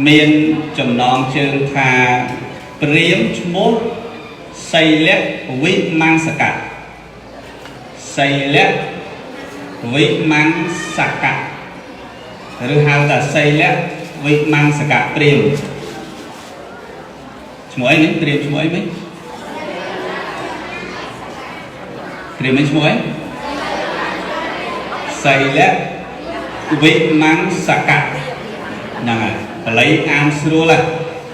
មានចំណងជើងថាព្រាមឈ្មោះសីលវិមង្សកៈសីលវិមង្សកៈឬហៅថាសីលវិមង្សកៈព្រាមឈ្មោះអីនេះព្រាមឈ្មោះអីមិញព្រាមនេះឈ្មោះអីសីលវិមង្សកៈហ្នឹងហើយបាលីអានស្រួលហ៎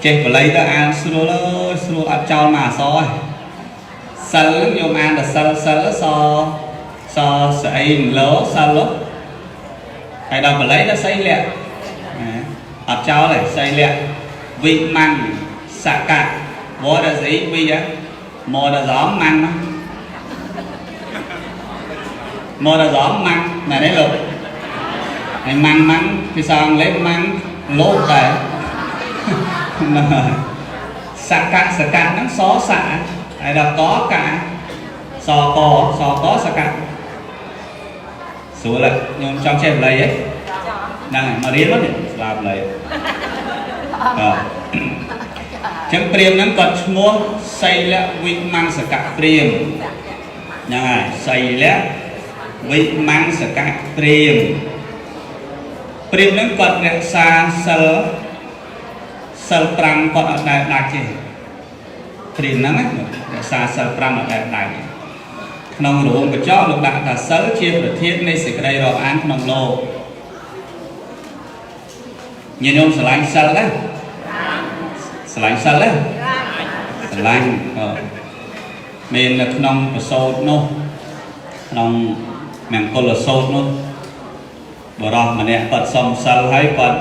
ចេះបាលីទៅអានស្រួលអើយស្រួលអត់ចោលមកអក្សរហ៎សិលហ្នឹងខ្ញុំអានតែសិលសិលសសស្អីលោសិលហើយដល់បាលីដល់សីលៈអត់ចោលទេសីលៈវិមង្សកៈវរស្អីវិហ៎មកដល់សំម៉ាំងមកដល់សំម៉ាំងណែនេះលោកហើយម៉ាំងម៉ាំងភាសាអង់គ្លេសម៉ាំងលោកដែរហ្នឹងហើយសកៈសកៈហ្នឹងសសៈហើយដល់កកៈសកសកសកៈស្រួលខ្ញុំចង់ចេះបាលីហ៎ហ្នឹងហើយមករៀនមកនេះស្លាបាលីបាទចឹងព្រាមហ្នឹងគាត់ឈ្មោះសីលវិមង្សកៈព្រាមហ្នឹងហើយសីលវិមង្សកៈព្រាមព្រាមហ្នឹងគាត់រក្សាសិលសិល5គាត់អត់ដែលដាច់ទេព្រាមហ្នឹងណារក្សាសិល5អត់ដែលដាច់ក្នុងរោងកញ្ចក់លោកដាក់ថាសិលជាប្រធាននៃសេចក្តីរាប់អានក្នុងលោកញាតិញោមស្រឡាញ់សិលណាស្រឡាញ់សិលណាស្រឡាញ់មាននៅក្នុងប្រសូតនោះក្នុងមង្គលសោតនោះបរោះម្នាក់គាត់សុំសិលហើយគាត់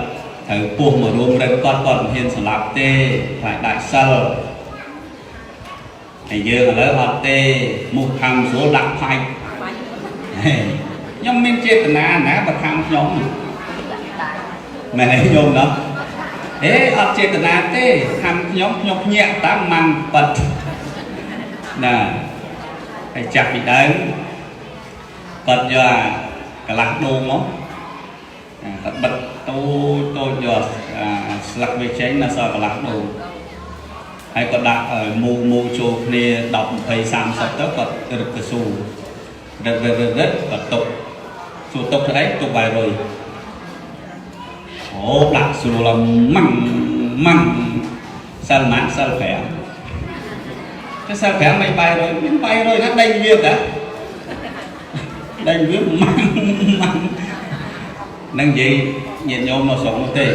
ត្រូវពោះមករួមរិទ្ធគាត់គាត់មិនហ៊ានស្លាប់ទេខ្លាចដាច់សិលហើយយើងឥឡូវអត់ទេមុខខំស្រួលដាក់ផាច់ខ្ញុំមានចេតនាណាបើខំខ្ញុំមែនទេញោមណោះអេអត់ចេតនាទេខំខ្ញុំខ្ញុំភ្ញាក់តាមម៉ាំងប៉ិតណាហើយចាប់ពីដើមគាត់យកអាកន្លះដូងមកគាត់បិទតូចតូចយកអាស្លឹកវាចេញនៅសល់កន្លះដូងហើយគាត់ដាក់មូមូចូលគ្នា10 20 30ទៅគាត់រឹតកស៊ូរឹតរឹតរឹតរឹតគាត់ទុកសួរទុកធ្វើអីទុកបាយរុយអូដាក់ស្រួលម៉ាំងម៉ាំងសិលម៉ាក់សិល5តែសិល5មិនបាយរុយមានបាយរុយណាដេញវាតាដេញវាម៉ាំងម៉ាំងនឹងនិយាយញាតិញោមនៅស្រុកនោះទេ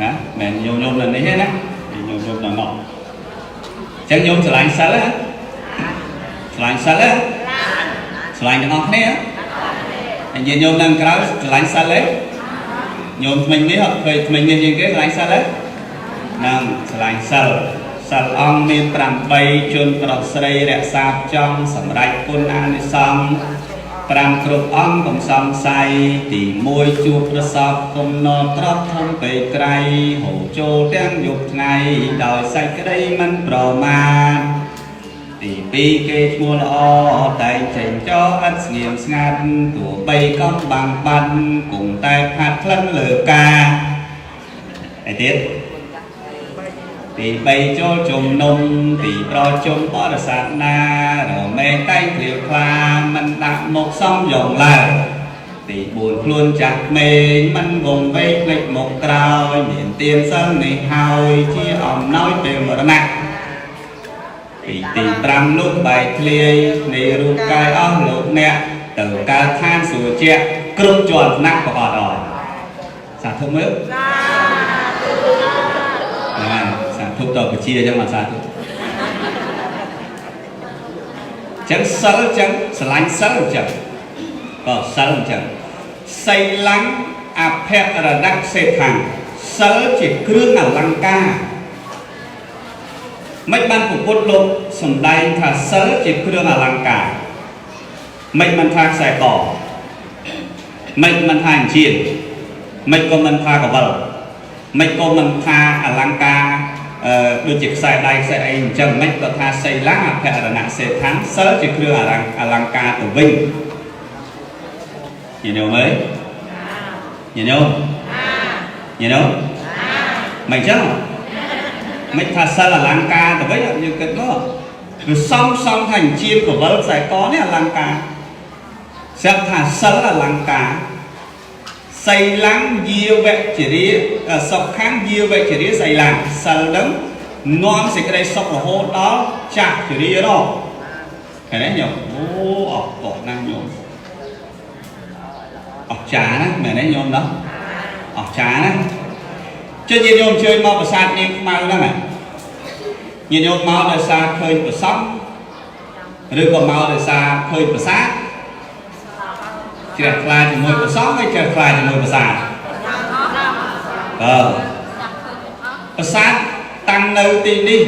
ណាមិនញោមញោមនៅនេះទេណាញោមញោមនៅនោះអញ្ចឹងញោមស្រឡាញ់សិលហ៎ស្រឡាញ់សិលហ៎ស្រឡាញ់ទាំងអស់គ្នាហើយញាតិញោមនៅក្រៅស្រឡាញ់សិលទេញោមថ្មិញនេះអត់ឃើញថ្មិញនេះជាងគេស្រឡាញ់សិលទេហ្នឹងស្រឡាញ់សិលសិលអង្គមាន8ជនប្រុសស្រីរក្សាចង់សម្រេចគុណអានិសង្ស5គ្រប់អង្គកុំសង្ស័យទី1ជួបប្រសពគុំណទ្របធំពេកក្រៃហូរចូលទាំងយប់ថ្ងៃដោយសេចក្តីមិនប្រមាទទី2គេឈ្មោះល្អតែងចេញចោឥតស្ងៀមស្ងាត់ទោះបីកំបាំងបាត់គង់តែផាត់ក្លិនលើកាហើយទៀតទី3ចូលជំនុំទីប្រជុំបរិស័ទណារមែងតែងគ្រាវខ្លាមិនដាក់មុខសំយងឡើយទី4ខ្លួនចាស់ក្មេងមិនវងវែងភ្លេចមុខក្រោយមានទានសិលនេះហើយជាអំណោយពេលមរណៈពីទី5នោះបែកធ្លាយនៃរូបកាយអស់លោកអ្នកទៅកើតឋានសួគ៌ជាគ្រប់ជាន់ថ្នាក់ប្រកបអស់សាធុមើលសាធុហ្នឹងសាធុតពជាអញ្ចឹងមកសាធុចឹងសិលចឹងស្រឡាញ់សិលចឹងក៏សិលចឹងសីលੰអភរណៈសេដ្ឋាសិលជាគ្រឿងអលង្ការមិនបានពុទ្ធលោកសំដែងថាសិលជាគ្រឿងអលង្ការមិនមិនថាខ្សែកមិនមិនថាអញ្ជៀនមិនក៏មិនថាកវលមិនក៏មិនថាអលង្ការអឺដូចជាខ្សែដៃខ្សែអីអញ្ចឹងមិនក៏ថាសីលੰអភរណៈសេដ្ឋាសិលជាគ្រឿងអលង្ការទៅវិញញាតិញោមអើយញាតិញោម ញាតិញោមមិនចឹងមិនថាសិលអលង្ការទៅវិញយើងគិតមកគឺសំសំថាអញ្ជៀនកវលខ្សែកនេះអលង្ការស្រាប់ថាសិលអលង្ការសីលੰយាវចរិសុខੰយាវចរិសីលੰសិលនឹងនាំសេចក្តីសុខរហូតដល់ចាស់ជរារកឃើញទេញោមអូអស់កោះណាស់ញោមអស្ចារ្យណាស់មែនទេញោមណោះអស្ចារ្យណាស់ជិះញាតិញោមអញ្ជើញមកប្រាសាទនាងខ្មៅហ្នឹងញាតិញោមមកដោយសារឃើញប្រសពឬក៏មកដោយសារឃើញប្រាសាទជ្រះថ្លាជាមួយប្រសពហើយជ្រះថ្លាជាមួយប្រាសាទអឺប្រាសាទតាំងនៅទីនេះ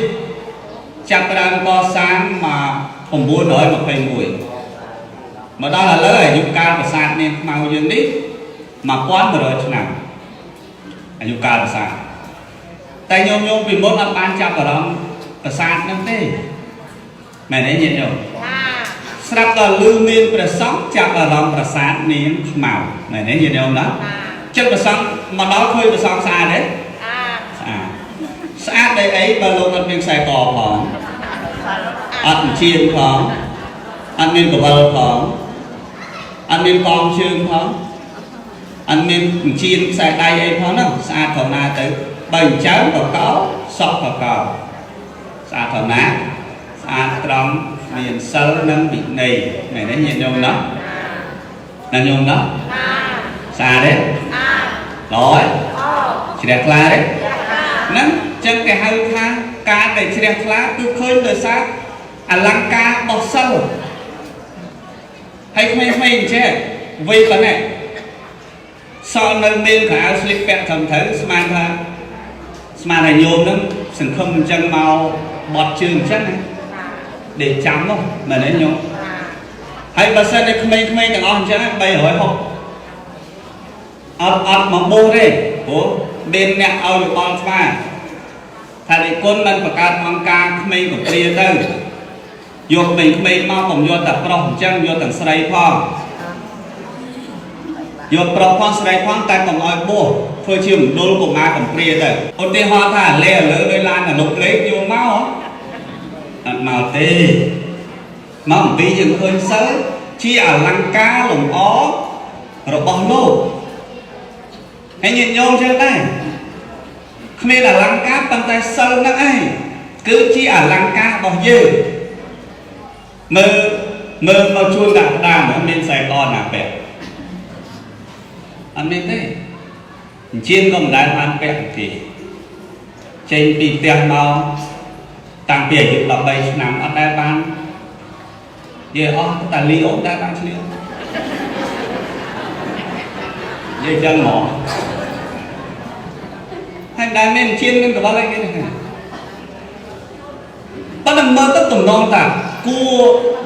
ចាប់ផ្ដើមកសាងមក921មកដល់ឥឡូវអាយុកាលប្រាសាទនាងខ្មៅយើងនេះ1100ឆ្នាំអាយុកាលប្រាសាទតែញោមញោមពីមុនអត់បានចាប់អារម្មណ៍ប្រាសាទហ្នឹងទេមែនទេញាតិញោមស្រាប់ដល់ឮមានព្រះសង្ឃចាប់អារម្មណ៍ប្រាសាទនាងខ្មៅមែនទេញាតិញោមណាចិត្តព្រះសង្ឃមកដល់ឃើញព្រះសង្ឃស្អាតទេស្អាតស្អាតដោយអីបើលោកអត់មានខ្សែកផងអត់ជៀនផងអត់មានកវលផងអត់មានកងជើងផងអត់មានជៀនខ្សែដៃអីផងហ្នឹងស្អាតត្រង់ណាទៅបើអញ្ចឹងក៏កោសក់ក៏កោស្អាតត្រង់ណាស្អាតត្រង់មានសិលនិងវិន័យមែនទេញាតិញោមណាណាញោមណាស្អាតទេល្អទេជ្រះថ្លាទេហ្នឹងចឹងគេហៅថាការដែលជ្រះថ្លាគឺឃើញដោយសារអលង្ការរបស់សិលហើយក្មេងៗអញ្ចេះវ័យប៉ុណ្ណេះសល់នៅមានខោអាវស្លៀកពាក់ត្រឹមត្រូវស្មានថាស្មានថាញោមហ្នឹងសង្ឃឹមអញ្ចឹងមកបត់ជើងអញ្ចឹងណាដេកចាំនោះមែនទេញោមហើយបើសិនតែក្មេងៗទាំងអស់អញ្ចឹង360អត់អត់មកបួសទេព្រោះមានអ្នកឲ្យយោបល់ស្មានថានិគុណមិនបង្កើតអង្គការក្មេងកំព្រាទៅយកក្មេងៗមកកុំយកតែប្រុសអញ្ចឹងយកទាំងស្រីផងយកប្រុសផងស្រីផងតែកុំឲ្យបួសធ្វើជាមណ្ឌលកុមារកំព្រាទៅឧទាហរណ៍ថាលេលើដោយឡានអនុលេខយកមកអត់មកទេមកអំពីយើងឃើញសិលជាអលង្ការលម្អរបស់លោកហើយញាតិញោមចឹងដែរគ្មានអលង្ការប៉ុន្តែសិលហ្នឹងឯងគឺជាអលង្ការរបស់យើងមើលមើលមកជួនដាក់ដាមមានខ្សែកណាពាក់អត់មានទេអញ្ជៀនក៏មិនដែលបានពាក់ទេចេញពីផ្ទះមកតាំងពីអាយុ13ឆ្នាំអត់ដែលបាននិយាយអស់តែលីអូដែលបានឆ្លៀតនិយាយចឹងហ្មងហើយដែលមានអញ្ជៀនមានកវលអីគេទេប៉ុន្តែមើលទៅទំនងតាគួរ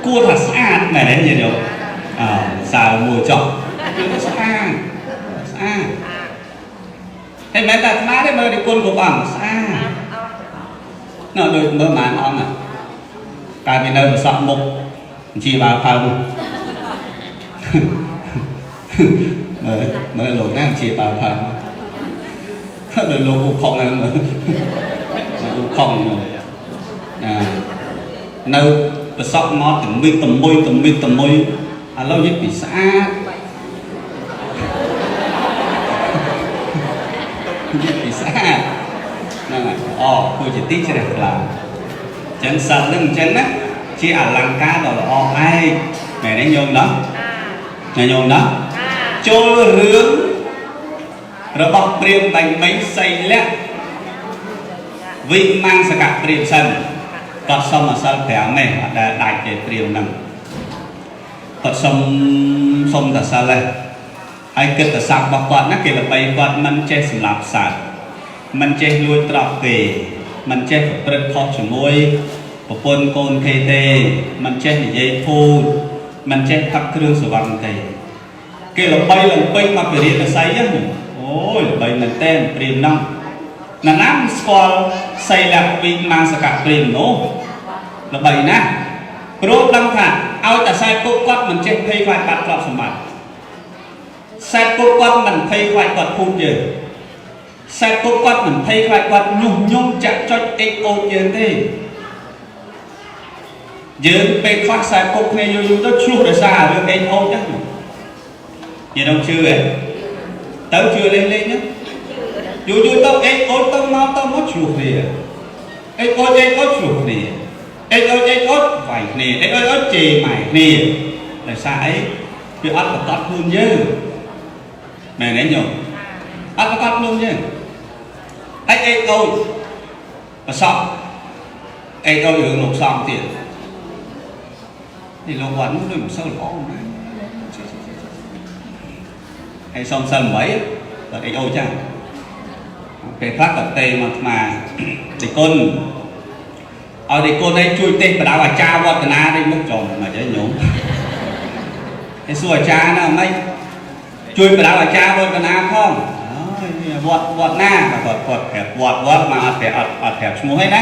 គួរថាស្អាតមែនទេញាតិញោមអើសើមួយចុះគឺស្អាតស្អាតហើយមិនតែអាត្មាទេមើលនិគុណគ្រប់អង្គស្អាតណ៎ដូចមើលប៉ុន្មានអង្គកាលពីនៅប្រសក់មុខជាបាផៅមើលមើលលោកណាជាបាផៅដូចលោកឧខុងហ្នឹងមើលឧខុងណានៅប្រសក់មកតមីតមួយតមីតមួយឥឡូវនិយាយពីស្អាតនិយាយពីស្អាតហ្នឹងហើយអូគឺជាទីជ្រះថ្លាអញ្ចឹងសិលហ្នឹងអញ្ចឹងណាជាអលង្ការដ៏ល្អឯងមែនទេញោមណោះណាញោមណោះចូលរឿងរបស់ព្រាមបាញ់មិញសីលៈវិមង្សកព្រាមសិនគាត់សុំអសិល5ទេអត់ដែលដាច់ទេព្រាមហ្នឹងគាត់សុំសុំតែសិលទេហើយគិតតែស័ព្ទរបស់គាត់ណាគេល្បីគាត់មិនចេះសម្លាប់សត្វមិនចេះលួចទ្រព្យគេមិនចេះប្រព្រឹត្តខុសជាមួយប្រពន្ធកូនគេទេមិនចេះនិយាយភូតមិនចេះផឹកគ្រឿងស្រវឹងទេគេល្បីលំពេញមកពីរាជសីហ្នឹងអូយល្បីមែនទែនព្រាមហ្នឹងណាណាមិនស្គាល់សីលវិមង្សកព្រាមនោះល្បីណាស់ព្រោះដឹងថាឲ្យតែខ្សែពុកគាត់មិនចេះភ័យខ្លាចបាត់ទ្រព្យសម្បត្តិខ្សែពុកគាត់មិនភ័យខ្លាចគាត់ភូតយើង ខ្សែគប់គាត់មិនភ័យខ្លាចគាត់ញុះញង់ចាក់ចុចអេកអូចយើងទេយើងពេលខ្លះខ្សែគប់គ្នាយូរយូរទៅឆ្លោះដោយសាររឿងអេកអូចហ្នឹងនិយាយដល់ជឿហ៎ទៅជឿលេងលេងហ្នឹងយូរយូរទៅអេកអូចទៅមកទៅមកឆ្លោះគ្នាអេកអូចអេកអូចឆ្លោះគ្នាអេកអូចអេកអូចវាយគ្នាអេកអូចអូចជេរម៉ែគ្នាដោយសារអីវាអត់ប្រកបខ្លួនយើងមែនទេញោមអត់ប្រកបខ្លួនយើងហើយអេកអូចប្រសពអេកអូចរឿងលោកសំទៀតនេះលោកវត្តនោះដូចមិនសូវល្អណាស់ហើយសុំសិល8គាត់អេកអូចចឹងពេលខ្លះក៏ទេមកអាត្មាតិគុណឲ្យតិគុណឯងជួយទេសបដៅអាចារ្យវឌ្ឍនានេះមុខចំមកចេះញោមហើយសួរអាចារ្យណាមិនជួយបដៅអាចារ្យវឌ្ឍនាផងអូយវត្តវត្តណាគាត់គាត់ប្រាប់វត្តវត្តមកអត់ប្រាប់អត់អត់ប្រាប់ឈ្មោះឯណា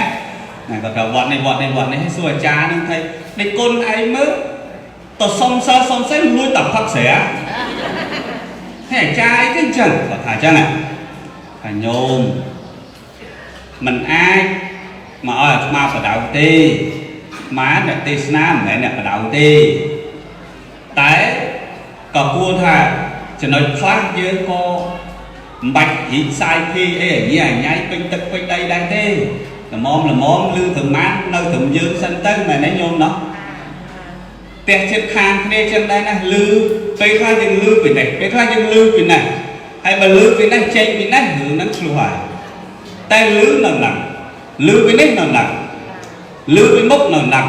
ណាគាត់ប្រាប់វត្តនេះវត្តនេះវត្តនេះហើយសួរអាចារ្យហ្នឹងថាតិគុណឯងមើលទៅសុំសិលសុំសិលលួចតែផឹកស្រាហើយអាចារ្យអីគេអញ្ចឹងគាត់ថាអញ្ចឹងថាញោមមិនអាចមកឲ្យអាត្មាបដៅទេអាត្មាអ្នកទេសនាមិនមែនអ្នកបដៅទេតែក៏គួរថាចំណុចខ្លះយើងក៏មិនបាច់រីកសាយភីអីអញអញញ៉ៃពេញទឹកពេញដីដែរទេល្មមល្មមលឺត្រឹមបាននៅត្រឹមយើងសិនទៅមែនទេញោមណោះផ្ទះជិតខាងគ្នាចឹងដែរណាលឺពេលខ្លះយើងលឺពីនេះពេលខ្លះយើងលឺពីនេះហើយបើលឺពីនេះចេញពីនេះរឿងហ្នឹងឆ្លោះហើយតែលឺនៅហ្នឹងលឺពីនេះនៅហ្នឹងលឺពីមុខនៅហ្នឹង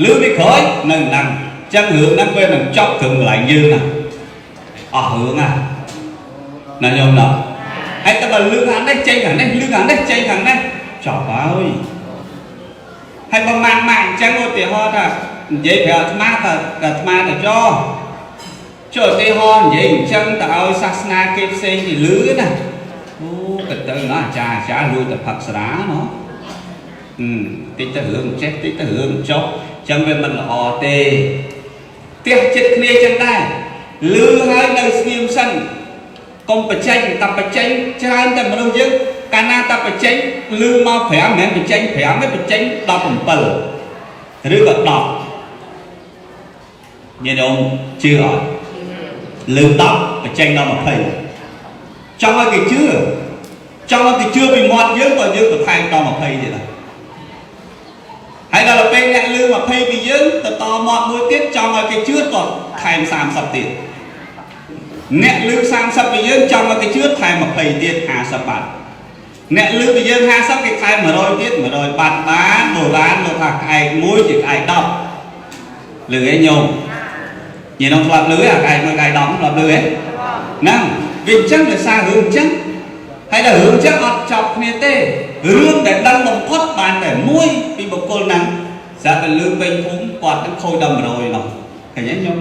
លឺពីក្រោយនៅហ្នឹងចឹងរឿងហ្នឹងវានឹងចប់ត្រឹមកន្លែងយើងណាអស់រឿងណាណាញោមណោះហើយតែបើលឺខាងនេះចេញខាងនេះលឺខាងនេះចេញខាងនេះចប់ហើយហើយបើម៉ាក់ម៉ាក់អញ្ចឹងឧទាហរណ៍ថានិយាយប្រាប់អាត្មាថាអាត្មាទៅចោចុះឧទាហរណ៍និយាយអញ្ចឹងទៅឲ្យសាសនាគេផ្សេងគេលឺណាអូក៏ទៅណាអាចារ្យអាចារ្យលួចតែផឹកស្រាណោះតិចទៅរឿងចេះតិចទៅរឿងចុះអញ្ចឹងវាមិនល្អទេផ្ទះចិត្តគ្នាចឹងដែរលឺហើយនៅស្ងៀមសិនកុំបញ្ចេញតែបញ្ចេញច្រើនតែមនុស្សយើងកាលណាតែបញ្ចេញលឺមក5មិនមែនបញ្ចេញ5ទេបញ្ចេញ17ឬក៏10ញាតិញោមជឿអត់លឺ10បញ្ចេញដល់20ចង់ឲ្យគេជឿចង់ឲ្យគេជឿពីមាត់យើងក៏យើងបន្ថែមដល់20ទៀតដែរហើយដល់ពេលអ្នកលឺ20ពីយើងទៅតមាត់មួយទៀតចង់ឲ្យគេជឿក៏ថែម30ទៀតអ្នកលឺ30ពីយើងចង់ឲ្យគេជឿថែម20ទៀត50បាត់អ្នកលឺពីយើង50គេថែម100ទៀត100បាត់បានបុរាណលោកថាក្អែកមួយជាក្អែក10លឺឯងញោមញ៉ឹងធ្លាប់លឺអាក្អែកមួយក្អែក10ធ្លាប់លឺឯងហ្នឹងវាអញ្ចឹងដោយសាររឿងអញ្ចឹងហើយដល់រឿងអញ្ចឹងអត់ចប់គ្នាទេរឿងដែលដឹងបំផុតបានតែមួយពីបុគ្គលហ្នឹងស្រាប់តែលឺពេញភូមិគាត់នឹងខូចដល់100នោះឃើញទេញោម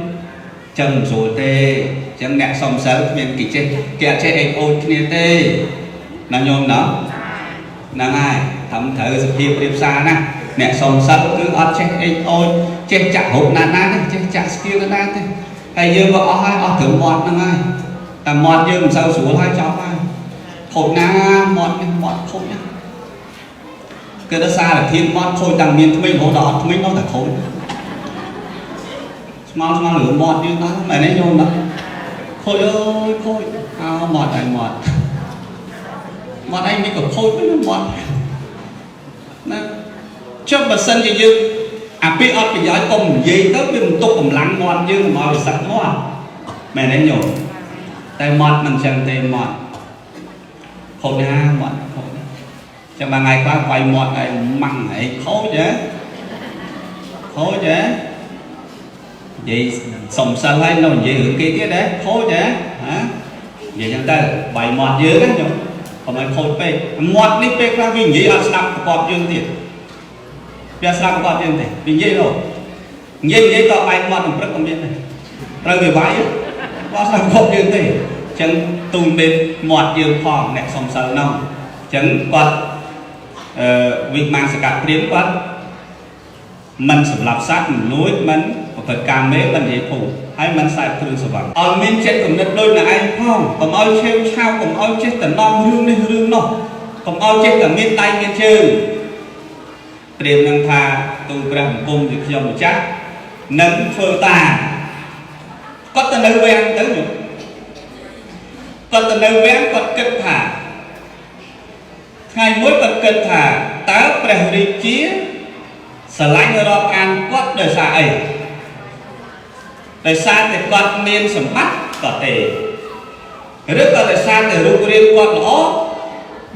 ចឹងមិនស្រួលទេចឹងអ្នកសុំសិលគ្មានគេចេះគេអត់ចេះអេអូចគ្នាទេណាញោមណាហ្នឹងហើយធ្វើត្រូវសភាពរៀបសារណាអ្នកសុំសិលគឺអត់ចេះអេអូចចេះចាក់រូបណាណាទេចេះចាក់ស្គៀលណាទេហើយយើងក៏អស់ហើយអស់ត្រឹមមាត់ហ្នឹងហើយតែមាត់យើងមិនសូវស្រួលហើយចប់ហើយខូចណាមាត់នេះមាត់ខូចណាគឺដោយសារតែធានមាត់ខូចតាំងមានថ្មីរហូតដល់អត់ថ្មីនោះតែខូចស្មល់ស្មល់រឿងមាត់យើងដល់មែនទេញោមណាខូចអើយខូចអោមាត់ឯងមាត់មាត់ឯងមិនក៏ខូចវិញមាត់ណាចុះបើសិនជាយើងអាពីអត់ប្រយោជន៍កុំនិយាយទៅវាមិនទុកកម្លាំងមាត់យើងមកវាសឹកមាត់មែនទេញោមតែមាត់មិនចឹងទេមាត់ខូចណាមាត់ខូចណាចាំមួយថ្ងៃខ្លះវាយមាត់ឯងម៉ាំងឯងខូចហ៎ខូចហ៎និយាយសុំសិលហើយនៅនិយាយរឿងគេទៀតហ៎ខូចហ៎ហ៎និយាយចឹងទៅវាយមាត់យើងណាញោមកុំឲ្យខូចពេកមាត់នេះពេលខ្លះវានិយាយអត់ស្ដាប់ប្រកបយើងទៀតវាស្ដាប់ប្រកបយើងទេវានិយាយរហូតនិយាយនិយាយតបែកមាត់នឹងព្រឹកក៏មានដែរត្រូវវាវាយអត់ស្ដាប់ប្រកបយើងទេចឹងទូនមេមាត់យើងផងអ្នកសុំសិលនោះចឹងគាត់អឺវិមាសកព្រាមគាត់មិនសម្លាប់សត្វមិនលួចមិន ប្រព្រឹត្តកាមេមិននិយាយភូតហើយមិនសែបគ្រឿងស្រវឹងឲ្យមានចិត្តគំនិតដូចអ្នកឯងផងកុំឲ្យឆេវឆាវកុំឲ្យចេះតំណងរឿងនេះរឿងនោះកុំឲ្យចេះតែមានដៃមានជើងព្រាមនឹងថាទូលព្រះបង្គំជាខ្ញុំម្ចាស់នឹងធ្វើតាមគាត់ទៅនៅវាំងទៅញោមគាត់ទៅនៅវាំងគាត់គិតថាថ្ងៃមួយគាត់គិតថាតើព្រះរាជាស្រឡាញ់រាប់អានគាត់ដោយសារអីដោយសារតែគាត់មានសម្បត្តិក៏ទេឬក៏ដោយសារតែរូបរាងគាត់ល្អ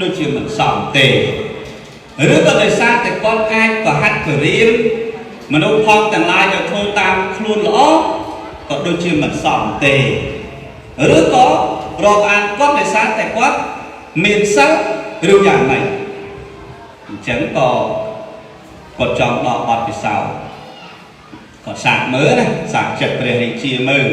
ដូចជាមិនសមទេឬក៏ដោយសារតែគាត់អាចប្រហាត់ពរៀនមនុស្សផងទាំងឡាយឲ្យធ្វើតាមខ្លួនល្អក៏ដូចជាមិនសមទេឬក៏រាប់អានគាត់ដោយសារតែគាត់មានសិលឬយ៉ាងម៉េចអញ្ចឹងក៏គាត់ចង់ដកបទពិសោធន៍គាត់សាកមើលណាសាកចិត្តព្រះរាជាមើល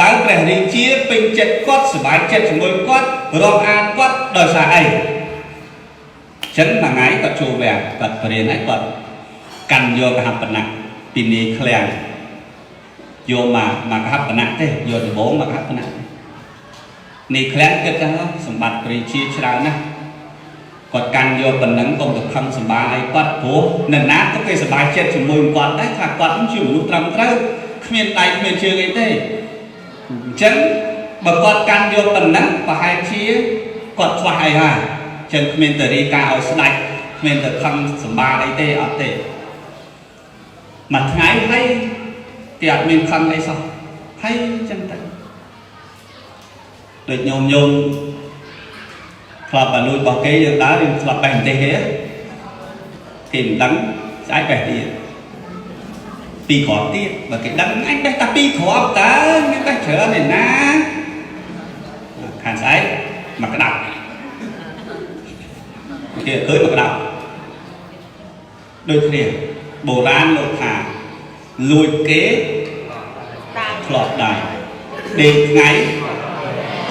តើព្រះរាជាពេញចិត្តគាត់សប្បាយចិត្តជាមួយគាត់រាប់អានគាត់ដោយសារអីអញ្ចឹងមួយថ្ងៃគាត់ចូលវាំងគាត់បរៀនហើយគាត់កាន់យកកហបណៈពីនាយឃ្លាំងយកមកមកកហបណៈទេយកដំបងមកកហបណៈទេនាយឃ្លាំងគិតថាសម្បត្តិព្រះរាជាច្រើនណាស់គាត់កាន់យកប៉ុណ្ណឹងកុំទៅខឹងសម្បាអីគាត់ព្រោះនរណាក៏គេសប្បាយចិត្តជាមួយគាត់ដែរថាគាត់ជាមនុស្សត្រឹមត្រូវគ្មានដៃគ្មានជើងអីទេអញ្ចឹងបើគាត់កាន់យកប៉ុណ្ណឹងប្រហែលជាគាត់ខ្វះអីហើយអញ្ចឹងគ្មានតរីការឲ្យស្ដាច់គ្មានទៅខឹងសម្បាអីទេអត់ទេមួយថ្ងៃហើយគេអត់មានខឹងអីសោះហើយអញ្ចឹងទៅដូចញោមញោមធ្លាប់បើលួចរបស់គេយើងដើរយើងធ្លាប់បេះម្ទេសគេគេមិនដឹងស្អែកបេះទៀតពីរគ្រាប់ទៀតបើគេដឹងអញបេះតែពីរគ្រាប់តើមានបេះច្រើនឯណាខាងស្អែកមកក្តាប់គេឃើញមកក្តាប់ដូចគ្នាបុរាណលោកថាលួចគេធ្លាប់ដៃដេកថ្ងៃ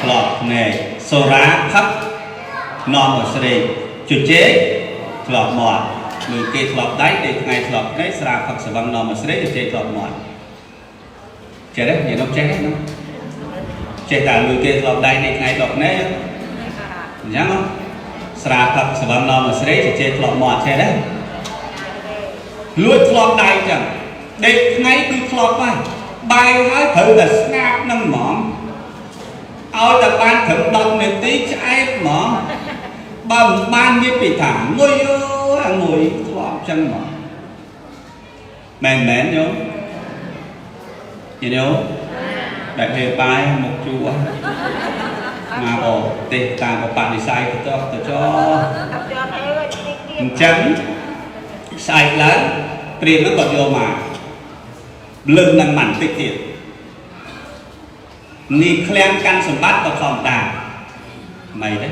ធ្លាប់ភ្នែកសូរាផឹកនាំមកស្រេកជជែកធ្លាប់មាត់លួចគេធ្លាប់ដៃដេកថ្ងៃធ្លាប់ភ្នែកស្រាផឹកស្វឹងនាំមកស្រេកជជែកធ្លាប់មាត់ចេះទេនិយាយនោះចេះទេនោះចេះតែលួចគេធ្លាប់ដៃដេកថ្ងៃធ្លាប់ភ្នែកអញ្ចឹងស្រាផឹកស្វឹងនាំមកស្រេកជជែកធ្លាប់មាត់ចេះទេលួចធ្លាប់ដៃអញ្ចឹងដេកថ្ងៃគឺធ្លាប់ហើយបាយហើយត្រូវតែស្ងាប់នឹងហ្មងឲ្យតែបានត្រឹម10នាទីឆ្អែតហ្មងបើមិនបានមានពីថាងុយអើយអាងុយធ្លាប់អញ្ចឹងហ្មងមែនមែនញោមញោមដែលពេលបាយមកជួមកបទេសតាមបបនិស័យទៅទៅចោអញ្ចឹងស្អែកឡើងព្រាមហ្នឹងគាត់យកមកលើកនឹងមិនតិចទៀតនេះឃ្លាំងកាន់សម្បត្តិក៏ធម្មតាមិនទេ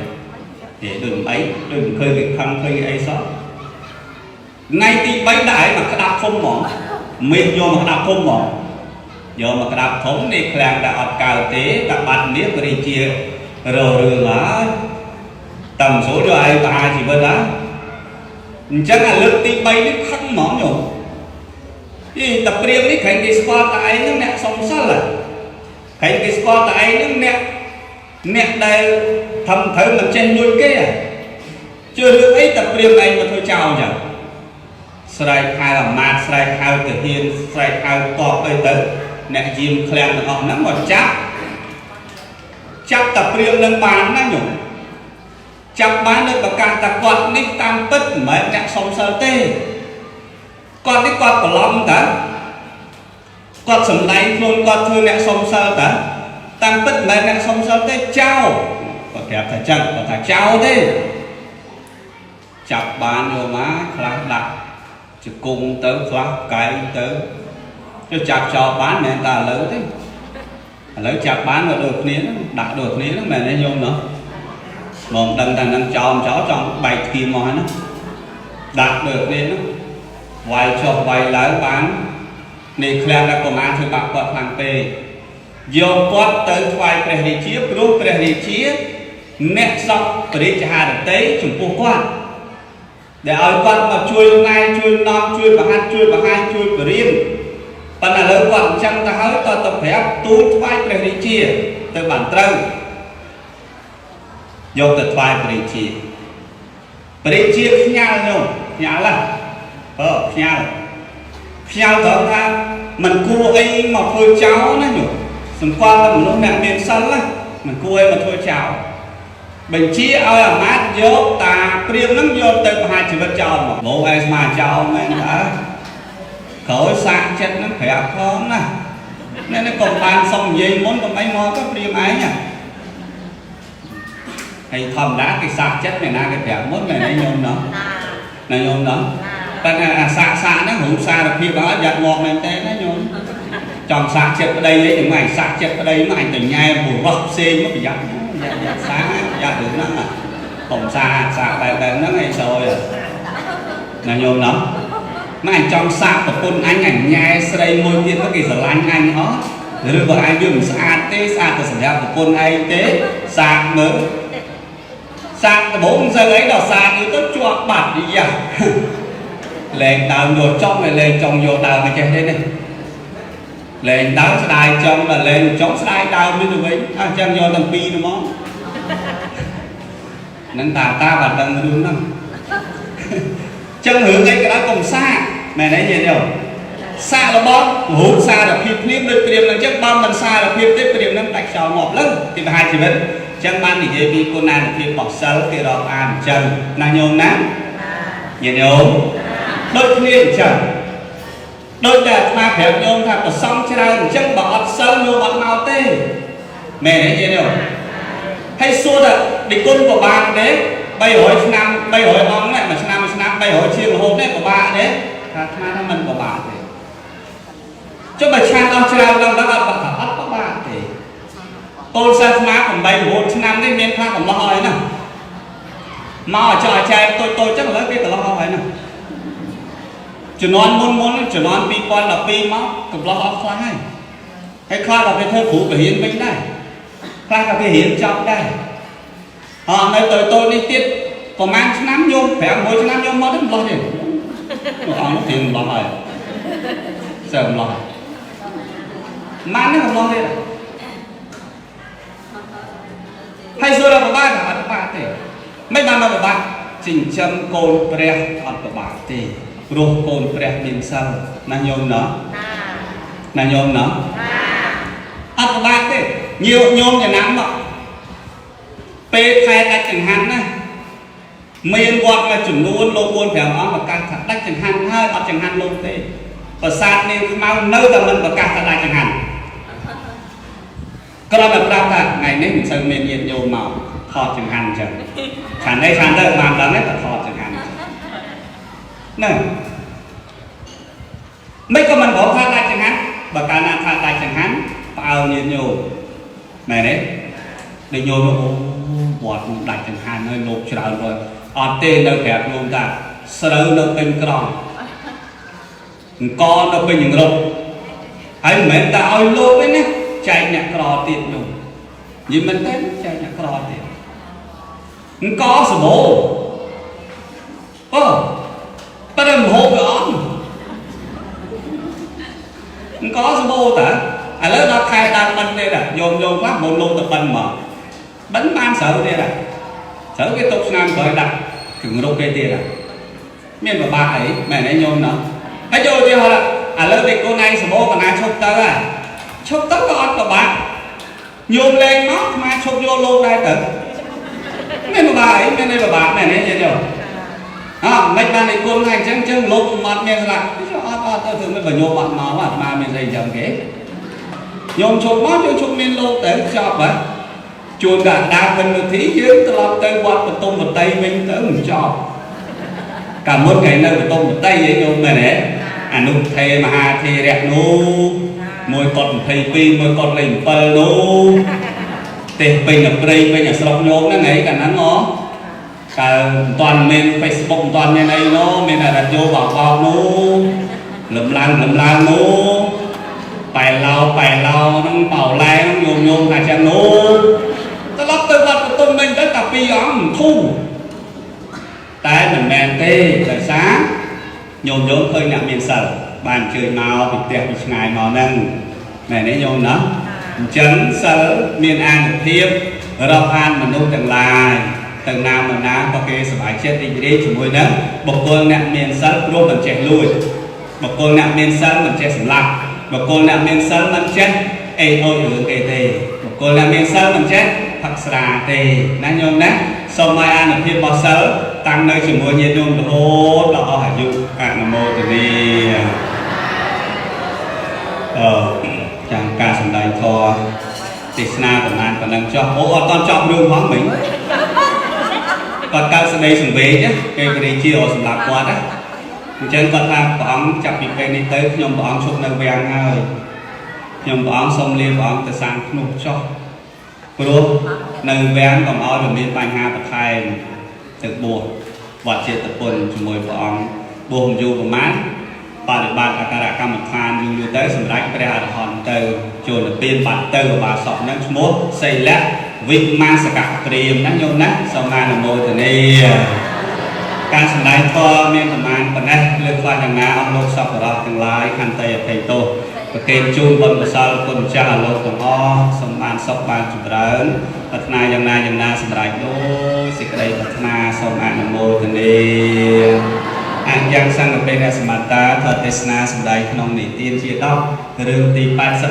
ទេដូចមិនអីដូចមិនឃើញគេខឹងឃើញអីសោះថ្ងៃទី3ដាក់ឲ្យមកក្តាប់ធំហ្មងមាសយកមកក្តាប់ធំហ្មងយកមកក្តាប់ធំនេះឃ្លាំងតែអត់កើតទេតែបាត់នេះព្រះរាជារករឿងហើយតំស្រួលយកឲ្យប្រហារជីវិតហើយអញ្ចឹងអាលើកទី3នេះខឹងហ្មងញោមអីតែព្រាមនេះក្រែងគេស្គាល់តែឯងហ្នឹងអ្នកសុំសិលក្រែងគេស្គាល់តែឯងហ្នឹងអ្នកអ្នកដែលធ្វើត្រូវមិនចេះលួចគេជឿរឿងអីតែព្រាមឯងមកធ្វើចោលអញ្ចឹងស្រែកហៅអាមាត្យស្រែកហៅទាហានស្រែកហៅតបអីទៅអ្នកយាមឃ្លាំងទាំងអស់ហ្នឹងមកចាប់ចាប់តែព្រាមនឹងបានណាញោមចាប់បាននៅប្រកាសថាគាត់នេះតាមពិតមិនមែនអ្នកសុំសិលទេគាត់នេះគាត់បន្លំតើគាត់សំដែងខ្លួនគាត់ធ្វើអ្នកសុំសិលតើតាមពិតមិនមែនអ្នកសុំសិលទេចោលគាត់ប្រាប់ថាចឹងគាត់ថាចោលទេចាប់បានយកមកខ្លះដាក់ជង្គង់ទៅខ្លះកែងទៅទៅចាប់ចោលបានមិនមែនតែឥឡូវទេឥឡូវចាប់បានក៏ដូចគ្នាហ្នឹងដាក់ដូចគ្នាហ្នឹងមែនទេញោមណោះមកដឹងថានឹងចោលចោលចង់បែកគៀមមកហើយណាដាក់ដូចគ្នាហ្នឹងវាយចុះវាយឡើងបាននេះឃ្លាំងដល់កុមារធ្វើបាបគាត់ខ្លាំងពេកយកគាត់ទៅថ្វាយព្រះរាជាព្រោះព្រះរាជាអ្នកសពព្រះរាជហឫទ័យចំពោះគាត់ដែលឲ្យគាត់មកជួយណែជួយនាំជួយបង្ហាត់ជួយបង្ហាញជួយបរៀន ប៉ុន្តែឥឡូវគាត់អញ្ចឹងទៅហើយតើទៅប្រាប់ទូលថ្វាយព្រះរាជាទៅបានត្រូវយកទៅថ្វាយព្រះរាជាព្រះរាជាខ្ញាល់ញោមខ្ញាល់ហ៎បើខ្ញាល់ខ្ញាល់ត្រង់ថាมันគួរអីមកធ្វើចោលណាញោមសម្គាល់តែមនុស្សអ្នកមានសិលណាมันគួរអីមកធ្វើចោលបញ្ជាឲ្យអាមាត្យយកតាព្រាមហ្នឹងយកទៅប្រហារជីវិតចោលមកមកឯងស្មាចោលមែនតើក្រោយសាកចិត្តហ្នឹងប្រាប់ផងណានេះនេះកុំបានសុំនិយាយមុនកុំអីមកទៅព្រាមឯងណាហើយធម្មតាគេសាកចិត្តអ្នកណាគេប្រាប់មុនមែនទេញោមណោះណាញោមណោះប៉ុន្តែអាសាកសាកហ្នឹងរូបសារភាពហើយយ៉ាត់ងាប់មែនទេណាញោមចង់សាកចិត្តប្តីអីទាំងឯងសាកចិត្តប្តីមកអញទៅញ៉ែបុរសផ្សេងមកប្រយ័ត្នយ៉ាត់យ៉ាត់សាកយ៉ាត់រឿងហ្នឹងកុំសាកសាកបែបបែបហ្នឹងឯងសយណាញោមណោះមកអញចង់សាកប្រពន្ធអញអញញ៉ែស្រីមួយទៀតមកគេស្រឡាញ់អញអត់ឬបើឯងវាមិនស្អាតទេស្អាតតែសម្រាប់ប្រពន្ធឯងទេសាកមើលសាកដំបូងមិនសូវអីដល់សាកយូរទៅជាប់បាត់យ៉ាលែងដើមយកចង់ឲ្យលែងចង់យកដើមមកចេះទេនេះលែងដើមស្ដាយចង់ដល់លែងចង់ស្ដាយដើមនេះទៅវិញអញ្ចឹងយកទាំងពីរទៅមកនឹងតាតាបាទដឹងរឿងហ្នឹងចឹងរឿងអីក៏ដោយកុំសាកមែនទេញាតិញោមសាករបស់រូបសារភាពភ្លាមដូចព្រាមនឹងចឹងបើមិនសារភាពទេព្រាមនឹងដាច់ខ្យល់ងាប់លឹងទីប្រហែលជីវិតចឹងបាននិយាយពីគុណានុភាពរបស់សិលគេរាប់អានអញ្ចឹងណាញោមណាញាតិញោមដូចគ្នាអញ្ចឹងដូចតែអាត្មាប្រាប់ញោមថាប្រសំច្រើនអញ្ចឹងបើអត់សិលញោមអត់មកទេមែនទេញាតិញោមហើយសួរថានិគុណប្របាទទេ300ឆ្នាំ300អង្គនេះមួយឆ្នាំមួយឆ្នាំ300ជាងរហូតនេះពិបាកទេថាអាត្មាថាមិនពិបាកទេចុះបើឆានអស់ច្រើនដល់ដល់អត់បាក់អត់ពិបាកទេកូនសិស្សអាត្មា8 9ឆ្នាំនេះមានខ្លះកំឡោះអស់ហើយណាមកឲ្យចោះចែកតូចតូចចឹងឥឡូវគេកំឡោះអស់ហើយណាជំនាន់មុនមុនជំនាន់2012មកកំឡោះអស់ខ្លះហើយហើយខ្លះក៏គេធ្វើគ្រូបរិញ្ញាវិញដែរខ្លះក៏គេរៀនចប់ដែរអត់នៅតូចតូចនេះទៀតប្រហែលឆ្នាំញោម5 6ឆ្នាំញោមមកទៅកំឡោះទៀតលោកអង្គទៀងកំឡោះហើយសើកំឡោះម៉ាននេះកំឡោះទៀតហើយសួរដល់ពិបាកអត់ពិបាកទេមិនបានមកពិបាកចិញ្ចឹមកូនព្រះអត់ពិបាកទេព្រោះកូនព្រះមានសិលណាញោមណោះណាញោមណោះអត់ពិបាកទេញោមញោមចំណាំមកពេលខែដាច់ចង្ហាន់ណាមានវត្តមួយចំនួនលោក4 5អង្គប្រកាសថាដាច់ចង្ហាន់ហើយអត់ចង្ហាន់លោកទេប្រាសាទនាងខ្មៅនៅតែមិនប្រកាសថាដាច់ចង្ហាន់គ្រាន់តែប្រាប់ថាថ្ងៃនេះមិនសូវមានញាតិញោមមកថតចង្ហាន់អញ្ចឹងឆាននេះឆានទៅបានដឹងទេតែថតចង្ហាន់ហ្នឹងមិនក៏មិនบอกថាដាច់ចង្ហាន់បើកាលណាថាដាច់ចង្ហាន់ផ្អើលញាតិញោមមែនទេដូចញោមអូវត្តនោះដាច់ចង្ហាន់ហើយលោកច្រើនរយអត់ទេនៅប្រាប់ញោមថាស្រូវនៅពេញក្រងអង្គនៅពេញចង្រុកហើយមិនមែនតែឲ្យលោកទេណាចែកអ្នកក្រទៀតនោះនិយាយមែនទេចែកអ្នកក្រទៀតអង្គសម្បូរអូប៉ុន្តែមហូបវាអត់អង្គសម្បូរតើឥឡូវដល់ខែដើមបិណ្ឌទៀតញោមញោមខ្លះមុនលោកទៅបិណ្ឌមកបិណ្ឌបានស្រូវទៀតស្រូវគេទុកឆ្នាំក្រោយដាក់ជង្រុកគេទៀតមានពិបាកអីមែនទេញោមណោះហើយយកឧទាហរណ៍ឥឡូវគេកូនឯងសម្បូរកណាឈប់ទៅហើយឈប់ទៅក៏អត់ពិបាកញោមលែងមកអាត្មាឈប់យកលោកដែរទៅមានពិបាកអីមានអីពិបាកមែនទេញោមអើមិនបានឯគុណហើយអញ្ចឹងអញ្ចឹងលោកអត់មានស្លាប់អត់អត់ទៅធ្វើមិនបើញោមអត់មកអាត្មាមានស្អីអញ្ចឹងគេញោមឈប់មកយើងឈប់មានលោកទៅចប់ហ៎ជួនកាលដើមវិញមួយធីយើងត្រឡប់ទៅវត្តបតុមវតីវិញទៅមិនចប់កាលមុនថ្ងៃនៅបតុមវតីឯងញោមមែនទេអនុថេមហាធេរៈនោះមួយកត់22មួយកត់លេខ7នោះទេសពេញដល់ព្រៃពេញអាស្រុកញោមហ្នឹងឯងកាលហ្នឹងហ៎កាលមិនទាន់មាន Facebook មិនទាន់មានអីនោះមានតែរ៉ាឌីយ៉ូបោកបោកនោះលំឡើងលំឡើងនោះប៉ែឡោប៉ែឡោហ្នឹងបោឡែហ្នឹងញោមញោមថាចឹងនោះត្រឡប់ទៅវត្តបតុមវិញទៅតែពីរអង្គធូរតែមិនមែនទេដោយសារញោមញោមឃើញអ្នកមានសិល បានអញ្ជើញមកពីផ្ទះពីឆ្ងាយមកហ្នឹងមែនទេញោមណាអញ្ចឹងសិលមានអានុភាពរាប់អានមនុស្សទាំងឡាយទាំងណាមកណាក៏គេសប្បាយចិត្តរីករាយជាមួយនឹងបុគ្គលអ្នកមានសិលព្រោះមិនចេះលួចបុគ្គលអ្នកមានសិលមិនចេះសម្លាប់បុគ្គលអ្នកមានសិលមិនចេះអេអុយរឿងគេទេបុគ្គលអ្នកមានសិលមិនចេះផឹកស្រាទេណាញោមណាសូមឲ្យអានុភាពរបស់សិលតាំងនៅជាមួយញាតិញោមរហូតដល់អស់អាយុអនុមោទនាអឺចាំការសម្ដែងធម៌ទេសនាប្រហែលប៉ុណ្ណឹងចុះអូអត់តន់ចប់រឿងផងមិញគាត់កើតស្ដីសង្វេគគេបរិជាសម្រាប់គាត់ណាអញ្ចឹងគាត់ថាព្រះអង្គចាប់ពីពេលនេះទៅខ្ញុំព្រះអង្គឈប់នៅវាំងហើយខ្ញុំព្រះអង្គសូមលាព្រះអង្គទៅសាងភ្នោះចុះព្រោះនៅវាំងកុំឲ្យវាមានបញ្ហាបន្ថែមទៅបួសវត្តចេតពុនជាមួយព្រះអង្គបួសមិនយូរប្រហែលបរិបត្តិអការកម្មដ្ឋានយូរយូរទៅសម្រាប់ព្រះអរហន្តទៅចូលនិព្វានបាត់ទៅឧបាសកហ្នឹងឈ្មោះសីលៈវិមាសកព្រាមណាញោមណាសូមអនុមោទនាការសម្ដែងធម៌មានប្រមាណប៉ុណ្ណេះលើកខ្វះយ៉ាងណាអស់លោកសប្បុរសទាំងឡាយខន្តីអភ័យទោសប្រគេនជូនបុណ្យកុសលគុណម្ចាស់អស់លោកទាំងអស់សូមបានសុខបានចម្រើនប្រាថ្នាយ៉ាងណាយ៉ាងណាសម្រេចដោយសេចក្តីប្រាថ្នាសូមអនុមោទនាអញ្យ៉ាងសង្ឃពេនសមត្តាធទេសនាសម្ដែងក្នុងនិទានជាដករឿងទី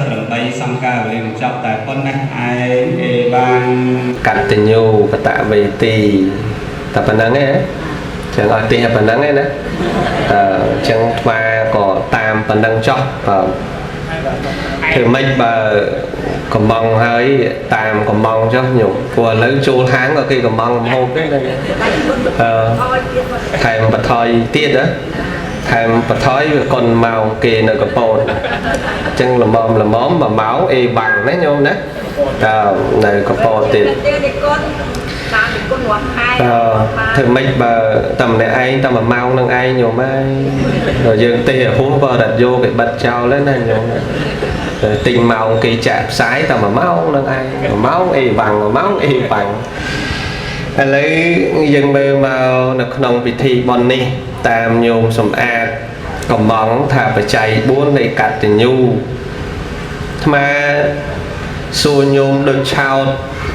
88សង្ការវេលានឹងចប់តែប៉ុណ្ណេះឯងអេវ៉ាន់ កតញ្ញូកតវេទីតែប៉ុណ្្នឹងឯងចឹងឲ្យទេសតែប៉ុណ្្នឹងឯងណាអឺចឹងថ្មក៏តាមប៉ុណ្្នឹងចោះបើធ្វើម៉េចបើកំងហើយតាមកំងចុះញោមព្រោះឥឡូវចូលហាងក៏គេកំងម្ហូបដែរណាអឺថែមបថយទៀតណាថែមបថយវាកុនម៉ោងគេនៅកពតចឹងល្មមល្មមមួយម៉ោងអេវ៉ាំងណាញោមណាតើនៅកពតទៀត តាមពីគុណរាប់ខែ អឺធ្វើម៉េចបើតែម្នាក់ឯងតែមួយម៉ោងនឹងឯងញោមហើយដល់យើងទេហួសបើរ៉ាឌីយ៉ូគេបិទចោលហើយណាញោមទិញម៉ោងគេចាក់ផ្សាយតែមួយម៉ោងនឹងឯងមួយម៉ោងអេវ៉ាំងមួយម៉ោងអេវ៉ាំងឥឡូវយើងមើលមកនៅក្នុងពិធីបុណ្យនេះតាមញោមសំអាតកំងថាបច្ច័យ4នៃកតញ្ញូអាត្មាសួរញោមដូចឆោត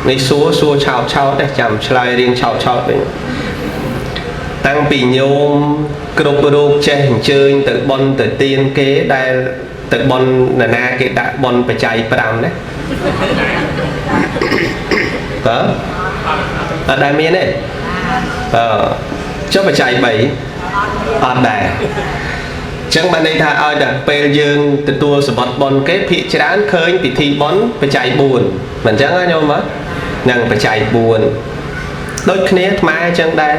នេះសួរសួរឆោតឆោតទេចាំឆ្លើយរៀងឆោតឆោតវិញតាំងពីញោមគ្រប់រូបចេះអញ្ជើញទៅបុណ្យទៅទានគេដែលទៅបុណ្យនរណាគេដាក់បុណ្យបច្ច័យ5ណាតើអត់ដែលមានទេអឺចុះបច្ច័យ3អត់ដែរចឹងបានន័យថាឲ្យតែពេលយើងទទួលសម្បត្តិបុណ្យគេភាកច្រើនឃើញពិធីបុណ្យបច្ច័យ4មិនចឹងណាញោមហ្នឹងបច្ច័យ4ដូចគ្នាអាត្មាចឹងដែរ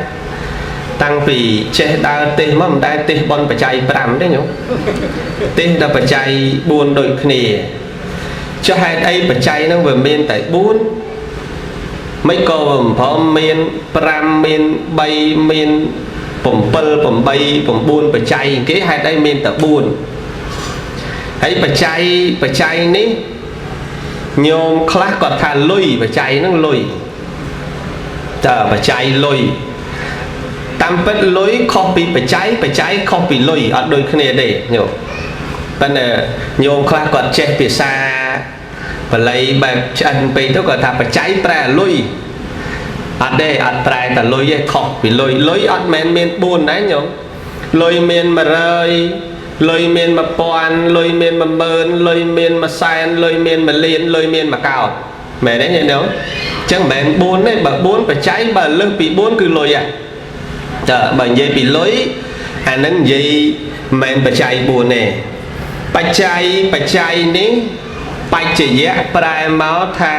តាំងពីចេះដើរទេសមកមិនដែលទេសបុណ្យបច្ច័យ5ទេញោមទេសដល់បច្ច័យ4ដូចគ្នាចុះហេតុអីបច្ច័យហ្នឹងវាមានតែ4មិនក៏មិនព្រមមាន5មាន3មាន7 8 9បច្ច័យគេហេតុអីមានតែ4ហើយបច្ច័យបច្ច័យនេះញោមខ្លះគាត់ថាលុយបច្ច័យហ្នឹងលុយតើបច្ច័យលុយតាមពិតលុយខុសពីបច្ច័យបច្ច័យខុសពីលុយអត់ដូចគ្នាទេញោមប៉ុន្តែញោមខ្លះគាត់ចេះភាសាបាលីបែបឆ្អិនពេកទៅគាត់ថាបច្ច័យប្រែលុយអត់ទេអត់ប្រែតែលុយទេខុសពីលុយលុយអត់មែនមាន4ដែរញោមលុយមាន100លុយមាន1000លុយមាន10000លុយមាន100,000លុយមាន1លានលុយមាន1កោតមែនទេញោមអញ្ចឹងមិនមែន4ទេបើ4បច្ច័យបើលើសពី4គឺលុយហ៎តើបើនិយាយពីលុយអានឹងនិយាយមិនមែនបច្ច័យ4ទេបច្ច័យបច្ច័យនេះបច្ចយៈប្រែមកថា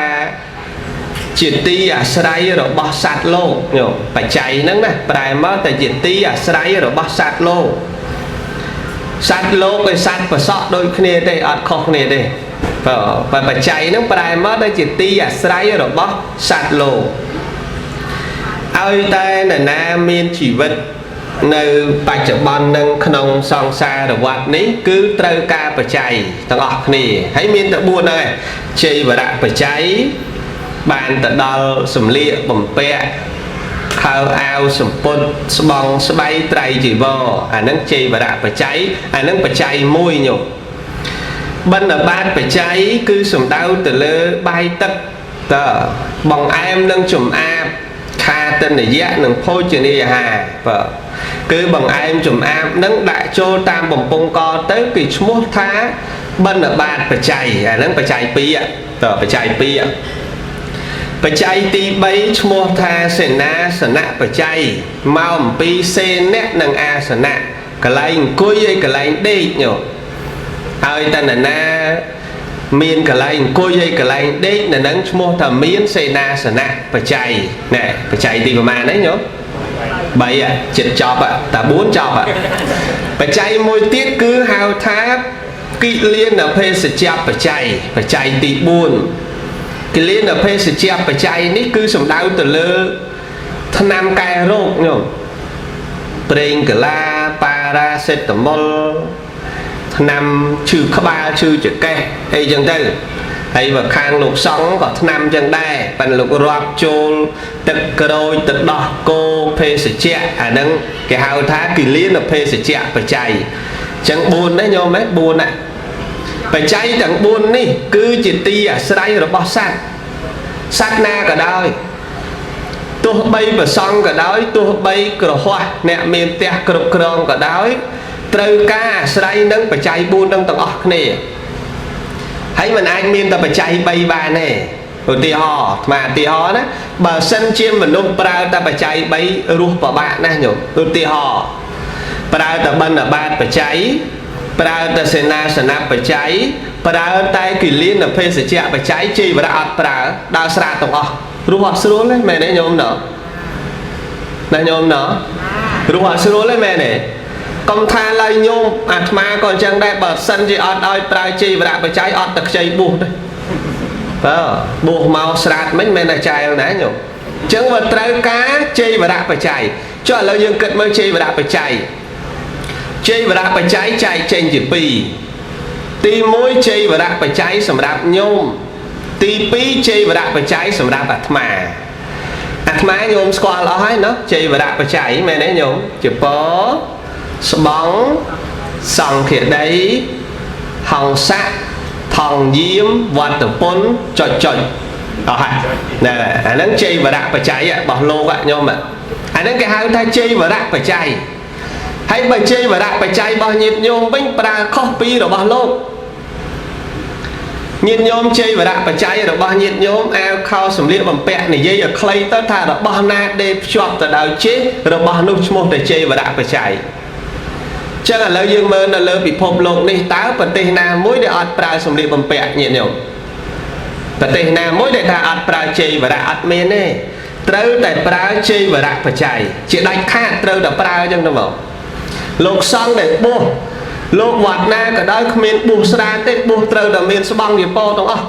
ជាទីអាស្រ័យរបស់សត្វលោកញោមបច្ច័យហ្នឹងណាប្រែមកតែជាទីអាស្រ័យរបស់សត្វលោកសត្វលោកឯសត្វប្រសក់ដូចគ្នាទេអត់ខុសគ្នាទេបើបច្ច័យហ្នឹងប្រែមកតែជាទីអាស្រ័យរបស់សត្វលោកឲ្យតែនរណាមានជីវិតនៅបច្ចុប្បន្ននឹងក្នុងសង្សារវដ្តនេះគឺត្រូវការបច្ច័យទាំងអស់គ្នាហើយមានតែ4ហ្នឹងឯងជ័យវរៈបច្ច័យបានទៅដល់សម្លៀកបំពាក់ ខោអាវសម្ពុតស្បង់ស្បៃត្រៃជីវរអាហ្នឹងជ័យវរៈបច្ច័យអាហ្នឹងបច្ច័យមួយញោមបណ្ឌបាតបច្ច័យគឺសំដៅទៅលើបាយទឹកតើបងអែមនិងចំអាបខាទនយៈនិងភោជនីយអាហារបើគឺបងអែមចំអាបនឹងដាក់ចូលតាមបំពង់កទៅគឺឈ្មោះថាបណ្ឌបាតបច្ច័យអាហ្នឹងបច្ច័យ2តើបច្ច័យ2បច្ច័យទី3ឈ្មោះថាសេនាសនៈបច្ច័យមកអំពីសេនៈនិងអាសនៈកន្លែងអង្គុយហើយកន្លែងដេកញោមហើយតណ្ណាមានកន្លែងអង្គុយហើយកន្លែងដេកនៅនឹងឈ្មោះថាមានសេនាសនៈបច្ច័យណែបច្ច័យទីប្រមាណហ្នឹងញោម3ចិត្តចប់តា4ចប់បច្ច័យមួយទៀតគឺហៅថាគិលានភេសជ្ជបច្ច័យបច្ច័យទី4គិលានភេសជ្ជបច្ច័យនេះគឺសំដៅទៅលើថ្នាំកែរោគញោមប្រេងកាឡាប៉ារ៉ាសេតាមុលថ្នាំឈឺក្បាលឈឺចង្កេះអីចឹងទៅហើយបើខាងលោកសង្ឃក៏ថ្នាំចឹងដែរប៉ុន្តែលោករាប់ចូលទឹកក្រូចទឹកដោះគោភេសជ្ជៈអាហ្នឹងគេហៅថាគិលានភេសជ្ជៈបច្ច័យចឹង4នេះញោមហ៎4ណាបច្ច័យទាំង4នេះគឺជាទីអាស្រ័យរបស់សត្វសត្វណាក៏ដោយទោះបីប្រសង់ក៏ដោយទោះបីក្រហោះអ្នកមានផ្ទះគ្រប់គ្រងក៏ដោយត្រូវការអាស្រ័យនឹងបច្ច័យ4នឹងទាំងអស់គ្នាហើយមិនអាចមានតែបច្ច័យ3បានទេឧទាហរណ៍អាត្មាឧទាហរណ៍ណាបើសិនជាមនុស្សប្រើតែបច្ច័យ3រស់ពិបាកណាស់ញោមឧទាហរណ៍ប្រើតែបណ្ឌបាតបច្ច័យប្រើតែសេនាសនៈបច្ច័យប្រើតែគិលានភេសជ្ជៈបច្ច័យជីវរៈអត់ប្រើដើរស្រាតទាំងអស់រស់អត់ស្រួលទេមែនទេញោមណោះណាញោមណោះរស់អត់ស្រួលទេមែនទេកុំថាឡើយញោមអាត្មាក៏អញ្ចឹងដែរបើសិនជាអត់ឲ្យប្រើជីវរៈបច្ច័យអត់តែខ្ចីបួសទេបើបួសមកស្រាតមិញមិនមែនតែចែលណាញោមអញ្ចឹងបើត្រូវការជីវរៈបច្ច័យចុះឥឡូវយើងគិតមើលជីវរៈបច្ច័យជីវរៈបច្ច័យចែកចេញជា2ទី1ជីវរៈបច្ច័យសម្រាប់ញោមទី2ជីវរៈបច្ច័យសម្រាប់អាត្មាអាត្មាញោមស្គាល់អស់ហើយណោះជីវរៈបច្ច័យមែនទេញោមជាពស្បង់សង្ឃាដីហង្សៈថងយាមវត្តពុនចុចចុចអស់ហើយណែអាហ្នឹងជីវរៈបច្ច័យរបស់លោកញោមអាហ្នឹងគេហៅថាជីវរៈបច្ច័យហើយបើជីវរៈបច្ច័យរបស់ញាតិញោមវិញប្រើខុសពីរបស់លោកញាតិញោមជីវរៈបច្ច័យរបស់ញាតិញោមអាវខោសម្លៀកបំពាក់និយាយឲ្យខ្លីទៅថារបស់ណាដេកភ្ជាប់ទៅដោយជេររបស់នោះឈ្មោះតែជីវរៈបច្ច័យចឹងឥឡូវយើងមើលនៅលើពិភពលោកនេះតើប្រទេសណាមួយដែលអត់ប្រើសម្លៀកបំពាក់ញាតិញោមប្រទេសណាមួយដែលថាអត់ប្រើជីវរៈអត់មានទេត្រូវតែប្រើជីវរៈបច្ច័យជាដាច់ខាតត្រូវតែប្រើចឹងទៅមកលោកសង្ឃដែលបួសលោកវត្តណាក៏ដោយគ្មានបួសស្រាទេបួសត្រូវតែមានស្បង់ជាពោទាំងអស់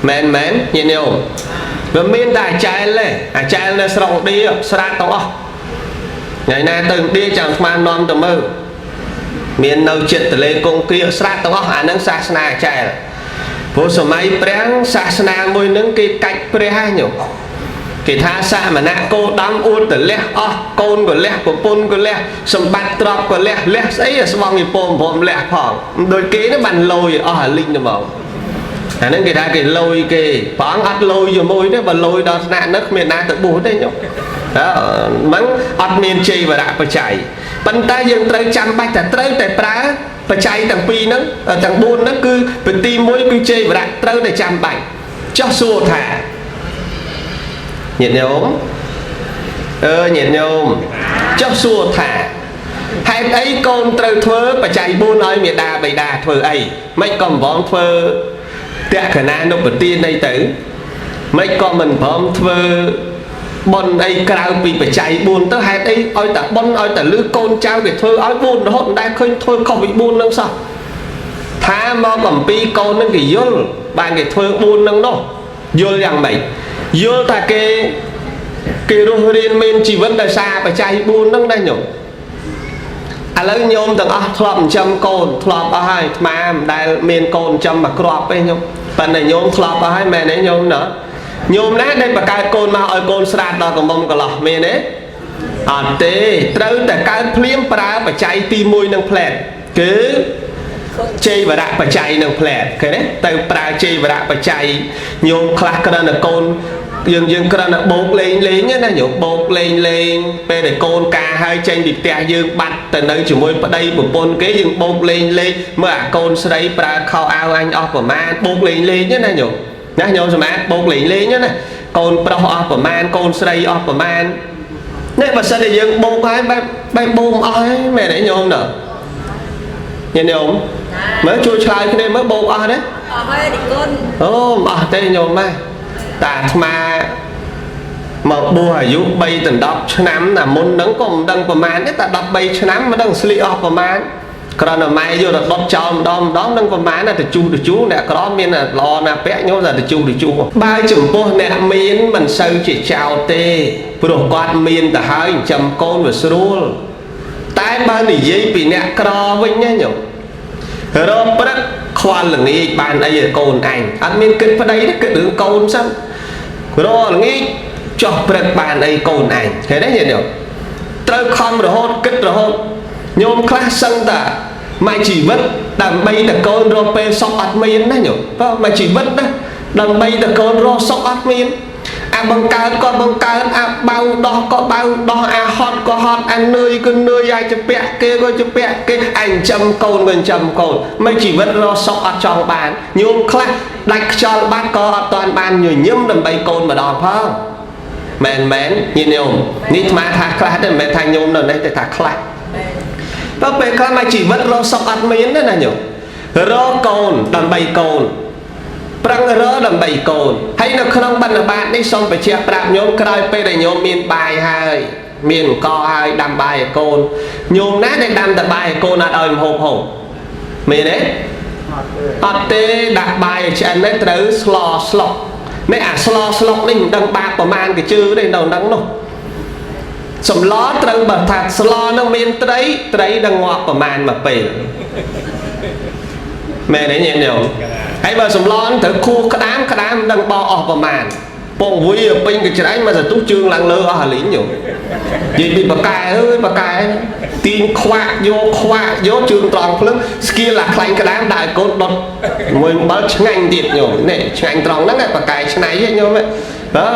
មែនមែនញាតិញោមវាមានតែអាចែលទេអាចែលនៅស្រុកឥណ្ឌាស្រាទាំងអស់ថ្ងៃណាទៅឥណ្ឌាចាំស្មាននាំទៅមើលមាននៅចិត្តទលេគង្គាស្រាទាំងអស់អានឹងសាសនាអាចែលព្រោះសម័យព្រះសាសនាមួយនឹងគេកាច់ព្រះហ្នឹងញោមគេថាសមណៈគោដំអួតទៅលះអស់កូនក៏លះប្រពន្ធក៏លះសម្បត្តិទ្រព្យក៏លះលះស្អីស្បង់ពីពំព្រមលះផងដូចគេហ្នឹងបានលយអស់អាលីងទៅមកអាហ្នឹងគេថាគេលយគេព្រះអង្គអត់លយជាមួយទេបើលយដល់ថ្នាក់ហ្នឹងគ្មានណាទៅបួសទេញោមហ្នឹងអត់មានជ័យវរៈបច្ច័យប៉ុន្តែយើងត្រូវចាំបាច់តែត្រូវតែប្រើបច្ច័យទាំងពីរហ្នឹងទាំង4ហ្នឹងគឺពីទី1គឺជ័យវរៈត្រូវតែចាំបាច់ចុះសួរថាញាតិញោមអើញាតិញោមចុះសួរថាហេតុអីកូនត្រូវធ្វើបច្ច័យ4ឲ្យមេដាបិតាធ្វើអីមិនក៏មិនព្រមធ្វើតក្កណានុបទានអីទៅមិនក៏មិនព្រមធ្វើបុណ្យអីក្រៅពីបច្ច័យ4ទៅហេតុអីឲ្យតែបុណ្យឲ្យតែលឺកូនចៅគេធ្វើឲ្យ4រហូតមិនដែលឃើញធ្វើខុសពី4នឹងសោះថាមកអំពីកូននឹងគេយល់បានគេធ្វើ4នឹងនោះយល់យ៉ាងម៉េចយល់ថាគេរស់រៀនមានជីវិតដោយសារបច្ច័យ4ហ្នឹងដែរញោមឥឡូវញោមទាំងអស់ធ្លាប់ចិញ្ចឹមកូនធ្លាប់អស់ហើយអាត្មាមិនដែលមានកូនចិញ្ចឹមមួយគ្រាប់ទេញោមប៉ុន្តែញោមធ្លាប់អស់ហើយមែនទេញោមណោះ ញោមណាដែលបង្កើតកូនមកឲ្យកូនស្រាតដល់កំមុំកន្លោះមានទេអត់ទេត្រូវតែកើតភ្លាមប្រើបច្ច័យទី1នឹងផ្លែតគឺជ័យវរៈបច្ច័យនឹងផ្លែតឃើញទេទៅប្រើជ័យវរៈបច្ច័យញោមខ្លះគ្រាន់តែកូនយើងគ្រាន់តែបោកលេងលេងណាញោមបោកលេងលេងពេលដែលកូនការហើយចេញពីផ្ទះយើងបាត់ទៅនៅជាមួយប្តីប្រពន្ធគេយើងបោកលេងលេងមើលអាកូនស្រីប្រើខោអាវអញអស់ប្រមាណបោកលេងលេងណាញោមណាញោមសម្អាតបោកលេងលេងណាកូនប្រុសអស់ប្រមាណកូនស្រីអស់ប្រមាណនេះបើសិនតែយើងបោកហើយបែបបែបបោកអស់ហើយមែនទេញោមណ៎ញាតិញោមមើលជួយឆ្លើយគ្នាមើលបោកអស់ទេ អស់ហើយនិគុណ អូមិនអស់ទេញោមម៉ែតាអាត្មាមកបួសអាយុ3ដល់10ឆ្នាំណាមុនហ្នឹងក៏មិនដឹងប្រមាណទេតែ13ឆ្នាំមិនដឹងស្លៀកអស់ប្រមាណគ្រាន់តែម៉ែយកទៅដុតចោលម្ដងម្ដងនឹងប្រមាណណាទៅជុះទៅជុះអ្នកក្រមានតែល្អណាស់ពាក់ញោមតែទៅជុះទៅជុះបើចំពោះអ្នកមានមិនសូវជាចោលទេព្រោះគាត់មានទៅហើយចិញ្ចឹមកូនវាស្រួលតែបើនិយាយពីអ្នកក្រវិញណាញោមរកព្រឹកខ្វល់ល្ងាចបានអីឲ្យកូនអញអត់មានគិតប្តីទេគិតរឿងកូនសិនរកល្ងាចចោះព្រឹកបានអីកូនអញឃើញទេញាតិញោមត្រូវខំរហូតគិតរហូតញោមខ្លះសឹងតាមួយជីវិតដើម្បីតែកូនរកពេលសុខអត់មានណាញោមបើមួយជីវិតណាដើម្បីតែកូនរកសុខអត់មានអាបង្កើតក៏បង្កើតអាបៅដោះក៏បៅដោះអាហត់ក៏ហត់អានឿយក៏នឿយអាចពាក់គេក៏ជពាក់គេអញចាំកូនក៏ចាំកូនមួយជីវិតរកសុខអត់ចង់បានញោមខ្លះដាច់ខ្យល់បាត់ក៏អត់តាន់បានញញឹមដើម្បីកូនម្ដងផងមែនមែនញាតិញោមនេះអាត្មាថាខ្លះទេមិនមែនថាញោមនៅនេះទេថាខ្លះបើពេលខ្លះមួយជីវិតរកសុខអត់មានទេណាញោមរកកូនដើម្បីកូនប្រឹងរដើម្បីកូនហើយនៅក្នុងបណ្ឌបាតនេះសូមបញ្ជាក់ប្រាប់ញោមក្រោយពេលដែលញោមមានបាយហើយមានអង្គហើយដាំបាយឲ្យកូនញោមណាដែលដាំតែបាយឲ្យកូនអត់ឲ្យម្ហូបហូបមានទេអត់ទេដាក់បាយឲ្យឆ្អិននេះត្រូវស្លស្លុកនេះអាស្លស្លុកនេះមិនដឹងបាបប្រមាណកជើទេនៅនឹងនោះសម្លត្រូវបើថាស្លនឹងមានត្រីត្រីនឹងងាប់ប្រមាណមួយពេលមែនទេញាតិញោមហើយបើសម្លត្រូវខួក្តាមក្តាមមិនដឹងបោអស់ប្រមាណពងវាពេញកច្រែងមកសន្ទុះជើងឡើងលើអស់អាលីងញោមនិយាយពីបកែអើយបកែទាញខ្វាក់យកខ្វាក់យកជើងត្រង់ភ្លឹងស្គៀលអាខ្លាញ់ក្តាមដាក់ឲ្យកូនដុតមួយអំបិលឆ្ងាញ់ទៀតញោមនេះឆ្ងាញ់ត្រង់ហ្នឹងបកែឆ្នៃហ៎ញោមបើ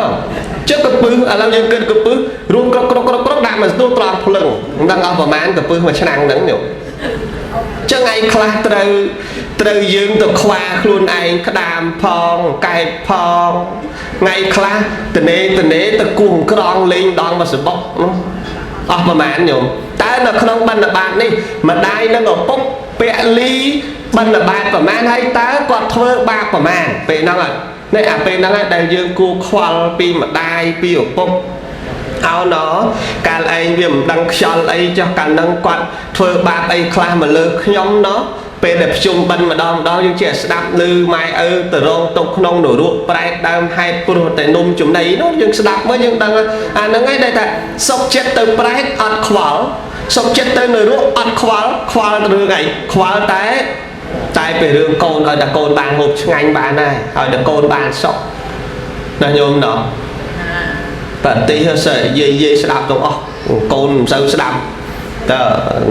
ជឹកកពឹសឥឡូវយើងគិតកពឹសរួមក្រកក្រកក្រកដាក់មកសន្ទុះត្រង់ភ្លឹងមិនដឹងអស់ប្រមាណកពឹសមួយឆ្នាំងហ្នឹងញោមចឹងឯងខ្លះត្រូវយើងទៅខ្វាខ្លួនឯងក្តាមផងកែបផងថ្ងៃខ្លះតនេតនេទៅគោះក្រងលេងដងមកសបុកនោះអស់ប្រមាណញោមតើនៅក្នុងបណ្ឌបាតនេះម្ដាយនិងឪពុកពលីបណ្ឌបាតប្រមាណហើយតើគាត់ធ្វើបាបប្រមាណពេលហ្នឹងនេះអាពេលហ្នឹងដែលយើងគួរខ្វល់ពីម្ដាយពីឪពុកអោណកាលឯងវាមិនដឹងខ្យល់អីចុះកាលហ្នឹងគាត់ធ្វើបាបអីខ្លះមកលើខ្ញុំណោះពេលដែលភ្ជុំបិណ្ឌម្ដងម្ដងយើងចេះស្ដាប់ឮម៉ែឪទៅរងទុកក្នុងនរកប្រែតដើមហេតុព្រោះតែនំចំណីនោះយើងស្ដាប់មើលយើងដឹងអាហ្នឹងឯងដែលថាសុកចិត្តទៅប្រែតអត់ខ្វល់សុកចិត្តទៅនរកអត់ខ្វល់ខ្វល់រឿងអីខ្វល់តែពេលរឿងកូនឲ្យតែកូនបានហូបឆ្ងាញ់បានហើយឲ្យតែកូនបានសុខណាញោមណោះបតិហសិយាយយាយស្ដាប់ទាំងអស់កូនមិនសូវស្ដាប់តើ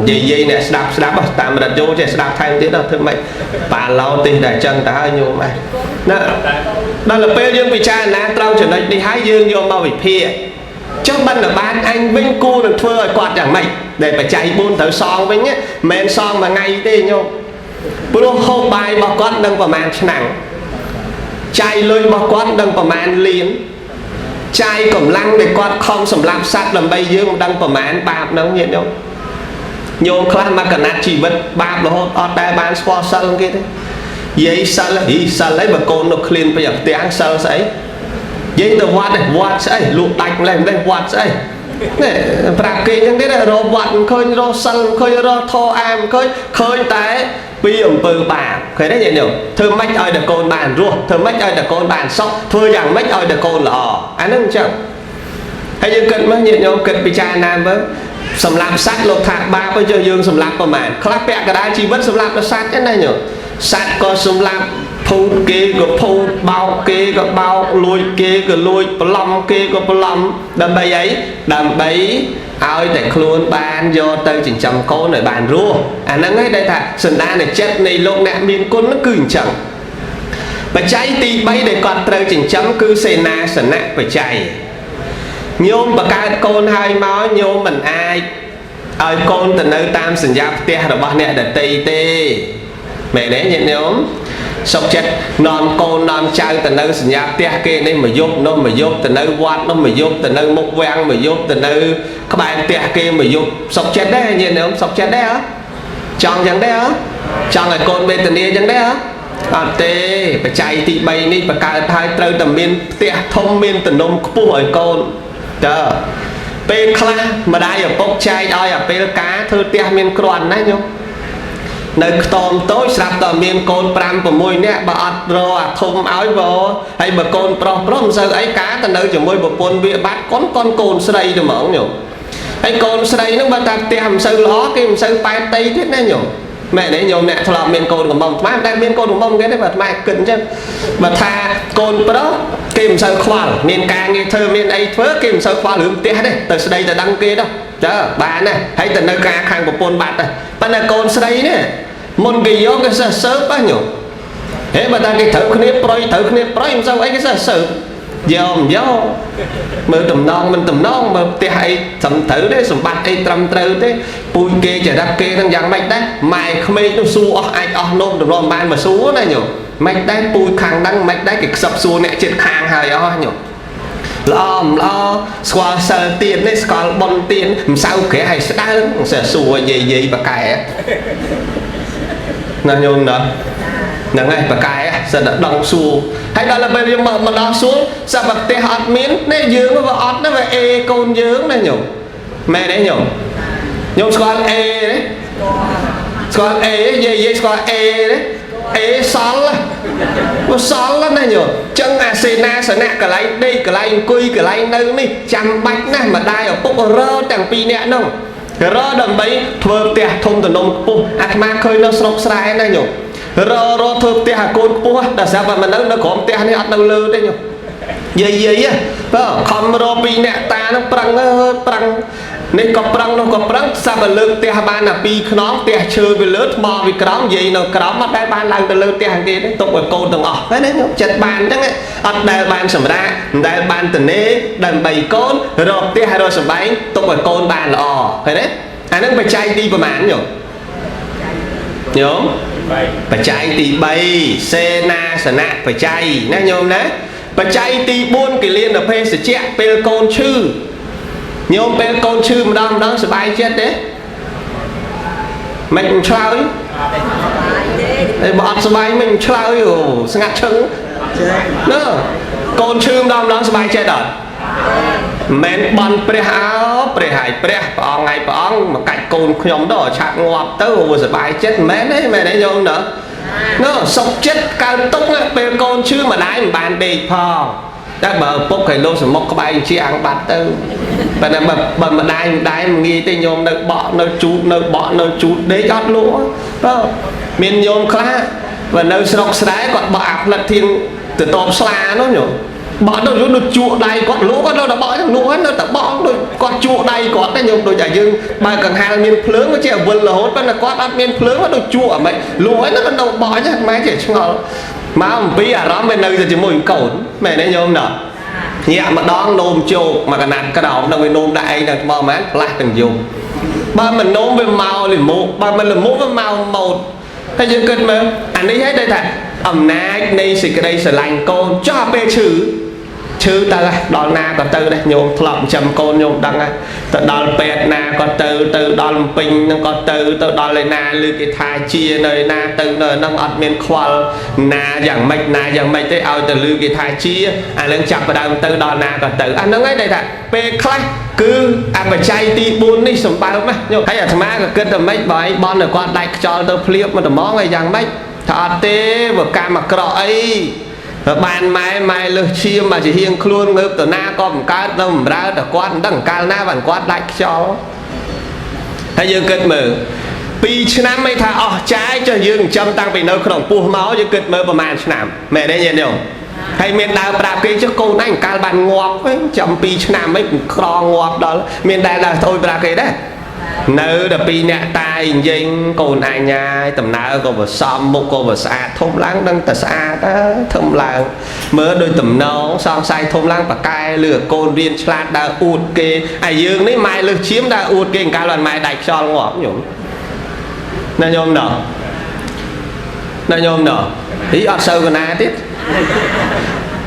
យាយយាយអ្នកស្ដាប់ស្ដាប់តាមរថយន្តចេះស្ដាប់ថែមទៀតដល់ធ្វើម៉េចបាឡោទេសតែអញ្ចឹងទៅហើយញោមឯងណាដល់ពេលយើងពិចារណាត្រង់ចំណុចនេះហើយយើងយកមកវិភាគចុះបណ្ឌបាតអញវិញគួរនឹងធ្វើឲ្យគាត់យ៉ាងម៉េចដែលបច្ច័យ4ត្រូវសងវិញមិនមែនសងមួយថ្ងៃទេញោមព្រោះហូបបាយរបស់គាត់នឹងប្រមាណឆ្នាំចាយលុយរបស់គាត់នឹងប្រមាណលានចាយកម្លាំងដែលគាត់ខំសម្លាប់សត្វដើម្បីយើងមិនដឹងប្រមាណបាបហ្នឹងញាតិញោមញោមខ្លះមកកណាត់ជីវិតបាបរហូតអត់ដែលបានស្គាល់សិលគេទេយាយសិលហីសិលអីបើកូននៅឃ្លានពេញផ្ទាំងសិលស្អីយាយទៅវត្តវត្តស្អីលក់ដាច់ម្លេះម្លេះវត្តស្អីនេះប្រាប់គេអញ្ចឹងទៀតរកវត្តមិនឃើញរកសិលមិនឃើញរកធម៌អាមិនឃើញឃើញតែពីអំពើបាបឃើញទេញាតិញោមធ្វើម៉េចឲ្យតែកូនបានរស់ធ្វើម៉េចឲ្យតែកូនបានសុខធ្វើយ៉ាងម៉េចឲ្យតែកូនល្អអាហ្នឹងអញ្ចឹងហើយយើងគិតមើលញាតិញោមគិតពិចារណាមើលសម្លាប់សត្វលោកថាបាបទៅយើងសម្លាប់ប្រមាណខ្លះពាក់កណ្ដាលជីវិតសម្លាប់សត្វហ្នឹងណាញោមសត្វក៏សម្លាប់ ភូតគេក៏ភូតបោកគេក៏បោកលួចគេក៏លួចបន្លំគេក៏បន្លំដើម្បីអីដើម្បីឲ្យតែខ្លួនបានយកទៅចិញ្ចឹមកូនឲ្យបានរស់អាហ្នឹងឯងដែលថាសន្តានចិត្តនៃលោកអ្នកមានគុណហ្នឹងគឺអញ្ចឹងបច្ច័យទី3ដែលគាត់ត្រូវចិញ្ចឹមគឺសេនាសនៈបច្ច័យញោមបង្កើតកូនហើយមកញោមមិនអាចឲ្យកូនទៅនៅតាមសញ្ញាផ្ទះរបស់អ្នកដទៃទេមែនទេញាតិញោមសុខចិត្តនាំកូននាំចៅទៅនៅសញ្ញាផ្ទះគេនេះមួយយប់នោះមួយយប់ទៅនៅវត្តនោះមួយយប់ទៅនៅមុខវាំងមួយយប់ទៅនៅក្បែរផ្ទះគេមួយយប់សុខចិត្តទេញាតិញោមសុខចិត្តទេហ៎ចង់ចឹងទេហ៎ចង់ឲ្យកូនវេទនាចឹងទេហ៎អត់ទេបច្ច័យទី3នេះបង្កើតហើយត្រូវតែមានផ្ទះធំមានទំនំខ្ពស់ឲ្យកូនតើពេលខ្លះម្ដាយឪពុកចែកឲ្យអាពេលការធ្វើផ្ទះមានគ្រាន់ណាញោមនៅខ្ទមតូចស្រាប់តែមានកូន5 6នាក់បើអត់រអាធំឲ្យបើហើយបើកូនប្រុសប្រុសមិនសូវអីការទៅនៅជាមួយប្រពន្ធវាបាត់កូនកូនកូនស្រីទៅហ្មងញោមហើយកូនស្រីហ្នឹងបើតែផ្ទះមិនសូវល្អគេមិនសូវប៉ែតតីទៀតណាញោមមែនទេញោមអ្នកធ្លាប់មានកូនកំមុំអាត្មាមិនដែលមានកូនកំមុំគេទេបើអាត្មាគិតអញ្ចឹងបើថាកូនប្រុសគេមិនសូវខ្វល់មានការងារធ្វើមានអីធ្វើគេមិនសូវខ្វល់រឿងផ្ទះទេទៅស្ដីទៅដឹងគេទៅចើបានណាហើយទៅនៅការខាងប្រពន្ធបាត់ដែរប៉ុន្តែកូនស្រីនេះមុនគេយកគេសេះសើបញោមហេបើតាគេត្រូវគ្នាប្រុយត្រូវគ្នាប្រុយមិនសូវអីគេសេះសើបយកមិនយកមើលតំណងមិនតំណងមើលផ្ទះអីត្រឹមត្រូវទេសម្បត្តិអីត្រឹមត្រូវទេពូជគេចរិតគេនឹងយ៉ាងម៉េចដែរម៉ែក្មេកនោះសួរអស់អាចអស់នោមតម្រាំបានមកសួរណាញោមមិនដែរពូជខាងដឹងមិនដែរគេខ្សឹបសួរអ្នកចិត្តខាងហើយអស់ញោមល្អមិនល្អស្គាល់សិលទៀតនេះស្គាល់ប៉ុនទៀតមិនសៅក្រះឲ្យស្ដើងសួរយាយយាយបកែណាញោមណាហ្នឹងហើយបកែសិនតែដងសួរហើយដល់ពេលយើងមកដល់សួរសប្តាហ៍ផ្ទះអត់មាននេះយើងវាអត់ណាវាអេកូនយើងណាញោមមែនទេញោមញោមស្គាល់អេទេស្គាល់អេយាយយាយស្គាល់អេទេអេសល់វាសល់ណាញោមចឹងអាសេនាសនៈកន្លែងដេកកន្លែងអង្គុយកន្លែងនៅនេះចាំបាច់ណាស់ម្ដាយឪពុករទាំងពីរនាក់នោះរដើម្បីធ្វើផ្ទះធំទំនំខ្ពស់អាត្មាឃើញនៅស្រុកស្រែណាញោមររធ្វើផ្ទះអាកូនខ្ពស់ដល់ស្រាប់តែមិននៅនៅក្រោមផ្ទះនេះអត់នៅលើទេញោមយាយយាយបើខំរពីអ្នកតានឹងប្រឹងប្រឹងនេះក៏ប្រឹងនោះក៏ប្រឹងស្រាប់តែលើកផ្ទះបានតែពីរខ្នងផ្ទះឈើវាលើថ្មវាក្រោមយាយនៅក្រោមអត់ដែលបានឡើងទៅលើផ្ទះគេទេទុកឲ្យកូនទាំងអស់ហ្នឹងញោមចិត្តបានអញ្ចឹងអត់ដែលបានសម្រាកមិនដែលបានតនេដើម្បីកូនរកផ្ទះរកសម្បែងទុកឲ្យកូនបានល្អឃើញទេអាហ្នឹងបច្ច័យទីប្រហែលញោមញោមបច្ច័យទី3សេនាសនៈបច្ច័យណាញោមណាបច្ច័យទី4គិលានភេសជ្ជៈពេលកូនឈឺញោមពេលកូនឈឺម្ដងម្ដងសប្បាយចិត្តទេមិនឆ្លើយអីបើអត់សប្បាយមិនឆ្លើយអូស្ងាត់ឈឹងណាកូនឈឺម្ដងម្ដងសប្បាយចិត្តអត់មិនបន់ព្រះអោព្រះហើយព្រះព្រះអង្គហើយព្រះអង្គមកកាច់កូនខ្ញុំទៅឆាប់ងាប់ទៅអូសប្បាយចិត្តមែនទេមែនទេញោមណាណ៎សុខចិត្តកើតទុកពេលកូនឈឺម្ដាយមិនបានដេកផងតែបើឪពុកគេលោសមុកក្បែរជាអាំងបាត់ទៅប៉ុន្តែបើម្ដាយម្ដាយមិនងាយទេញោមនៅបក់នៅជូតនៅបក់នៅជូតដេកអត់លក់បើមានញោមខ្លះបើនៅស្រុកស្រែគាត់បក់អាផ្លិតធៀងទៅតបស្លានោះញោមបក់ទៅយូរដូចជក់ដៃគាត់លក់គាត់នៅតែបក់ចឹងលក់ហើយនៅតែបក់ដូចគាត់ជក់ដៃគាត់ទេញោមដូចតែយើងបើកង្ហាលមានភ្លើងវាជាអវិលរហូតប៉ុន្តែគាត់អត់មានភ្លើងដូចជក់អាម៉េចលក់ហើយនៅបក់ចឹងម៉ែជាឆ្ងល់មកអំពីអារម្មណ៍វានៅតែជាមួយកូនមែនទេញោមណាញាក់ម្ដងនោមជោកមកកណាត់ក្រោមដល់វានោមដាក់ឯងដល់ថ្មហ្មងផ្លាស់ទាំងយំបើមិននោមវាមកលិមុបើមិនលិមុវាមកម៉ូតហើយយើងគិតមើលអានេះហើយដែលថាអំណាចនៃសេចក្តីស្រឡាញ់កូនចោះពេលឈឺឈឺទៅដល់ណាក៏ទៅដែរញោមធ្លាប់ចាំកូនញោមដឹងហើយទៅដល់ពេទ្យណាក៏ទៅទៅដល់ពេញហ្នឹងក៏ទៅទៅដល់ឯណាឬគេថាជានៅឯណាទៅនៅហ្នឹងអត់មានខ្វល់ណាយ៉ាងម៉េចណាយ៉ាងម៉េចទេឲ្យទៅឬគេថាជាអានឹងចាប់ផ្ដើមទៅដល់ណាក៏ទៅអាហ្នឹងហើយដែលថាពេលខ្លះគឺអបច្ច័យទី4នេះសម្បើមណាញោមហើយអាត្មាក៏គិតតែម៉េចបើឯងបន់ឲ្យគាត់ដាច់ខ្យល់ទៅភ្លៀបមកត្មងអីយ៉ាងម៉េចថាអត់ទេបើកម្មអាក្រក់អីបានម៉ែម៉ែលើសឈាមមកជាហៀងខ្លួនងើបទៅណាក៏បង្កើតនៅបំរើតែគាត់មិនដឹងកាលណាបានគាត់ដាច់ខ្យល់ហើយយើងគិតមើល 2ឆ្នាំមិនថាអស់ចាយចុះយើងចិញ្ចឹមតាំងពីនៅក្នុងពោះមកយើងគិតមើលប្រហែលឆ្នាំមែនទេញាតិញោមហើយមានដើរប្រាប់គេចុះកូនឯងកាលបានងាប់វិញចាំ2ឆ្នាំមិនក្រងាប់ដល់មានដែលដើរស្អុយប្រាប់គេដែរនៅដល់ពីអ្នកតាយនិយាយកូនអញហើយដំណើរក៏វាសមមុខក៏វាស្អាតធំឡើងដឹងតែស្អាតធំឡើងមើលដូចតំណងសង្ស័យធំឡើងប៉កែលឺកូនរៀនឆ្លាតដើរអួតគេហើយយើងនេះម៉ែលើសឈាមដើរអួតគេកាលបានម៉ែដាច់ខ្យល់ងាប់ញោមណាញោមណោះណាញោមណោះអីអត់សូវកណាទៀត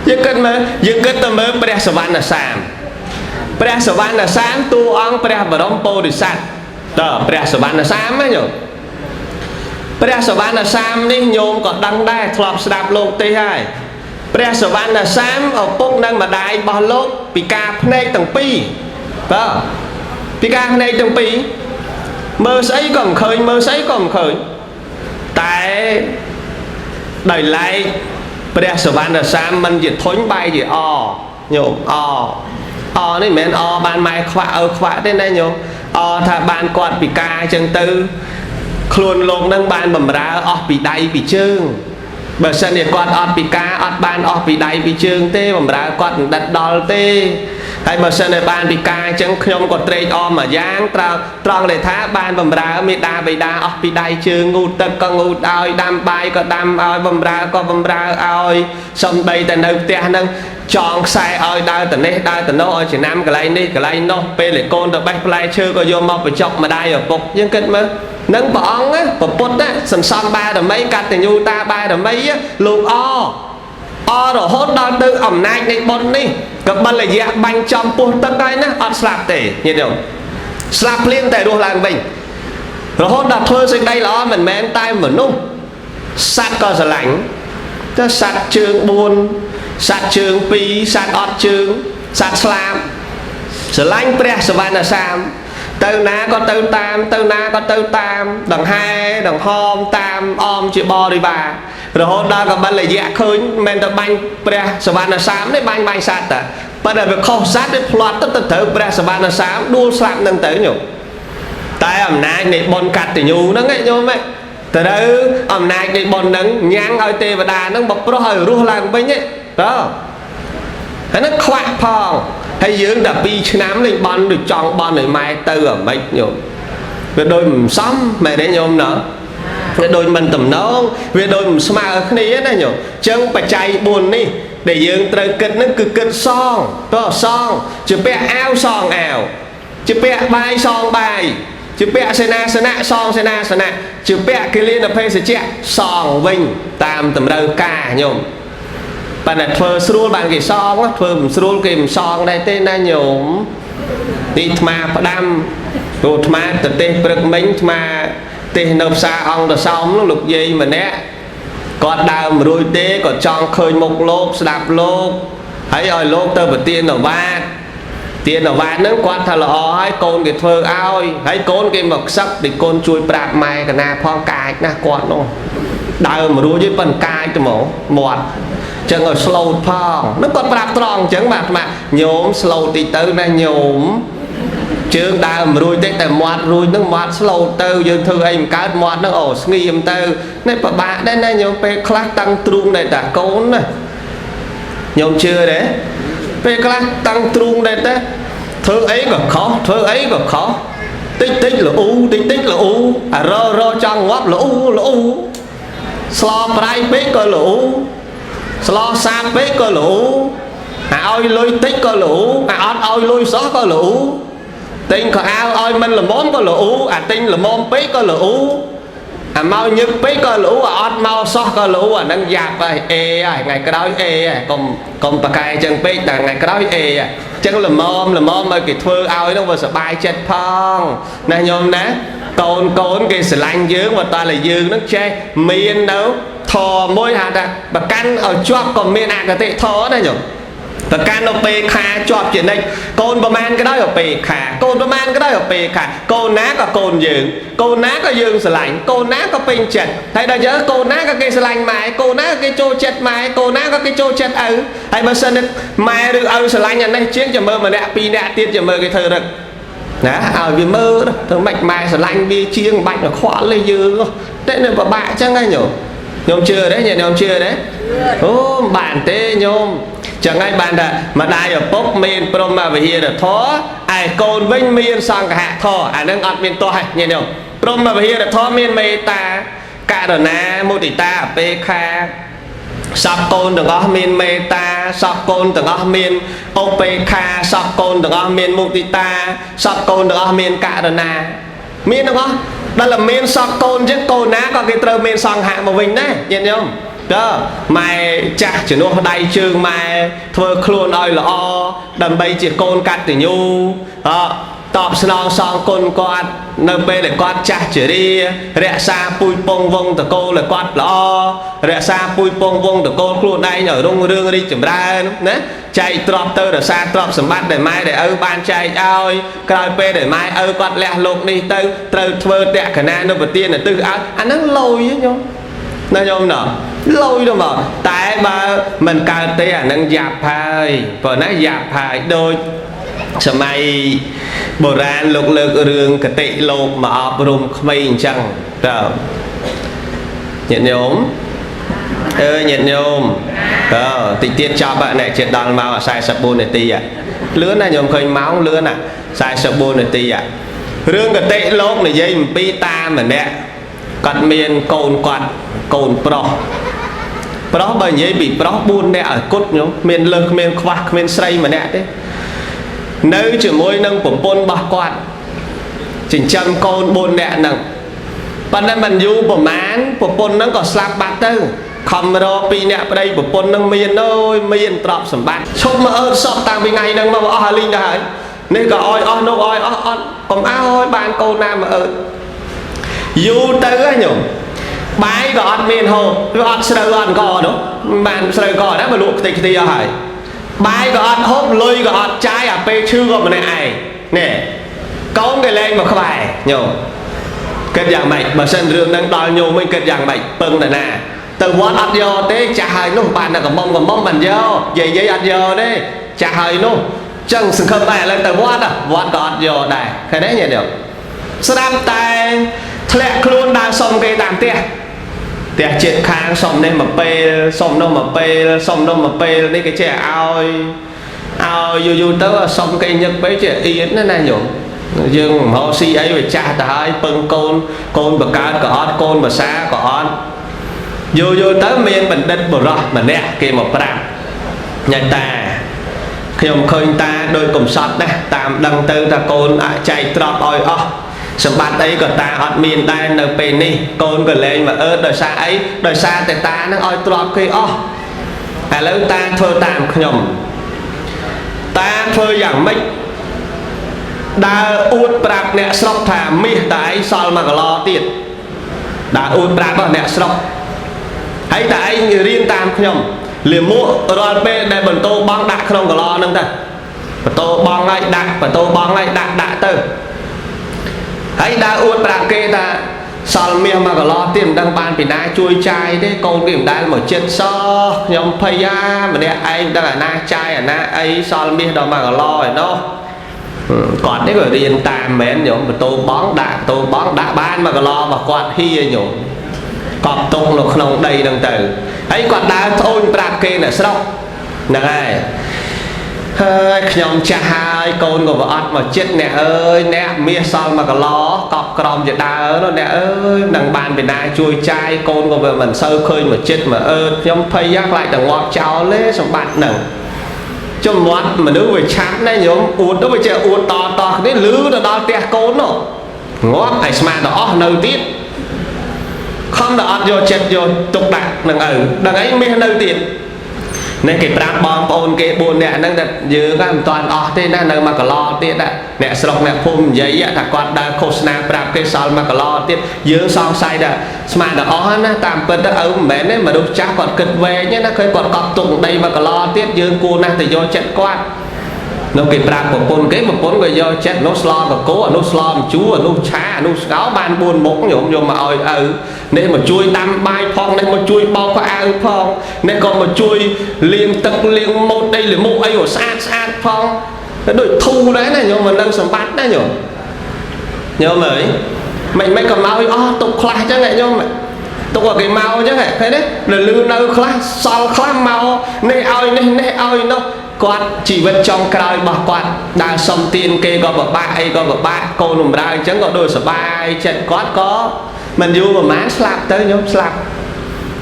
យើងគិតមើលយើងគិតទៅមើលព្រះសវណ្ណសាមព្រះសវណ្ណសាមតួអង្គព្រះបរមពោធិសត្វតើព្រះសវណ្ណសាមណាញោមព្រះសវណ្ណសាមនេះញោមក៏ដឹងដែរធ្លាប់ស្ដាប់លោកទេហើយព្រះសវណ្ណសាមឪពុកនិងម្ដាយរបស់លោកពិការភ្នែកទាំងពីរបាទពិការភ្នែកទាំងពីរមើលស្អីក៏មិនឃើញមើលស្អីក៏មិនឃើញតែដោយឡែកព្រះសវណ្ណសាមមិនជាធុញបែរជាអញោមអអនេះមិនមែនអបានម៉ែខ្វាក់ឪខ្វាក់ទេណាញោមអថាបានគាត់ពិការអញ្ចឹងទៅខ្លួនលោកនឹងបានបំរើអស់ពីដៃពីជើងបើសិនជាគាត់អត់ពិការអត់បានអស់ពីដៃពីជើងទេបំរើគាត់មិនដិតដល់ទេហើយបើសិនជាបានពិការអញ្ចឹងខ្ញុំក៏ត្រេកអរមួយយ៉ាងត្រង់ដែលថាបានបំរើមេដាបិតាអស់ពីដៃជើងងូតទឹកក៏ងូតឲ្យដាំបាយក៏ដាំឲ្យបំរើក៏បំរើឲ្យសំបីតែនៅផ្ទះហ្នឹងចងខ្សែឲ្យដើរទៅនេះដើរទៅនោះឲ្យចំណាំកន្លែងនេះកន្លែងនោះពេលឯកូនទៅបេះផ្លែឈើក៏យកមកបញ្ចុកម្ដាយឪពុកយើងគិតមើលនឹងព្រះអង្គណាពុទ្ធណាសន្សំបារមីកតញ្ញូតាបារមីលោកអអរហូតដល់ទៅអំណាចនៃបុណ្យនេះកបិលយៈបាញ់ចំពោះទឹកហើយណាអត់ស្លាប់ទេញាតិញោមស្លាប់ភ្លាមតែរស់ឡើងវិញរហូតដល់ធ្វើសេចក្តីល្អមិនមែនតែមនុស្សសត្វក៏ស្រឡាញ់តែសត្វជើង4សត្វជើង2សត្វអត់ជើងសត្វស្លាបស្រឡាញ់ព្រះសវណ្ណសាមទៅណាក៏ទៅតាមទៅណាក៏ទៅតាមដង្ហែដង្ហមតាមអមជាបរិវាររហូតដល់កបិលយៈឃើញមិនទៅបាញ់ព្រះសវណ្ណសាមទេបាញ់សត្វតាប៉ុន្តែវាខុសសត្វវាផ្លាត់ទៅត្រូវព្រះសវណ្ណសាមដួលស្លាប់នឹងទៅញោមតែអំណាចនៃបុណ្យកតញ្ញូហ្នឹងឯងញោមត្រូវអំណាចនៃបុណ្យហ្នឹងញ៉ាំងឲ្យទេវតាហ្នឹងបប្រុសឲ្យរស់ឡើងវិញឯងបាទហើយហ្នឹងខ្វាក់ផងហើយយើងតែ2ឆ្នាំលេងបន់ដូចចង់បន់ឲ្យម៉ែទៅអាម៉េចញោមវាដូចមិនសមមែនទេញោមណោះវាដូចមិនតំណងវាដូចមិនស្មើគ្នាណាញោមអញ្ចឹងបច្ច័យ4នេះដែលយើងត្រូវគិតហ្នឹងគឺគិតសងតោះសងជាពាក់អាវសងអាវជាពាក់បាយសងបាយជាពាក់សេនាសនៈសងសេនាសនៈជាពាក់គិលានភេសជ្ជៈសងវិញតាមតម្រូវការញោមប៉ុន្តែធ្វើស្រួលបានគេសងធ្វើមិនស្រួលគេមិនសងដែរទេណាញោមទីអាត្មាផ្ដាំព្រោះអាត្មាទៅទេសព្រឹកមិញអាត្មាទេសនៅផ្សារអង្គតសោមនោះលោកយាយម្នាក់គាត់ដើមរួចទេក៏ចង់ឃើញមុខលោកស្ដាប់លោកហើយឲ្យលោកទៅប្រទានវាទទានវាទហ្នឹងគាត់ថាល្អហើយកូនគេធ្វើឲ្យហើយកូនគេមកខ្សឹកពីកូនជួយប្រាប់ម៉ែកណាផងកាចណាស់គាត់នោះដើមរួចទេប៉ុនកាចទៅហ្មងមាត់ចឹងឲ្យស្លូតផងនឹងគាត់ប្រាប់ត្រង់អញ្ចឹងបាទអាត្មាញោមស្លូតតិចទៅណាញោមជើងដើមរួចទេតែមាត់រួចនឹងមាត់ស្លូតទៅយើងធ្វើអីមិនកើតមាត់នឹងអូស្ងៀមទៅនេះពិបាកដែរណាញោមពេលខ្លះតាំងទ្រូងដែរតាកូនណាញោមជឿទេពេលខ្លះតាំងទ្រូងដែរតាធ្វើអីក៏ខុសធ្វើអីក៏ខុសតិចតិចល្អូតិចតិចល្អូអាររចង់ងាប់ល្អូល្អូស្លប្រៃពេកក៏ល្អូស្លសាបពេកក៏ល្អូអាឲ្យលុយតិចក៏ល្អូអាអត់ឲ្យលុយសោះក៏ល្អូទិញខោអាវឲ្យមិនល្មមក៏ល្អូអាទិញល្មមពេកក៏ល្អូអាមកញឹកពេកក៏ល្អូអាអត់មកសោះក៏ល្អូអានឹងយ៉ាប់ហើយអេហើយថ្ងៃក្រោយអេហើយកុំប្រកែចឹងពេកតែថ្ងៃក្រោយអេចឹងល្មមល្មមឲ្យគេធ្វើឲ្យនោះវាសប្បាយចិត្តផងណាញោមណាកូនគេស្រឡាញ់យើងបើតើយើងនឹងចេះមាននៅធម៌មួយហៅថាប្រកាន់ឲ្យជាប់ក៏មានអគតិធម៌ណាញោមប្រកាន់នៅពេលខាជាប់ជានិច្ចកូនប្រមាណក៏ដោយឲ្យពេលខាកូនប្រមាណក៏ដោយឲ្យពេលខាកូនណាក៏កូនយើងកូនណាក៏យើងស្រឡាញ់កូនណាក៏ពេញចិត្តហើយដល់យើងកូនណាក៏គេស្រឡាញ់ម៉ែកូនណាក៏គេចូលចិត្តម៉ែកូនណាក៏គេចូលចិត្តឪហើយបើសិនម៉ែឬឪស្រឡាញ់អានេះជាងចាំមើលម្នាក់ពីរនាក់ទៀតចាំមើលគេធ្វើរឹក ណាឲ្យវាមើលធ្វើម៉េចម៉ែស្រឡាញ់វាជាងបាច់មកខ្វល់ទេយើងតែនៅពិបាកអញ្ចឹងហ៎ញោមញោមជឿទេញាតិញោមជឿទេអូមិនបានទេញោមចឹងហើយបានថាម្ដាយឪពុកមានព្រហ្មវិហារធម៌ឯកូនវិញមានសង្ឃធម៌អានឹងអត់មានទាស់ទេញាតិញោមព្រហ្មវិហារធម៌មានមេត្តាករុណាមុទិតាអបេក្ខាសពកូនទាំងអស់មានមេត្តាសពកូនទាំងអស់មានឧបេក្ខាសពកូនទាំងអស់មានមុទិតាសពកូនទាំងអស់មានករុណាមានទាំងអស់ដល់តែមានសពកូនអញ្ចឹងកូនណាក៏គេត្រូវមានសង្ឃៈមកវិញដែរញាតិញោមតើម៉ែចាស់ជំនួសដៃជើងម៉ែធ្វើខ្លួនឲ្យល្អដើម្បីជាកូនកតញ្ញូអតបស្នងសងគុណគាត់នៅពេលដែលគាត់ចាស់ជរារក្សាពូជពងវងតកូលឲ្យគាត់ល្អរក្សាពូជពងវងតកូលខ្លួនឯងឲ្យរុងរឿងរីកចម្រើនណាចែកទ្រព្យទៅរក្សាទ្រព្យសម្បត្តិដែលម៉ែដែលឪបានចែកឲ្យក្រោយពេលដែលម៉ែឪគាត់លះលោកនេះទៅត្រូវធ្វើតក្កណានុបទានទិសឲ្យអាហ្នឹងលយញោមណាញោមណោះលយទៅមកតែបើមិនកើតទេអាហ្នឹងយ៉ាប់ហើយព្រោះណាយ៉ាប់ហើយដូចសម័យបុរាណលោកលើករឿងកតិលោកមកអប់រំក្មេងអញ្ចឹងតើញាតិញោមអើញាតិញោមតើតិចទៀតចប់អ្នកចិត្តដល់មក44នាទីលឿនណាញោមឃើញម៉ោងលឿនណា44នាទីរឿងកតិលោកនិយាយអំពីតាម្នាក់គាត់មានកូនគាត់កូនប្រុសប្រុសបើនិយាយពីប្រុស4នាក់ឲ្យគត់ញោមមានលើសគ្មានខ្វះគ្មានស្រីម្នាក់ទេនៅជាមួយនឹងប្រពន្ធរបស់គាត់ចិញ្ចឹមកូន4នាក់ហ្នឹងប៉ុន្តែមិនយូរប្រហែលប្រពន្ធហ្នឹងក៏ស្លាប់បាត់ទៅខំរក2នាក់ប្តីប្រពន្ធហ្នឹងមានអើយមានទ្រព្យសម្បត្តិឈប់មកអើសក់តាំងពីថ្ងៃហ្នឹងមកអស់អាលីងទៅហើយនេះក៏អោយអស់នោះអោយអស់អត់កុំអោយបានកូនណាមកអើយូរទៅហ៎ញោមបាយក៏អត់មានហូបវាអត់ស្រូវអត់កនោះបានស្រូវកណាមកលក់ខ្ទេចខ្ទីអស់ហើយបាយក៏អត់ហូបលុយក៏អត់ចាយអាពេលឈឺក៏ម្នាក់ឯងនេះកូនគេលែងមកក្បែរញោមគិតយ៉ាងម៉េចបើសិនរឿងហ្នឹងដល់ញោមវិញគិតយ៉ាងម៉េចពឹងតាណាទៅវត្តអត់យកទេចាស់ហើយនោះបានតែកំមុំកំមុំបានយកយាយយាយអត់យកទេចាស់ហើយនោះចឹងសង្ឃឹមដែរឥឡូវទៅវត្តវត្តក៏អត់យកដែរឃើញទេញាតិញោមស្រាប់តែធ្លាក់ខ្លួនដើរសុំគេតាមផ្ទះផ្ទះជាតិខាងសុំនេះមកពេលសុំនោះមកពេលសុំនោះមកពេលនេះគេចេះឲ្យឲ្យយូរយូរទៅសុំគេញឹកពេកចេះអៀនណាណាញោមយើងមករកស៊ីអីវាចាស់ទៅហើយពឹងកូនកូនបកើតក៏អត់កូនភាសាក៏អត់យូរយូរទៅមានបណ្ឌិតបុរសម្នាក់គេមកប្រាប់ញ៉ាតាខ្ញុំឃើញតាដោយកំសត់ណាស់តាមដឹងទៅថាកូនអាចចែកទ្រព្យឲ្យអស់សម្បត្តិអីក៏តាអត់មានដែរនៅពេលនេះកូនក៏លែងមកអើដោយសារអីដោយសារតែតានឹងឲ្យទ្រព្យគេអស់ឥឡូវតាធ្វើតាមខ្ញុំតាធ្វើយ៉ាងម៉េចដើរអួតប្រាប់អ្នកស្រុកថាមាសតែឯងសល់1គីឡូទៀតដើរអួតប្រាប់អ្នកស្រុកហើយតែឯងរៀនតាមខ្ញុំលាមករាល់ពេលដែលបន្ទោបងដាក់ក្នុងគីឡូហ្នឹងទៅបន្ទោបងឲ្យដាក់បន្ទោបងឲ្យដាក់ដាក់ទៅហើយដើរអួតប្រាប់គេថាសល់មាស1គីឡូទៀតមិនដឹងបានពីណាជួយចាយទេកូនគេមិនដែលមកចិត្តសោះខ្ញុំភ័យអាម្នាក់ឯងមិនដឹងអាណាចាយអាណាអីសល់មាសដល់1គីឡូឯណោះគាត់នេះក៏រៀនតាមមែនញោមបន្ទោបងដាក់បន្ទោបងដាក់បាន1គីឡូរបស់គាត់ហៀញោមកប់ទុកនៅក្នុងដីហ្នឹងទៅហើយគាត់ដើរត្អូញប្រាប់គេនៅស្រុកហ្នឹងហើយហើយខ្ញុំចាស់ហើយកូនក៏វាអត់មកចិត្តអ្នកអើយអ្នកមាសសល់1គីឡូកប់ក្រមជាដើរនោះអ្នកអើយនឹងបានពីណាជួយចាយកូនក៏វាមិនសូវឃើញមកចិត្តមកអើខ្ញុំភ័យយ៉ាស់ខ្លាចតែងាប់ចោលទេសម្បត្តិហ្នឹងចំមាត់មនុស្សវាឆាប់ណាស់ញោមអួតទៅវាចេះអួតតតគ្នាលឺទៅដល់ផ្ទះកូននោះងាប់ហើយស្មានទៅអស់នៅទៀតខំតែអត់យកចិត្តយកទុកដាក់នឹងឪដឹងអីមាសនៅទៀតនេះគេប្រាប់បងប្អូនគេ4នាក់ហ្នឹងតែយើងហ្នឹងមិនតាន់អស់ទេណានៅ1គីឡូទៀតណាអ្នកស្រុកអ្នកភូមិនិយាយថាគាត់ដើរឃោសនាប្រាប់គេសល់1គីឡូទៀតយើងសង្ស័យថាស្មានតែអស់ណាតាមពិតទៅឪមិនមែនទេមនុស្សចាស់គាត់គិតវែងណាឃើញគាត់កប់ទុកដី1គីឡូទៀតយើងគួរណាស់តែយកចិត្តគាត់នោះគេប្រាប់ប្រពន្ធគេប្រពន្ធក៏យកចិត្តនោះស្លកកោអានោះស្លម្ជូរអានោះឆាអានោះស្ងោបាន4មុខញោមយកមកឲ្យឪនេះមកជួយដាំបាយផងនេះមកជួយបោកខោអាវផងនេះក៏មកជួយលាងទឹកលាងម៉ូតអីលាមកអីក៏ស្អាតស្អាតផង ដូចធូរដែរណាញោមមិនដឹងសម្បត្តិណាញោមញោមអើយមិនមិនក៏មកអស់ទុកខ្លះចឹងញោមទុកឲ្យគេមកអញ្ចឹងឃើញទេលឺនៅខ្លះសល់ខ្លះមកនេះឲ្យនេះនេះឲ្យនោះគាត់ជីវិតចុងក្រោយរបស់គាត់ដើរសុំទានគេក៏ពិបាកអីក៏ពិបាកកូនបំរើអញ្ចឹងក៏ដូចសបាយចិត្តគាត់ក៏មិនយូរប្រហែលស្លាប់ទៅញោមស្លាប់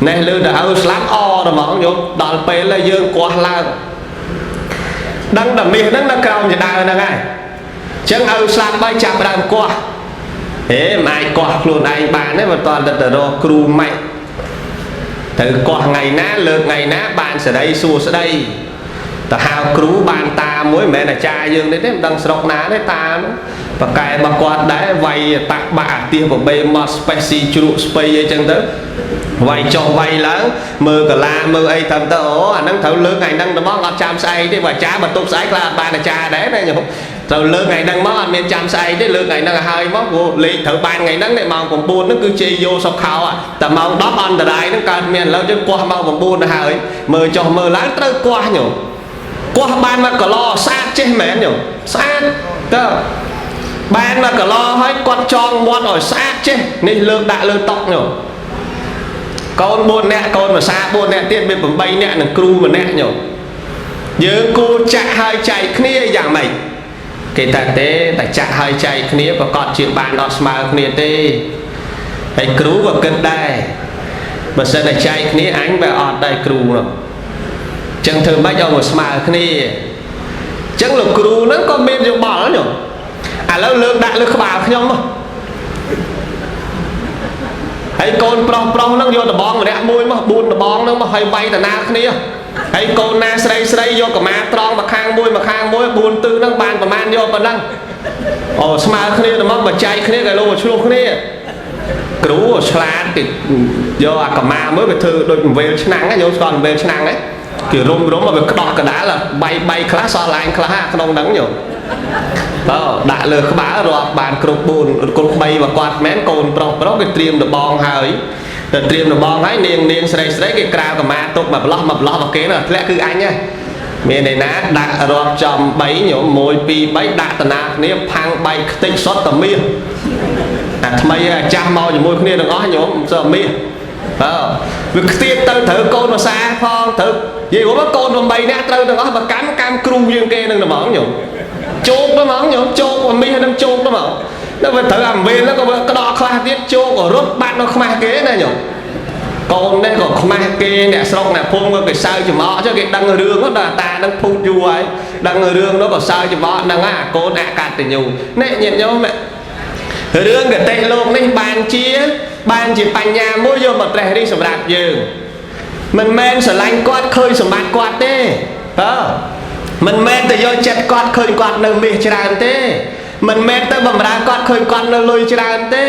នេះលឺទៅឲ្យស្លាប់អតែហ្មងញោមដល់ពេលហើយយើងគាស់ឡើងដឹងតែមាសហ្នឹងនៅក្រោមចដើហ្នឹងហើយអញ្ចឹងឲ្យស្លាប់ហើយចាប់ដើមគាស់ហេមិនអាចគាស់ខ្លួនឯងបានទេបើតន់ទៅរកគ្រូម៉ាច់ត្រូវគាស់ថ្ងៃណាលើកថ្ងៃណាបានសេរីសួស្ដីទៅហៅគ្រូបានតាមួយមិនមែនអាចារ្យយើងទេមិនដឹងស្រុកណាទេតានោះបកែរបស់គាត់ដែរវាយតាក់បាក់អាទិសបបេមកស្បេសស៊ីជ្រក់ស្ពៃអីចឹងទៅវាយចុះវាយឡើងមើលកាឡាមើលអីតាមទៅអូអាហ្នឹងត្រូវលើកថ្ងៃហ្នឹងទៅមកអត់ចាំស្អែកទេបើអាចារ្យបន្ទប់ស្អែកខ្លះអត់បានអាចារ្យដែរណាញោមត្រូវលើកថ្ងៃហ្នឹងមកអត់មានចាំស្អែកទេលើកថ្ងៃហ្នឹងឲ្យហើយមកព្រោះលេខត្រូវបានថ្ងៃហ្នឹងម៉ោង9ហ្នឹងគឺជ័យយោសុខខោតែម៉ោង10អន្តរាយហ្នឹងកើតមានឥឡូវយើងគាស់ម៉ោង9ទៅហើយមើលចុះមើលឡើងត្រូវគាស់ញោមគាស់បានមកកឡស្អាតចេះមែនញោមស្អាតទៅបានមកកឡហើយគាត់ចងមាត់ឲ្យស្អាតចេះនេះលើកដាក់លើតុញោមកូន4នាក់កូនភាសា4នាក់ទៀតមាន8នាក់និងគ្រូម្នាក់ញោមយើងគួរចាក់ហើយចែកគ្នាយ៉ាងម៉េចគេថាទេតែចាក់ហើយចែកគ្នាប្រកាសជាបានអត់ស្មើគ្នាទេហើយគ្រូក៏គិតដែរបើសិនតែចែកគ្នាអញបើអត់ដែរគ្រូនោះចឹងធ្វើម៉េចឲ្យមកស្មើគ្នាចឹងលោកគ្រូហ្នឹងក៏មានយោបល់ញោមឥឡូវលើកដាក់លើក្បាលខ្ញុំមកហើយកូនប្រុសប្រុសហ្នឹងយកដបងម្នាក់មួយមក4ដបងហ្នឹងមកហើយវាយតាណាគ្នាហើយកូនណាស្រីស្រីយកកម្មាត្រង់មកខាងមួយមកខាងមួយ4ទិសហ្នឹងបានប្រមាណយកប៉ុណ្ណឹងអូស្មើគ្នាទៅមកបើចែកគ្នាក៏លោកមកឆ្លោះគ្នាគ្រូឆ្លាតគេយកអាកម្មាមួយវាធ្វើដូចវេលឆ្នាំងញោមស្គាល់វេលឆ្នាំងទេគេរុំរុំឲ្យវាក្តោះកដាលបាយបាយខ្លះសល់ឡាញខ្លះក្នុងហ្នឹងញោមបើដាក់លើក្បាលរាប់បានគ្រប់4គ្រប់3របស់គាត់មែនកូនប្រុសប្រុសគេត្រៀមដបងហើយតែត្រៀមដបងហើយនាងនាងស្រីស្រីគេក្រាលកម្មាទុកមកប្លោះមកប្លោះមកគេនោះធ្លាក់គឺអញហ៎មានន័យណាដាក់រាប់ចំ3ញោម1 2 3ដាក់តាណាគ្នាផាំងបែកខ្ទេចសុទ្ធតែមាសអាថ្មីអាចាស់មកជាមួយគ្នាទាំងអស់ញោមសុទ្ធមាសបើវាខ្ទាតទៅត្រូវកូនភាសាផងត្រូវនិយាយមកកូន8នាក់ត្រូវទាំងអស់បើកម្មកម្មគ្រូយើងគេនឹងហ្មងញោមជោគទៅហ្មងញោមជោគមាសនឹងជោគទៅហ្មងដល់វាត្រូវអាវេលហ្នឹងក៏វាក្តោខ្លះទៀតជោគរត់បាត់នៅខ្មាស់គេណាញោមកូននេះក៏ខ្មាស់គេអ្នកស្រុកអ្នកភូមិក៏គេសើចំអកចុះគេដឹងរឿងដល់តានឹងភូតយូរហើយដឹងរឿងនោះក៏សើចំអកហ្នឹងអាកូនអកតញ្ញូនេះញាតិញោមរឿងកតិលោកនេះបានជាបញ្ញាមួយយកមកត្រេះរិះសម្រាប់យើងមិនមែនស្រឡាញ់គាត់ឃើញសម្បត្តិគាត់ទេបើមិនមែនទៅយកចិត្តគាត់ឃើញគាត់នៅមាសច្រើនទេមិនមែនទៅបំរើគាត់ឃើញគាត់នៅលុយច្រើនទេ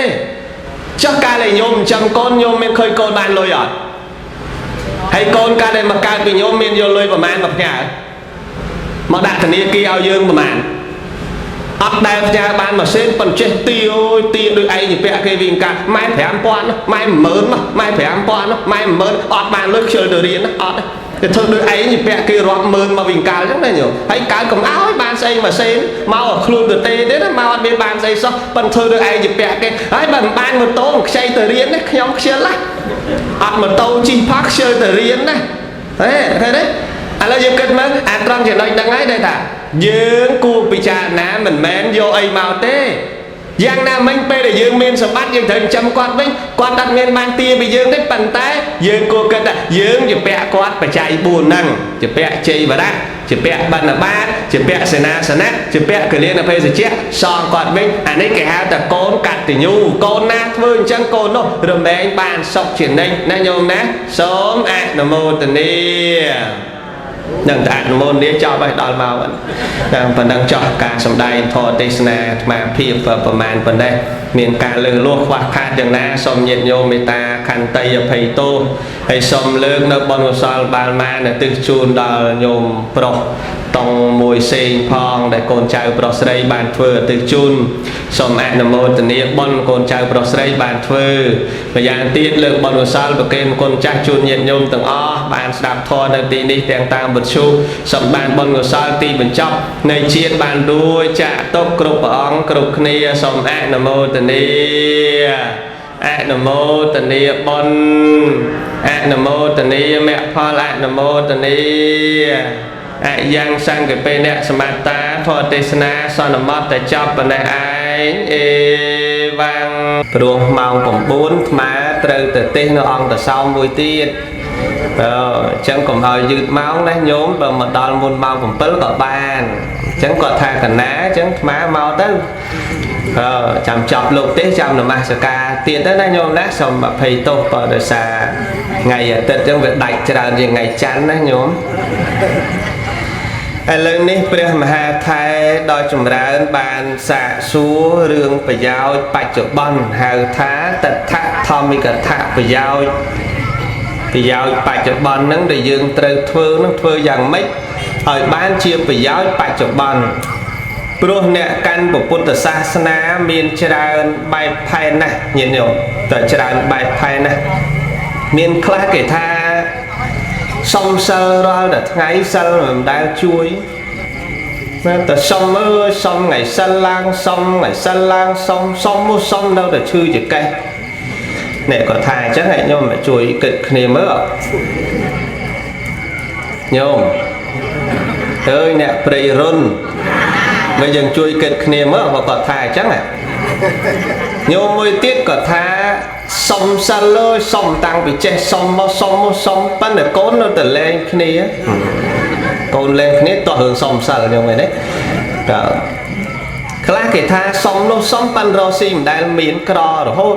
ចុះកាលឯញោមចិញ្ចឹមកូនញោមមានឃើញកូនបានលុយអត់ហើយកូនកាលដែលមកកើតពីញោមមានយកលុយប្រមាណមកផ្ញើមកដាក់ធនាគារឲ្យយើងប្រមាណអត់ដែលផ្ញើបានមួយសេនប៉ុនចេះទីអូយទីដូចឯងជាពាក់គេវិញកាម៉ែ5000ម៉ែ10000ម៉ែ5000ម៉ែ10000អត់បានលុយខ្ជិលទៅរៀនអត់ទេធ្វើដូចឯងជាពាក់គេរាប់ម៉ឺនមកវិញកាលអញ្ចឹងណាញោមហើយកើតកុំឲ្យបានស្អីមួយសេនមកឲ្យខ្លួនទៅទេទេណាមកអត់មានបានស្អីសោះប៉ុន្តែធ្វើដូចឯងជាពាក់គេហើយបើមិនបានម៉ូតូខ្ចីទៅរៀនណាខ្ញុំខ្ជិលណាអត់ម៉ូតូជិះផាខ្ជិលទៅរៀនណាហេឃើញទេឥឡូវយើងគិតមើលអាត្រង់ចំណុចហ្នឹងហើយដែលថាយើងគួរពិចារណាមិនមែនយកអីមកទេយ៉ាងណាមិញពេលដែលយើងមានសម្បត្តិយើងត្រូវចិញ្ចឹមគាត់វិញគាត់អត់មានបានទាពីយើងទេប៉ុន្តែយើងគួរគិតថាយើងជាពាក់គាត់បច្ច័យ4ហ្នឹងជាពាក់ជ័យវរៈជាពាក់បណ្ឌបាតជាពាក់សេនាសនៈជាពាក់កលៀនភេសជ្ជៈសងគាត់វិញអានេះគេហៅថាកូនកតញ្ញូកូនណាធ្វើអញ្ចឹងកូននោះរមែងបានសុខជានិច្ចណាញោមណាសូមអនុមោទនានឹងតែអនុមោទនាចប់ហើយដល់មកហ្នឹងប៉ុណ្ណឹងចោះការសម្ដែងធម៌ទេសនាអាត្មាភាពប្រមាណប៉ុណ្ណេះមានការលើសលួសខ្វះខាតយ៉ាងណាសូមញាតិញោមមេត្តាខន្តីអភ័យទោសហើយសូមលើកនៅបុណ្យកុសលបាលមានឧទ្ទិសជូនដល់ញោមប្រុស តង់មួយសេងផងដែលកូនចៅប្រុសស្រីបានធ្វើឧទ្ទិសជូនសូមអនុមោទនាបុណ្យកូនចៅប្រុសស្រីបានធ្វើម្យ៉ាងទៀតលើកបុណ្យកុសលប្រគេនគុណចាស់ជូនញាតិញោមទាំងអស់បានស្ដាប់ធម៌នៅទីនេះទាំងតាមវិទ្យុសូមបានបុណ្យកុសលទីបញ្ចប់នៃជាតិបានរួចចាកទុកគ្រប់ព្រះអង្គគ្រប់គ្នាសូមអនុមោទនាអនុមោទនាបុណ្យអនុមោទនាមគ្គផលអនុមោទនាអយ៉ាងសង្កេអ្នកសមត្តាធម៌ទេសនាសន្មតតែចប់ប៉ុណ្ណេះឯងអេវ៉ាំងព្រោះម៉ោង9ថ្មត្រូវទៅទេសនៅអង្គតសោមមួយទៀតអញ្ចឹងកុំឲ្យយឺតម៉ោងណាញោមបើមកដល់មុនម៉ោង7ក៏បានអញ្ចឹងគាត់ថាកណាអញ្ចឹងថ្មមកទៅចាំចប់លោកទេសចាំនមស្ការទៀតទៅណាញោមណាសូមអភ័យទោសបើដោយសារថ្ងៃអាទិត្យអញ្ចឹងវាដាច់ច្រើនជាងថ្ងៃច័ន្ទណាញោមឥឡូវនេះព្រះមហាថេរដ៏ចម្រើនបានសាកសួររឿងប្រយោជន៍បច្ចុប្បន្នហៅថាតថធម្មិកថាប្រយោជន៍ប្រយោជន៍បច្ចុប្បន្នហ្នឹងដែលយើងត្រូវធ្វើនឹងធ្វើយ៉ាងម៉េចឲ្យបានជាប្រយោជន៍បច្ចុប្បន្នព្រោះអ្នកកាន់ពុទ្ធសាសនាមានច្រើនបែបផែនណាស់ញាតិញោមតែច្រើនបែបផែនណាស់មានខ្លះគេថាសុំសិលរាល់តែថ្ងៃសិលមិនដែលជួយតែសុំអើយសុំថ្ងៃសិលឡើងសុំថ្ងៃសិលឡើងសុំសុំមកសុំនៅតែឈឺចកេះនេះគាត់ថាអញ្ចឹងឲ្យញោមមកជួយគិតគ្នាមើលញោមអើយអ្នកព្រៃរុនមកយើងជួយគិតគ្នាមើលបើគាត់ថាអញ្ចឹងញោមមួយទៀតគាត់ថាសុំសិលអើយសុំតាំងពីចេះសុំមកសុំមកសុំប៉ុន្តែកូននៅតែលែងគ្នាកូនលែងគ្នាតោះរឿងសុំសិលញោមឯនេះតើខ្លះគេថាសុំនោះសុំប៉ិនរស់ស៊ីមិនដែលមានក្ររហូត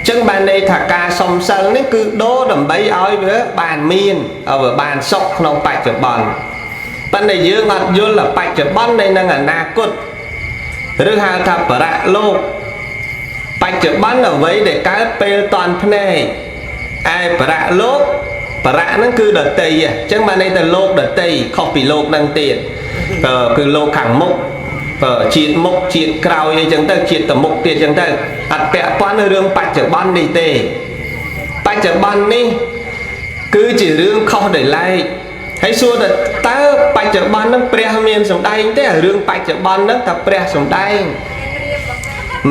ចឹងបានន័យថាការសុំសិលនេះគឺដូរដើម្បីឲ្យវាបានមានឲ្យវាបានសុខក្នុងបច្ចុប្បន្នប៉ុន្តែយើងអត់យល់ថាបច្ចុប្បន្ននៃនឹងអនាគតឬហៅថាបរៈលោកបច្ចុប្បន្នអ្វីដែលកើតពេលតន់ភ្នែកឯបរៈលោកបរៈហ្នឹងគឺដតីអញ្ចឹងបានន័យថាលោកដតីខុសពីលោកហ្នឹងទៀតគឺលោកខាងមុខជាតិមុខជាតិក្រោយអីចឹងទៅជាតិទៅមុខទៀតចឹងទៅអត់ពាក់ព័ន្ធនឹងរឿងបច្ចុប្បន្ននេះទេបច្ចុប្បន្ននេះគឺជារឿងខុសដោយឡែកហើយសួរថាតើបច្ចុប្បន្នហ្នឹងព្រះមានសម្ដែងទេរឿងបច្ចុប្បន្នហ្នឹងថាព្រះសម្ដែង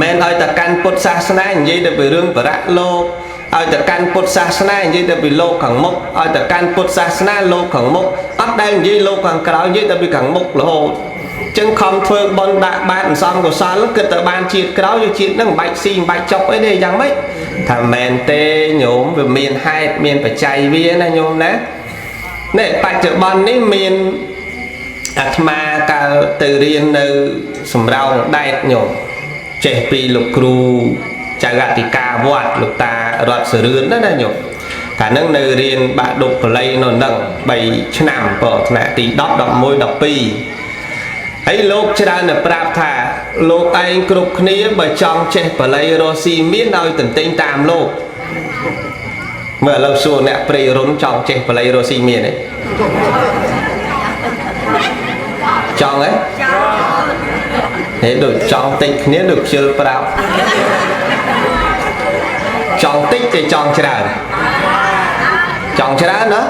មិនឲ្យតែកាន់ពុទ្ធសាសនានិយាយទៅពីរឿងបរៈលោកឲ្យតែកាន់ពុទ្ធសាសនានិយាយទៅពីលោកខាងមុខឲ្យតែកាន់ពុទ្ធសាសនាលោកខាងមុខអត់ដែលនិយាយលោកខាងក្រោយនិយាយទៅពីខាងមុខរហូតចឹងខំធ្វើបុណ្យដាក់បាតអន្សំកុសលគិតទៅបានជាតិក្រោយយកជាតិហ្នឹងមិនបាច់ស៊ីមិនបាច់ចុកអីទេយ៉ាងម៉េចថាមែនទេញោមវាមានហេតុមានបច្ច័យវាណាញោមណានេះបច្ចុប្បន្ននេះមានអាត្មាកាលទៅរៀននៅសំរោងដែតញោមចេះពីលោកគ្រូចៅអធិការវត្តលោកតារតសរឿនណាញោមកាលហ្នឹងនៅរៀនបាក់ឌុបបាលីនៅហ្នឹង3ឆ្នាំបើថ្នាក់ទី10 11 12ហើយលោកច្រើនតែប្រាប់ថាលោកឯងគ្រប់គ្នាបើចង់ចេះបាលីរស់ស៊ីមានឲ្យទន្ទិញតាមលោកមើលឥឡូវសួរអ្នកព្រៃរុនចង់ចេះបាលីរស់ស៊ីមានទេចង់ទេហេដូចចង់តិចគ្នាដូចខ្ជិលប្រាប់ចង់តិចគេចង់ច្រើនចង់ច្រើនណា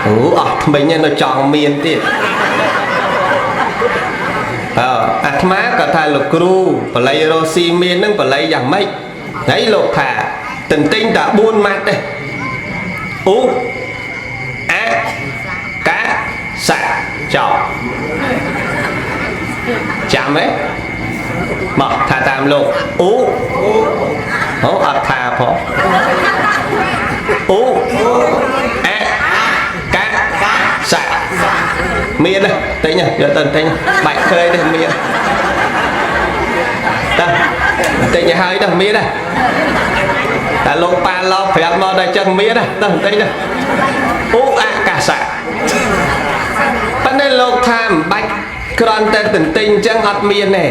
អូអស់ថ្មិញនៅចង់មានទៀតអាត្មាក៏ថាលោកគ្រូបាលីរស់ស៊ីមាននឹងបាលីយ៉ាងម៉េចហើយលោកថាទន្ទិញតែ4ម៉ាត់ទេឧអកាសៈចោចាំទេមកថាតាមលោកឧអូអត់ថាផងឧអកាសៈមានទេទិញយកទៅទិញបាច់ឃើញទេមានតើទិញឲ្យហើយទៅមានទេតែលោកប៉ាឡោប្រាប់មកដល់ចឹងមានទេទៅទិញទៅឧអកាសៈប៉ុន្តែលោកថាមិនបាច់គ្រាន់តែទន្ទិញចឹងអត់មានទេ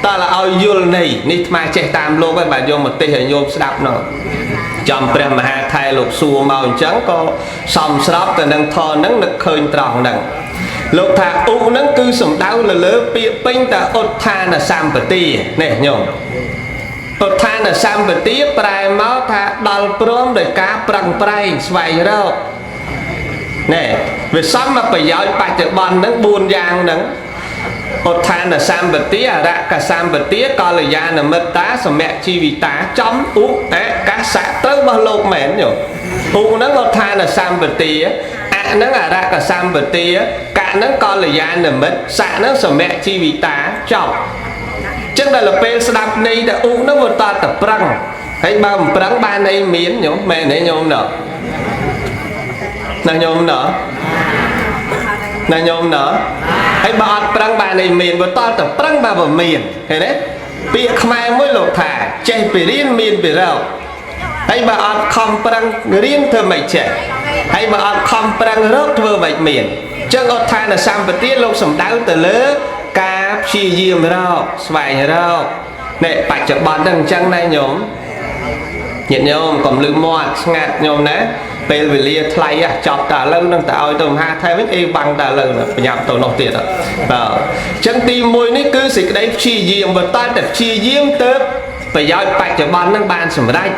តើឲ្យយល់ន័យនេះអាត្មាចេះតាមលោកហើយបាទយកមកទេសឲ្យញោមស្ដាប់នោះ ចំព្រះមហាថែលោកសួរមកអញ្ចឹងក៏សំស្របទៅនឹងធម៌ហ្នឹងនឹកឃើញត្រង់ហ្នឹងលោកថាឧហ្នឹងគឺសំដៅលើលើពាក្យពេញតាឧទ្ធានសម្បទានេះញោមឧទ្ធានសម្បទាប្រែមកថាដល់ព្រមដោយការប្រឹងប្រែងស្វែងរកណែវាសមមកប្រយោជន៍បច្ចុប្បន្នហ្នឹង4យ៉ាងហ្នឹងឧទ្ធានសម្បទាអរកសម្បទាកល្យាណមិត្តាសមជីវិតាចំឧអកាសៈត្រូវរបស់លោកមែនញោមឧហ្នឹងឧទ្ធានសម្បទាអហ្នឹងអរកសម្បទាកហ្នឹងកល្យាណមិត្តសៈហ្នឹងសមជីវិតាចប់ចឹងដល់ពេលស្ដាប់ន័យតែឧហ្នឹងវាតតែប្រឹងហើយបើមិនប្រឹងបានអីមានញោមមែនទេញោមណោះណាញោមណោះណាញោមណោះហើយបើអត់ប្រឹងបានអីមានបើតតែប្រឹងបើមិនមានឃើញទេពាក្យខ្មែរមួយលោកថាចេះពីរៀនមានពីរកហើយបើអត់ខំប្រឹងរៀនធ្វើមិនចេះហើយបើអត់ខំប្រឹងរកធ្វើមិនមានចឹងឧទ្ធានសម្បទាលោកសំដៅទៅលើការព្យាយាមរកស្វែងរកនេះបច្ចុប្បន្នហ្នឹងអញ្ចឹងណាញោមញាតិញោមកុំលឺមាត់ស្ងាត់ញោមណាពេលវេលាថ្លៃចប់តែឥឡូវនឹងទៅឲ្យទៅមហាថៃវិញអេវ៉ាំងតែឥឡូវប្រញាប់ទៅនោះទៀតបាទអញ្ចឹងទី1នេះគឺសេចក្តីព្យាយាមបើតតែព្យាយាមទៅប្រយោជន៍បច្ចុប្បន្ននឹងបានសម្រេច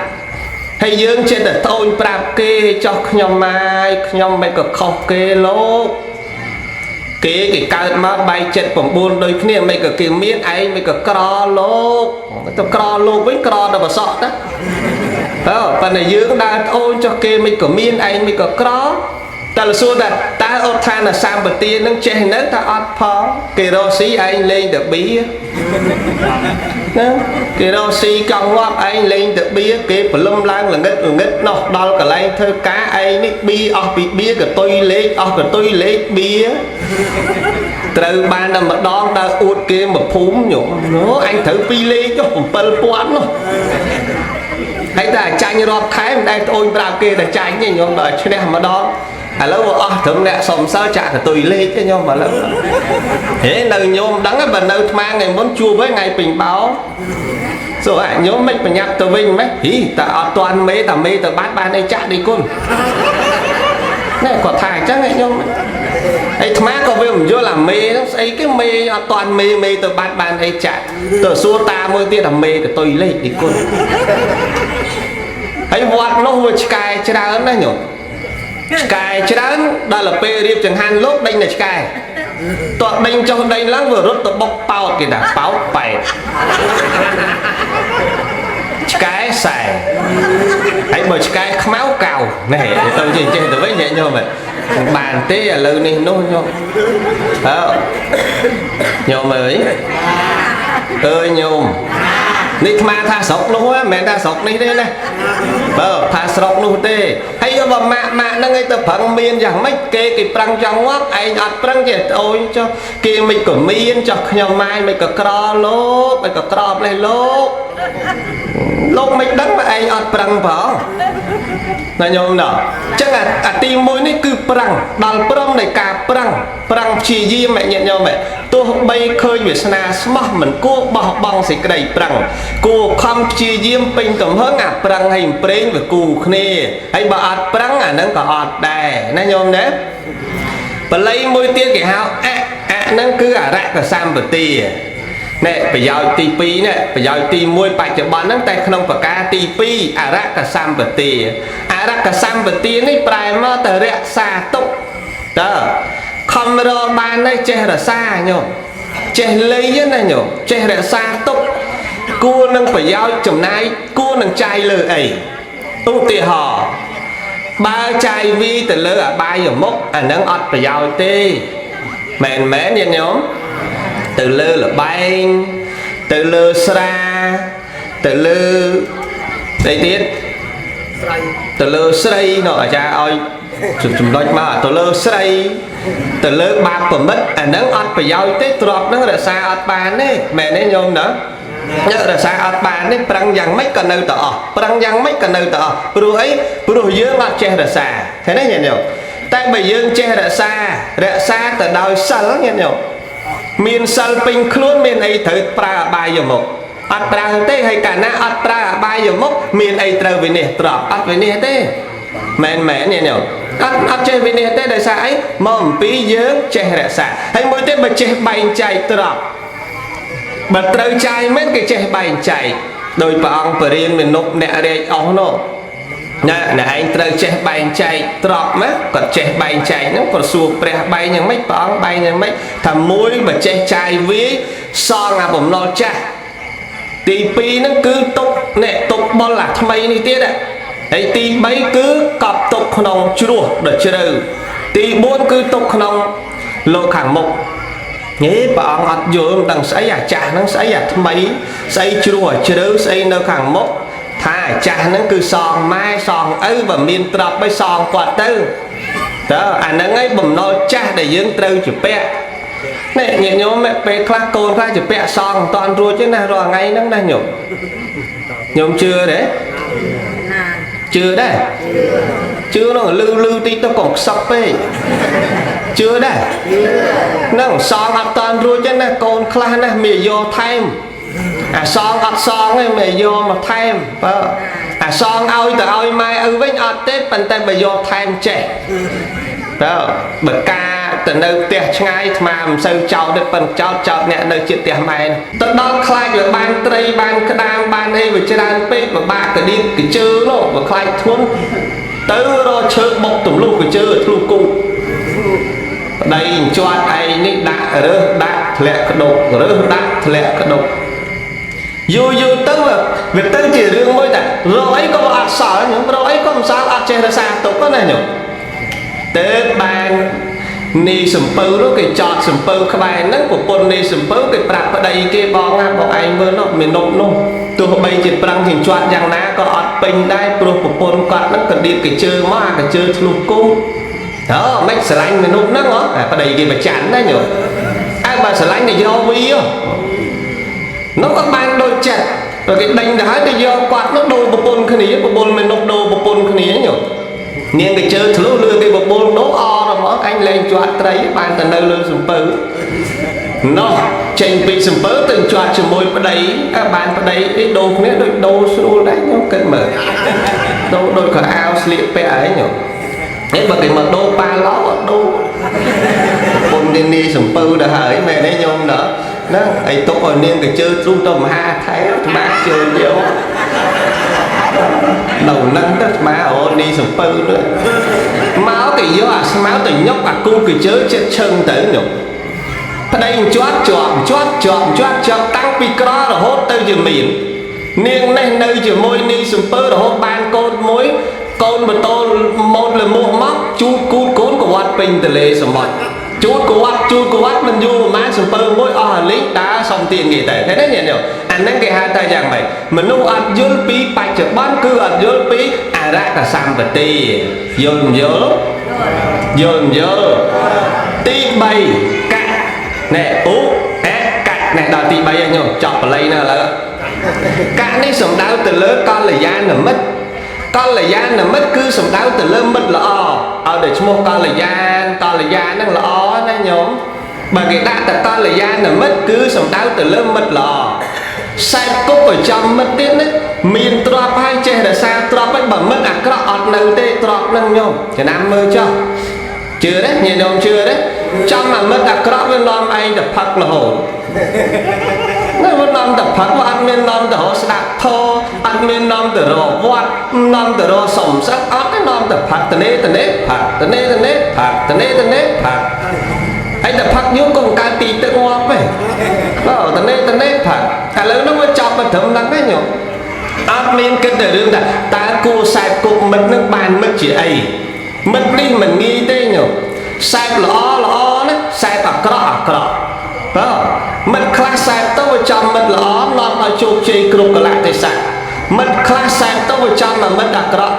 ហើយយើងចេះតែត្អូញប្រាប់គេចោះខ្ញុំម៉ាយខ្ញុំមិនក៏ខុសគេលោកគេគេកើតមកបែក79ដូចគ្នាមិនក៏គេមានឯងមិនក៏ក្រលោកទៅក្រលោកវិញក្រដល់ប្រសក់ណាអើប៉ុន្តែយើងដើរត្អូញចុះគេមិនក៏មានឯងមិនក៏ក្រតែលសួរថាតើឧទ្ធានសម្បទានឹងចេះនៅថាអត់ផងគេរកស៊ីឯងលេងទៅបៀណាគេរកស៊ីកង់ងាប់ឯងលេងទៅបៀគេព្រលឹមឡើងល្ងិតល្ងិតនោះដល់កន្លែងធ្វើការឯងនេះបៀអស់ពីបៀកតុយលេខអស់កតុយលេខបៀត្រូវបានតែម្ដងដើរអួតគេមកភូមិញោមអញត្រូវពីរលេខចុះ7000នោះហើយតែចាញ់រាប់ខែមិនដែលត្អូញប្រាប់គេតែចាញ់ទេញោមដល់ឈ្នះម្ដងឥឡូវវាអស់ត្រឹមអ្នកសុំសិលចាក់កតុយលេខទេញោមឥឡូវហេនៅញោមដឹងបើនៅអាត្មាថ្ងៃមុនជួបហើយថ្ងៃពេញបោសួរអាញោមមិនប្រញាប់ទៅវិញម៉េចហ៊ីតែអត់ទាន់មេតែមេទៅបាត់បានអីចាក់នេះគុណណែគាត់ថាអញ្ចឹងឯងញោមហើយអាត្មាក៏វាមិនយល់អាមេហ្នឹងស្អីគេមេអត់ទាន់មេមេទៅបាត់បានអីចាក់ទៅសួរតាមួយទៀតអាមេកតុយលេខនេះគុណហើយវត្តនោះវាឆ្កែច្រើនណាស់ញោមឆ្កែច្រើនដល់ទៅពេលរៀបចង្ហាន់លោកដេញតែឆ្កែតោះដេញចុះដេញឡើងវារត់ទៅបុកប៉ោតគេថាប៉ោតប៉ែតឆ្កែសែហើយបើឆ្កែខ្មៅកៅណែទៅចេះចេះទៅវិញញោមបានទេឥឡូវនេះនោះញោមអើញោមអើយអើយញោមនេះអាត្មាថាស្រុកនោះមិនមែនថាស្រុកនេះទេណាបើថាស្រុកនោះទេហើយបើម៉ាក់ម៉ាក់ហ្នឹងឯងទៅប្រឹងមានយ៉ាងម៉េចគេគេប្រឹងចង់ងាប់ឯងអត់ប្រឹងចេះត្អូញចុះគេមិនក៏មានចុះខ្ញុំម៉ាយមិនក៏ក្រលោកមិនក៏ក្រម្លេះលោកលោកមិនដឹងបើឯងអត់ប្រឹងផងណាញោមណោះអញ្ចឹងអាទី1នេះគឺប្រឹងដល់ព្រមនៃការប្រឹងប្រឹងព្យាយាមញាតិញោមទោះបីឃើញវាសនាស្មោះមិនគួរបោះបង់សេចក្តីប្រឹងគួរខំព្យាយាមពេញទំហឹងអាប្រឹងឲ្យប្រេងវាគូគ្នាហើយបើអត់ប្រឹងអាហ្នឹងក៏អត់ដែរណាញោមណាបល័យមួយទៀតគេហៅអអហ្នឹងគឺអរកសម្បទានេះប្រយោជន៍ទី2នេះប្រយោជន៍ទី1បច្ចុប្បន្នហ្នឹងតែក្នុងប្រការទី2អរកសម្បទាអរកសម្បទានេះប្រែមកទៅរក្សាទុកតើខំរកបានទេចេះរក្សាញោមចេះលៃណាញោមចេះរក្សាទុកគួរនឹងប្រយោជន៍ចំណាយគួរនឹងចាយលើអីឧទាហរណ៍បើចាយវីទៅលើអបាយមុខអានឹងអត់ប្រយោជន៍ទេមែនមែនញាតិញោមទៅលើលបែងទៅលើស្រាទៅលើអីទៀតស្រីទៅលើស្រីនោះអាចារ្យឲ្យចំណុចមកទៅលើស្រីទៅលើបាបប្រមិតអានឹងអត់ប្រយោជន៍ទេទ្រព្យនឹងរក្សាអត់បានទេមែនទេញោមណារក្សាអត់បានទេប្រឹងយ៉ាងម៉េចក៏នៅតែអស់ប្រឹងយ៉ាងម៉េចក៏នៅតែអស់ព្រោះអីព្រោះយើងអត់ចេះរក្សាឃើញទេញាតិញោមតែបើយើងចេះរក្សារក្សាទៅដោយសិលញាតិញោមមានសិលពេញខ្លួនមានអីត្រូវប្រើអបាយមុខ អត់ប្រើទេហើយកាលណាអត់ប្រើអបាយមុខមានអីត្រូវវិនិច្ឆ័យត្រប់អត់វិនិច្ឆ័យទេមែនមែនញាតិញោមអត់ចេះវិនិច្ឆ័យទេដោយសារអីមកអំពីយើងចេះរក្សាហើយមួយទៀតបើចេះបែងចែកត្រប់បើត្រូវចាយមែនគេចេះបែងចែកដោយព្រះអង្គបរិញ្ញាមនុស្សអ្នករាជអស់នោះណាអ្នកឯងត្រូវចេះបែងចែកត្រប់ណាគាត់ចេះបែងចែកហ្នឹងប្រសួរព្រះបែងយ៉ាងម៉េចព្រះអង្គបែងយ៉ាងម៉េចថាមួយបើចេះចាយវាយសងអាបំណុលចាស់ទី2ហ្នឹងគឺទុកនេះទុកបុលអាថ្មីនេះទៀតហើយទី3គឺកប់ទុកក្នុងជ្រោះដ៏ជ្រៅទី4គឺទុកក្នុងលោកខាងមុខហេព្រះអង្គអត់យល់មិនដឹងស្អីអាចាស់ហ្នឹងស្អីអាថ្មីស្អីជ្រោះអាជ្រៅស្អីនៅខាងមុខថាអាចាស់ហ្នឹងគឺសងម៉ែសងឪបើមានទ្រព្យឲ្យសងគាត់ទៅតើអាហ្នឹងឯងបំណុលចាស់ដែលយើងត្រូវជពាក់នេះញាតិញោមពេលខ្លះកូនខ្លះជពាក់សងមិនតាន់រួចទេណារាល់ថ្ងៃហ្នឹងណាញោមញោមជឿទេជឿដែរជឿនោះលឺលឺតិចទៅកុំខ្សឹកពេកជឿដែរហ្នឹងសងអត់តាន់រួចទេណាកូនខ្លះណាមានយកថែមអាសងអត់សងទេមានយកមកថែមបើអាសងឲ្យទៅឲ្យម៉ែឪវិញអត់ទេប៉ុន្តែបើយកថែមចេះតើបើការទៅនៅផ្ទះឆ្ងាយអាត្មាមិនសូវចោតទេប៉ុន្តែចោតចោតអ្នកនៅជិតផ្ទះម៉ែទៅដល់ខ្លាចវាបានត្រីបានក្តាមបានអីវាច្រើនពេកពិបាកកដៀកកជើនោះបើខ្លាចធ្ងន់ទៅរកឈើបុកទម្លុះកជើធ្លុះគូប្តីជាប់ឯងនេះដាក់រើសដាក់ធ្លាក់ក្តុករើសដាក់ធ្លាក់ក្តុកយូរយូរទៅវាទៅជារឿងមួយតែរកអីក៏អត់សល់ខ្ញុំរកអីក៏មិនសល់អត់ចេះរក្សាទុកណាញោមទៅបាននីសំពៅនោះគេចតសំពៅក្បែរហ្នឹងប្រពន្ធនីសំពៅគេប្រាប់ប្តីគេបងណាបងឯងមើលនោះមាននប់នោះទោះបីជាប្រឹងជាជាប់យ៉ាងណាក៏អត់ពេញដែរព្រោះប្រពន្ធគាត់ហ្នឹងក៏ដៀបគេជើមកអាកជើធ្លុះគូអូមិនស្រឡាញ់មនុស្សហ្នឹងហ៎អាប្តីគេប្រច័នណាញោមអើបើស្រឡាញ់ទៅយកវីនោះក៏បានដូចចិត្តព្រោះគេដេញទៅហើយទៅយកគាត់នោះដូរប្រពន្ធគ្នាប្រពន្ធមនុស្សដូរប្រពន្ធគ្នាញោមនាងគេជើធ្លុះលឺគេបបួលនោះអរហ្មងអញលែងជាប់ត្រីបានតែនៅលើសំពៅនោះចេញពីសំពៅទៅជាប់ជាមួយប្តីបានប្តីអីដូរគ្នាដូចដូរស្រួលដែរញោមគិតមើលដូរដូចខោអាវស្លៀកពាក់អីញោមនេះបើគេមកដូរប៉ាឡោអត់ដូរប្រពន្ធនាងសំពៅទៅហើយមែនទេញោមណោះហ្នឹងអីទុកឲ្យនាងគេជើទ្រុះទៅមហាថែអាត្មាជើយកនៅនឹងទៅស្មាអូនីសំពៅនោះមកគេយកអាស្មៅទៅញុកអាគូគេជើចិត្តឈឹងទៅញុកប្តីជាប់ជាប់ជាប់ជាប់ជាប់ជាប់តាំងពីក្ររហូតទៅជាមាននាងនេះនៅជាមួយនីសំពៅរហូតបានកូនមួយកូនបតូលម៉ូតលមោះមកជូតគូតកូនកវត្តពេញទលេសមុទ្រជូតកវត្តជូតកវត្តមិនយូរប្រហែលសំពៅមួយអស់អាលីងដើរសុំទានគេតែឃើញទេញាតិញោមអាហ្នឹងគេហៅថាយ៉ាងម៉េចមនុស្សអត់យល់ពីបច្ចុប្បន្នគឺអត់យល់ពីអរកសម្បទាយល់មិនយល់យល់មិនយល់ទី3កៈណែឧអកៈណែដល់ទី3ហើយញោមចប់បល័យណាឥឡូវកៈនេះសំដៅទៅលើកល្យាណមិត្តកល្យាណមិត្តគឺសំដៅទៅលើមិត្តល្អឲ្យតែឈ្មោះកល្យានកល្យានហ្នឹងល្អណាញោមបើគេដាក់តែកល្យាណមិត្តគឺសំដៅទៅលើមិត្តល្អសែបគប់ឲ្យចំមិត្តទៀតណាមានទ្រព្យហើយចេះរក្សាទ្រព្យហើយបើមិត្តអាក្រក់អត់នៅទេទ្រព្យហ្នឹងញោមចំណាំមើលចុះជឿទេញាតិញោមជឿទេចំអាមិត្តអាក្រក់វានាំឯងទៅផឹករហូតនៅវានាំទៅផឹកវាអត់មាននាំទៅរកស្ដាប់ធម៌អត់មាននាំទៅរកវត្តនាំទៅរកសំស្អឹកអត់ទេនាំទៅផឹកតនេតនេផឹកតនេតនេផឹកតនេតនេផឹកហើយតែផឹកយូរក៏កើតទីទឹកងាប់ដែរបាទតនេតនេផឹកឥឡូវនោះវាចប់មកត្រឹមហ្នឹងទេញោមអត់មានគិតទៅរឿងថាតើគួរសែបគប់មិត្តនឹងបានមិត្តជាអីមិត្តនេះមិនងាយទេញោមសែបល្អល្អណាសែបអាក្រក់អាក្រក់បាទមិត្តខ្លះសែបទៅវាចំមិត្តល្អនាំឲ្យជោគជ័យគ្រប់កលៈទេសៈមិត្តខ្លះសែបទៅវាចំមកមិត្តអាក្រក់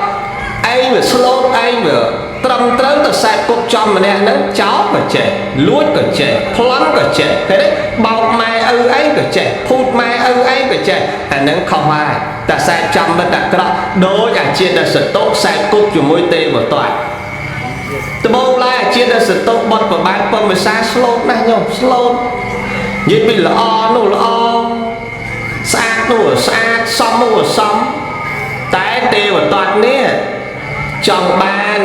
ឯងវាស្លូតឯងវាត្រឹមត្រូវទៅសែបគប់ចំម្នាក់ហ្នឹងចោលក៏ចេះលួចក៏ចេះប្លន់ក៏ចេះឃើញទេបោកម៉ែឪឯងក៏ចេះភូតម៉ែឪឯងក៏ចេះអាហ្នឹងខុសហើយតែសែបចំមិត្តអាក្រក់ដូចអាជាតិសតុសែបគប់ជាមួយទេវតា ត្បូងឡើយអាជាតិសតុបុត្រប្របានពំវិសាស្លូតណាស់ញោមស្លូតនិយាយពីល្អនោះល្អស្អាត សមមកសមតែទេវទត្តនេះចង់បាន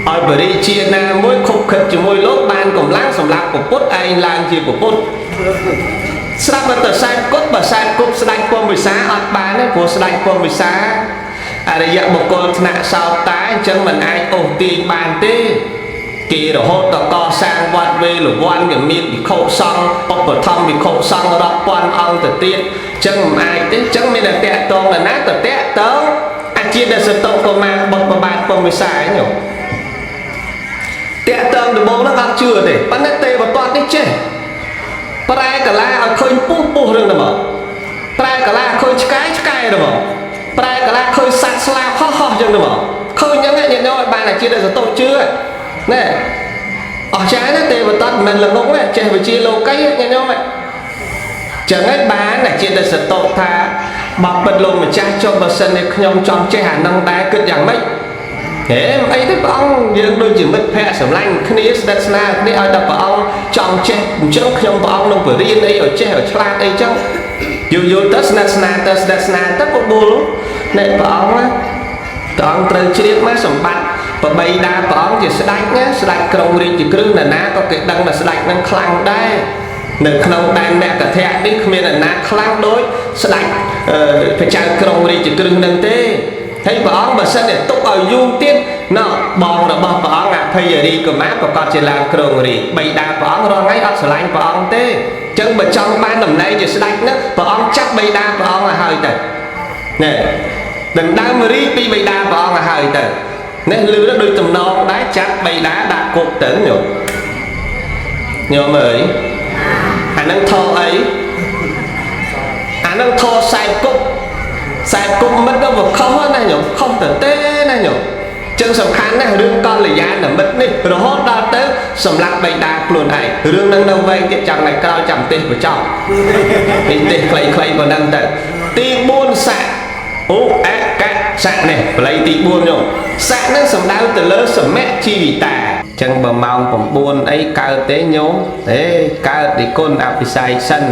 ឲ្យបរិជាណាមួយខុបខិតជាមួយលោកបានកម្លាំងសម្រាប់ពុទ្ធឯងឡើងជាពុទ្ធស្រាប់តែសែបគុតបើសែបគុតស្ដេចពំវិសាអត់បានទេព្រោះស្ដេចពំវិសាអរិយបុគ្គលថ្នាក់សោតាអញ្ចឹងមិនអាចអូសទាញបានទេគេរហូតដល់កសាងវត្តវេលវ័នគេមានភិក្ខុសង្ឃឧបត្ថម្ភភិក្ខុសង្ឃរាប់ពាន់អង្គទៅទៀតអញ្ចឹងមិនអាចទេអញ្ចឹងមានតែតាក់តងដល់ណាទៅតាក់តងអាជាតិសតុកមាបុត្របាទពំវិសាញោមតាក់តងដំបូងហ្នឹងអត់ជឿទេប៉ុន្តែទេវទត្តនេះចេះប្រែកាឡាឲ្យឃើញពុះពុះរឿងទៅមកប្រែកាឡាឃើញឆ្កែឆ្កែទៅមកប្រែកាឡាឃើញសត្វស្លាបហោះហោះអញ្ចឹងទៅមកឃើញអញ្ចឹងញាតិញោមឲ្យបានអាជាតិសតុជឿណែអស្ចារ្យណាស់ទេវទត្តមិនល្ងងទេចេះវិជាលោកីញាតិញោមចឹងហើយបានអាជាតិសតុថាបើពិតលោកម្ចាស់ចុះបើសិនជាខ្ញុំចង់ចេះអានឹងដែរគិតយ៉ាងម៉េចហេអីទេព្រះអង្គយើងដូចជាមិត្តភក្តិសម្លាញ់គ្នាស្និទ្ធស្នាលគ្នាឲ្យតែព្រះអង្គចង់ចេះអញ្ចឹងខ្ញុំព្រះអង្គនឹងបរៀនអីឲ្យចេះឲ្យឆ្លាតអីចឹងយូរយូរទៅស្និទ្ធស្នាលទៅស្និទ្ធស្នាលទៅបបួលណែព្រះអង្គណាព្រះអង្គត្រូវជ្រាបមកសម្បត្តិបបីតាព្រះអង្គជាស្ដេចណាស្ដេចក្រុងរាជក្រឹសនរណាក៏គេដឹងថាស្ដេចនឹងខ្លាំងដែរនៅក្នុងដែនមគ្គធៈនេះគ្មាននរណាខ្លាំងដូចស្ដេចព្រះចៅក្រុងរាជក្រឹសនឹងទេហើយព្រះអង្គបើសិនជាទុកឲ្យយូរទៀតណោះបងរបស់ព្រះអង្គអភ័យរីកុមារប្រកាសជាឡើងក្រុងរាជបិតាព្រះអង្គរាល់ថ្ងៃអត់ស្រឡាញ់ព្រះអង្គទេអញ្ចឹងបើចង់បានតំណែងជាស្ដេចហ្នឹងព្រះអង្គចាប់បិតាព្រះអង្គឲ្យហើយទៅណែដណ្ដើមរីពីបិតាព្រះអង្គឲ្យហើយទៅនេះលឺទៅដូចតំណងដែរចាប់បិតាដាក់គុកទៅញោមញោមអើយអានឹងធអីអានឹងធសែបគុកសែបគុកមិត្តទៅវាខុសណាញោមខុសទៅទេណាញោមចឹងសំខាន់ណាស់រឿងកល្យាណមិត្តនេះរហូតដល់ទៅសម្លាប់បិតាខ្លួនឯងរឿងនឹងនៅវែងទៀតចាំថ្ងៃក្រោយចាំទេសបញ្ចប់នេះទេសខ្លីៗប៉ុណ្ណឹងទៅទី4ស័កឧអកស័កនេះបល័យទី4ញោមស័កនឹងសំដៅទៅលើសមៈជីវិតាចឹងបើម៉ោង9អីកើតទេញោមទេកើតនិគុណអភិសេកសិន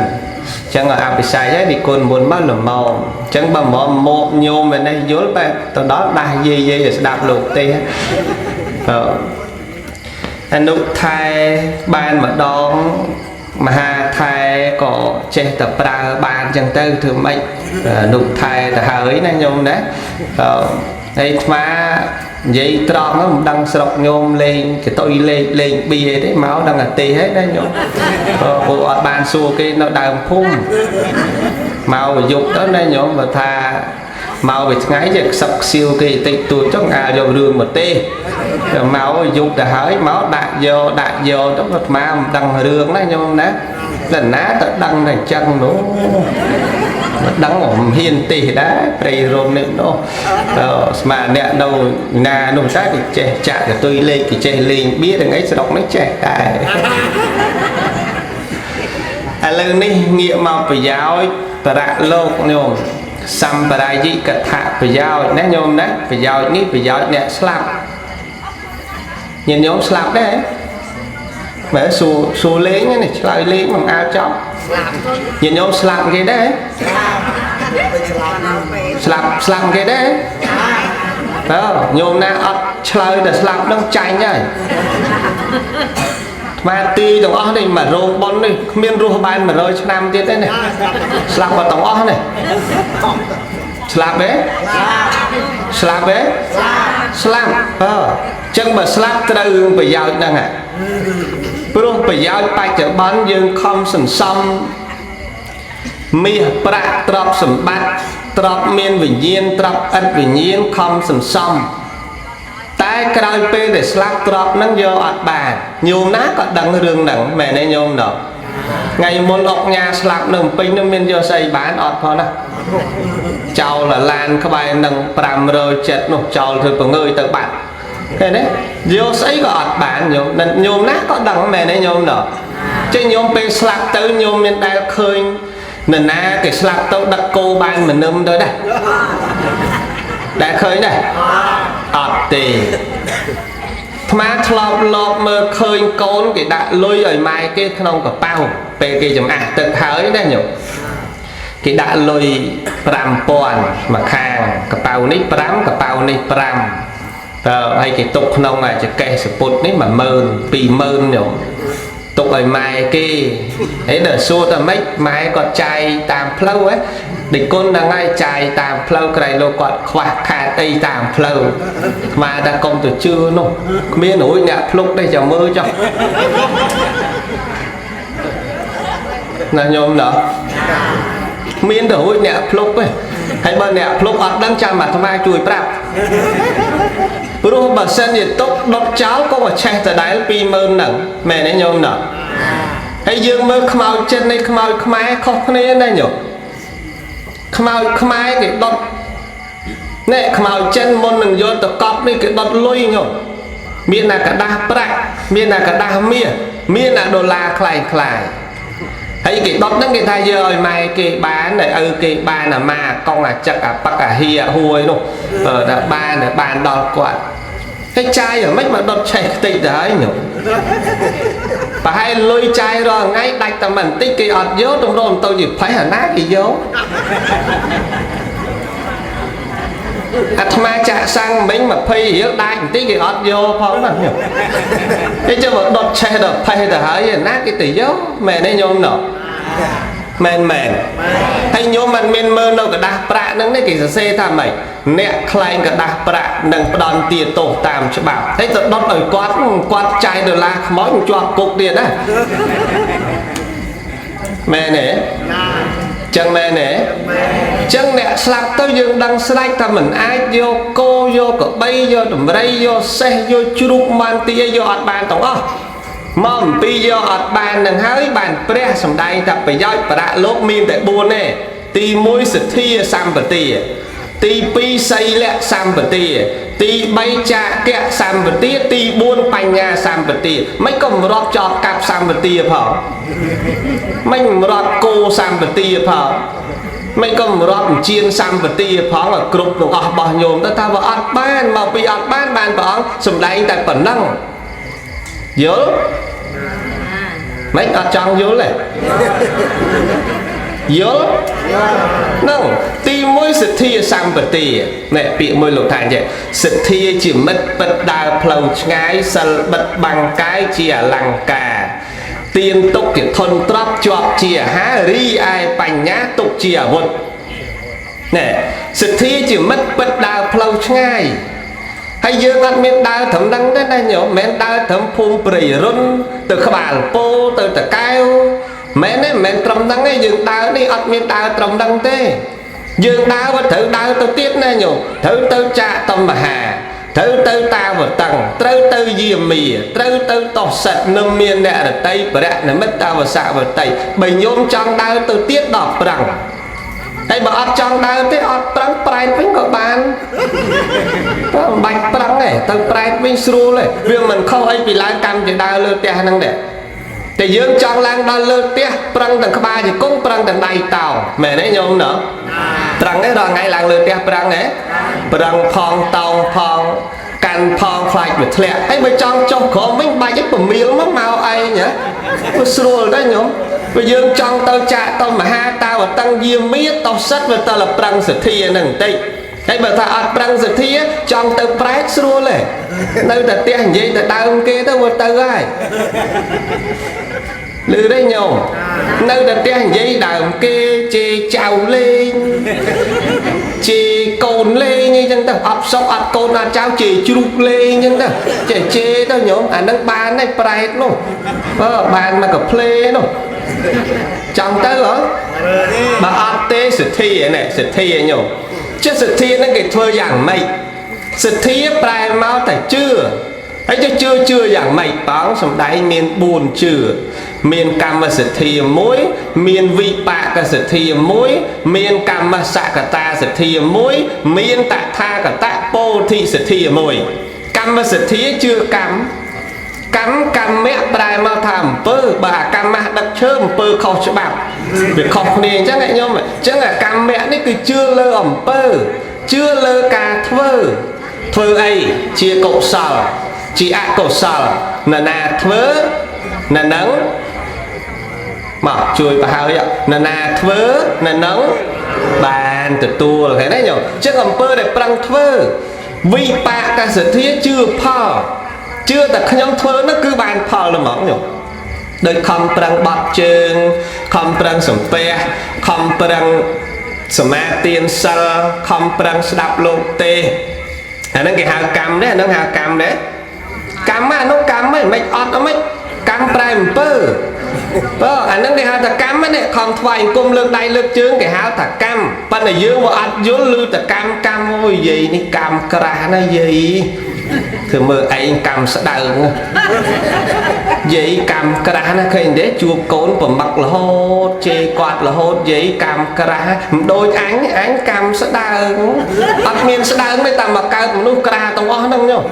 ចឹងអភិសេកហើយនិគុណមុនមកល្មមចឹងបើមកមកញោមឯនេះយល់បែបទៅដល់ដាស់យាយយាយឲ្យស្ដាប់លោកទេអនុថែបានម្ដងមហាថែក៏ចេះតែប្រើបានចឹងទៅធ្វើម៉េចអនុថែទៅហើយណាញោមណាហើយអាត្មានិយាយត្រង់ហ្នឹងមិនដឹងស្រុកញោមលេងកតុយលេខលេងបៀទេមកដឹងអាទេហើយណាញោមព្រោះអត់បានសួរគេនៅដើមភូមិមកយប់ទៅណាញោមបើថាមកពីថ្ងៃចេះខ្សឹបខ្សៀវគេតិចតួចចង់អាយករឿងមកទេតែមកយប់ទៅហើយមកដាក់យកដាក់យកទៅអាត្មាមិនដឹងរឿងណាញោមណាតែណាទៅដឹងតែអញ្ចឹងនោះមិនដឹងមិនហ៊ានទេដែរព្រៃរំនេះនោះស្មាអ្នកនៅណានោះតែគេចេះចាក់កតុយលេខគេចេះលេងបៀទាំងអីស្រុកនេះចេះតែឥឡូវនេះងាកមកប្រយោជន៍បរៈលោកញោមសម្បរាយិកថាប្រយោជន៍ណាញោមណាប្រយោជន៍នេះប្រយោជន៍អ្នកស្លាប់ញាតិញោមស្លាប់ដែរមើលសួរលេងនេះឆ្លើយលេងមិនអាលចប់ញាតិញោមស្លាប់គេដែរស្លាប់ស្លាប់គេដែរតើញោមណាអត់ឆ្លើយតែស្លាប់នឹងចាញ់ហើយអាទីទាំងអស់នេះមករោងប៉ុននេះគ្មានរស់បាន100ឆ្នាំទៀតទេនេះស្លាប់មកទាំងអស់នេះស្លាប់ទេស្លាប់ទេស្លាប់អឺចឹងបើស្លាប់ត្រូវរឿងប្រយោជន៍ហ្នឹងហ่ะព្រោះប្រយោជន៍បច្ចុប្បន្នយើងខំសន្សំមាសប្រាក់ទ្រព្យសម្បត្តិទ្រព្យមានវិញ្ញាណទ្រព្យឥតវិញ្ញាណខំសន្សំតែក្រោយពេលដែលស្លាប់ទ្រព្យហ្នឹងយកអត់បានញោមណាក៏ដឹងរឿងហ្នឹងមែនទេញោមណោះថ្ងៃមុនអុកញ៉ាស្លាប់នៅភ្នំពេញហ្នឹងមានយកស្អីបានអត់ផងណាចោលឡានក្បែរនឹង570នោះចោលធ្វើពងើយទៅបាត់ឃើញទេយកស្អីក៏អត់បានញោមញោមណាក៏ដឹងមែនទេញោមណោះចេះញោមពេលស្លាប់ទៅញោមមានដែលឃើញនរណាគេស្លាប់ទៅដឹកគោបានមនឹមទៅដែរដែលឃើញដែរអត់ទេអាត្មាធ្លាប់លបមើលឃើញកូនគេដាក់លុយឲ្យម៉ែគេក្នុងកប៉ៅពេលគេចំអាស់ទឹកហើយណាញោម គេដាក់លុយ5000មកខាងកប៉ៅនេះ5កប៉ៅនេះ5តើហើយគេទុកក្នុងអាចកេះសពុតនេះ10000 20000ញោមទុកឲ្យម៉ែគេហើយដល់សួរថាម៉េចម៉ែគាត់ចាយតាមផ្លូវហ៎ដេចគុណហ្នឹងហើយចាយតាមផ្លូវក្រែងលោកគាត់ខ្វះខាតអីតាមផ្លូវស្មាថាកុំទៅជឿនោះគ្មានរួចអ្នកភ្លុកទេចាំមើលចុះណាញោមណោះមានទៅរួចអ្នកភ្លុកទេហើយបើអ្នកភ្លុកអត់ដឹងចាំអាត្មាជួយប្រាប់ព្រោះបើសិនជាទុកដុតចោលក៏មកឆេះដដែល20000ហ្នឹងមែនទេញោមណោះហើយយើងមើលខ្មោចចិននៃខ្មោចខ្មែរខុសគ្នាណាញោមខ្មោចខ្មែរគេដុតនេះខ្មោចចិនមុននឹងយកទៅកប់នេះគេដុតលុយញោមមានតែกระดาษប្រាក់មានតែกระดาษមាសមានតែដុល្លារคล้ายคล้ายហើយគេដុតហ្នឹងគេថាយកឲ្យម៉ែគេបានឲ្យឪគេបានអាម៉ាកងអាចឹកអាប៉ឹកអាហៀហួយនោះតែបានបានដល់គាត់ហើយចាយយ៉ាងម៉េចមកដុតឆេះខ្ទេចទៅហើយញោមប្រហែលលុយចាយរាល់ថ្ងៃដាច់តែបន្តិចគេអត់យកតម្រុំទៅជាផេះអាណាគេយកអាត្មាចាក់សាំងមិញ20រៀលដាច់បន្តិចគេអត់យកផងណាញោមគេចុះមកដុតឆេះដល់ផេះទៅហើយអាណាគេទៅយកមែនទេញោមណោះមែនមែនហើយញោមមិនមានមើលនៅกระดาษប្រាក់ហ្នឹងទេគេសរសេរថាម៉េចអ្នកខ្លែងกระดาษប្រាក់នឹងផ្ដន់ទាទោសតាមច្បាប់ហើយទៅដុតឲ្យគាត់គាត់ចាយដុល្លារខ្មោចជាប់គុកទៀតណាមែនទេចឹងមែនទេចឹងអ្នកស្លាប់ទៅយើងដឹងស្រេចថាមិនអាចយកគោយកក្របីយកដំរីយកសេះយកជ្រូកបានទាយកអត់បានទាំងអស់មកអំពីយកអត់បាននឹងហើយបានព្រះសម្ដែងថាប្រយោជន៍បរៈលោកមានតែ4ទេទី1សទ្ធាសម្បទាទី2សីលៈសម្បទាទី3ចាគៈសម្បទាទី4បញ្ញាសម្បទាមិនក៏មិនរាប់ចោលកាប់សម្បទាផងមិនរាប់គោសម្បទាផងមិនក៏មិនរាប់អញ្ជៀនសម្បទាផងឲ្យគ្រប់ទាំងអស់របស់ញោមទៅថាបើអត់បានមកពីអត់បានបានព្រះអង្គសម្ដែងតែប៉ុណ្ណឹងយល់មិនអត់ចង់យល់ទេយល់ហ្នឹងទី1សទ្ធាសម្បទានេះពាក្យមួយលោកថាអញ្ចឹងសទ្ធាជាមិត្តពិតដើរផ្លូវឆ្ងាយសិលបិទបាំងកាយជាអលង្ការទៀនទុកជាធនទ្រព្យជាប់ជាអាហាររីឯបញ្ញាទុកជាអាវុធនេះសទ្ធាជាមិត្តពិតដើរផ្លូវឆ្ងាយហើយយើងអត់មានដើរត្រឹមហ្នឹងទេណាញោមមិនមែនដើរត្រឹមភូមិព្រៃរុនទៅក្បាលពោទៅតកែវមែនទេមិនមែនត្រឹមហ្នឹងទេយើងដើរនេះអត់មានដើរត្រឹមហ្នឹងទេយើងដើរវាត្រូវដើរទៅទៀតណាញោមត្រូវទៅចាកតំមហាត្រូវទៅតាវតឹងត្រូវទៅយាមាត្រូវទៅតោសិតនឹងមានអ្នករតីបរៈនិមិត្តតាវសវតីបើញោមចង់ដើរទៅទៀតដល់ប្រឹងហើយបើអត់ចង់ដើរទេអត់ប្រឹងប្រែតវិញក៏បានបើមិនបាច់ប្រឹងទេទៅប្រែតវិញស្រួលទេវាមិនខុសអីពីឡើងកម្មជាដើរលើផ្ទះហ្នឹងទេតែយើងចង់ឡើងដល់លើផ្ទះប្រឹងទាំងក្បាលជង្គង់ប្រឹងទាំងដៃតោមែនទេញោមណោះប្រឹងទេរាល់ថ្ងៃឡើងលើផ្ទះប្រឹងទេប្រឹងផងតោងផងកាន់ផងខ្លាចវាធ្លាក់ហើយបើចង់ចុះក្រោមវិញបាច់ឯងពមៀលមកមកឯងហ៎វាស្រួលដែរញោមបើយើងចង់ទៅចាកទៅមហាតាវតឹងយាមាតោសិតវាតលប្រឹងសទ្ធាហ្នឹងបន្តិចហើយបើថាអត់ប្រឹងសទ្ធាចង់ទៅប្រែតស្រួលទេនៅតែផ្ទះនិយាយទៅដើមគេទៅវាទៅហើយឮទេញោមនៅតែផ្ទះនិយាយដើមគេជេរចៅលេងជេរកូនលេងអីចឹងទៅអត់សុកអត់កូនអត់ចៅជេរជ្រូកលេងចឹងទៅចេះជេរទៅញោមអានឹងបានហើយប្រែតនោះបើបានមកកាផ្លេនោះចង់ទៅហ៎បើអត់ទេសទ្ធានេះសទ្ធាញោមចេះសទ្ធានឹងគេធ្វើយ៉ាងម៉េចសទ្ធាប្រែមកតែជឿហើយទៅជឿជឿយ៉ាងម៉េចបងសំដែងមាន4ជឿមានកម្មសទ្ធា1មានវិបាកសទ្ធា1មានកម្មសកតាសទ្ធា1មានតថាគតពោធិសទ្ធា1កម្មសទ្ធាជឿកម្មកម្មកម្មៈប្រែមកថាអំពើបើអាកម្មៈដឹកឈើអំពើខុសច្បាប់វាខុសគ្នាអញ្ចឹងញោមអញ្ចឹងអាកម្មៈនេះគឺជឿលើអំពើជឿលើការធ្វើធ្វើអីជាកុសលជាអកុសលនរណាធ្វើនរនឹង មកជួយប្រហើយនរណាធ្វើនៅនឹងបានទទួលឃើញទេញោមចឹងអំពើដែលប្រឹងធ្វើវិបាកសទ្ធាជឿផលជឿតែខ្ញុំធ្វើនោះគឺបានផលហ្មងញោមដោយខំប្រឹងបត់ជើងខំប្រឹងសំពះខំប្រឹងសមាទានសិលខំប្រឹងស្ដាប់លោកទេអាហ្នឹងគេហៅកម្មទេអាហ្នឹងហៅកម្មទេកម្មអានោះកម្មហ្នឹងមិនអត់អីមិនកម្មប្រែអំពើបើអាហ្នឹងគេហៅថាកម្មនេះខំថ្វាយអង្គមលើកដៃលើកជើងគេហៅថាកម្មប៉ុន្តែយើងមកអត់យល់ឮតែកម្មកម្មអូយយាយនេះកម្មក្រាស់ណាយាយធ្វើមើលឯងកម្មស្ដើងយាយកម្មក្រាស់ណាឃើញទេជួបកូនប្រមឹករហូតជេរគាត់រហូតយាយកម្មក្រាស់មិនដូចអញអញកម្មស្ដើងអត់មានស្ដើងទេតែមកកើតមនុស្សក្រាស់ទាំងអស់ហ្នឹងញោម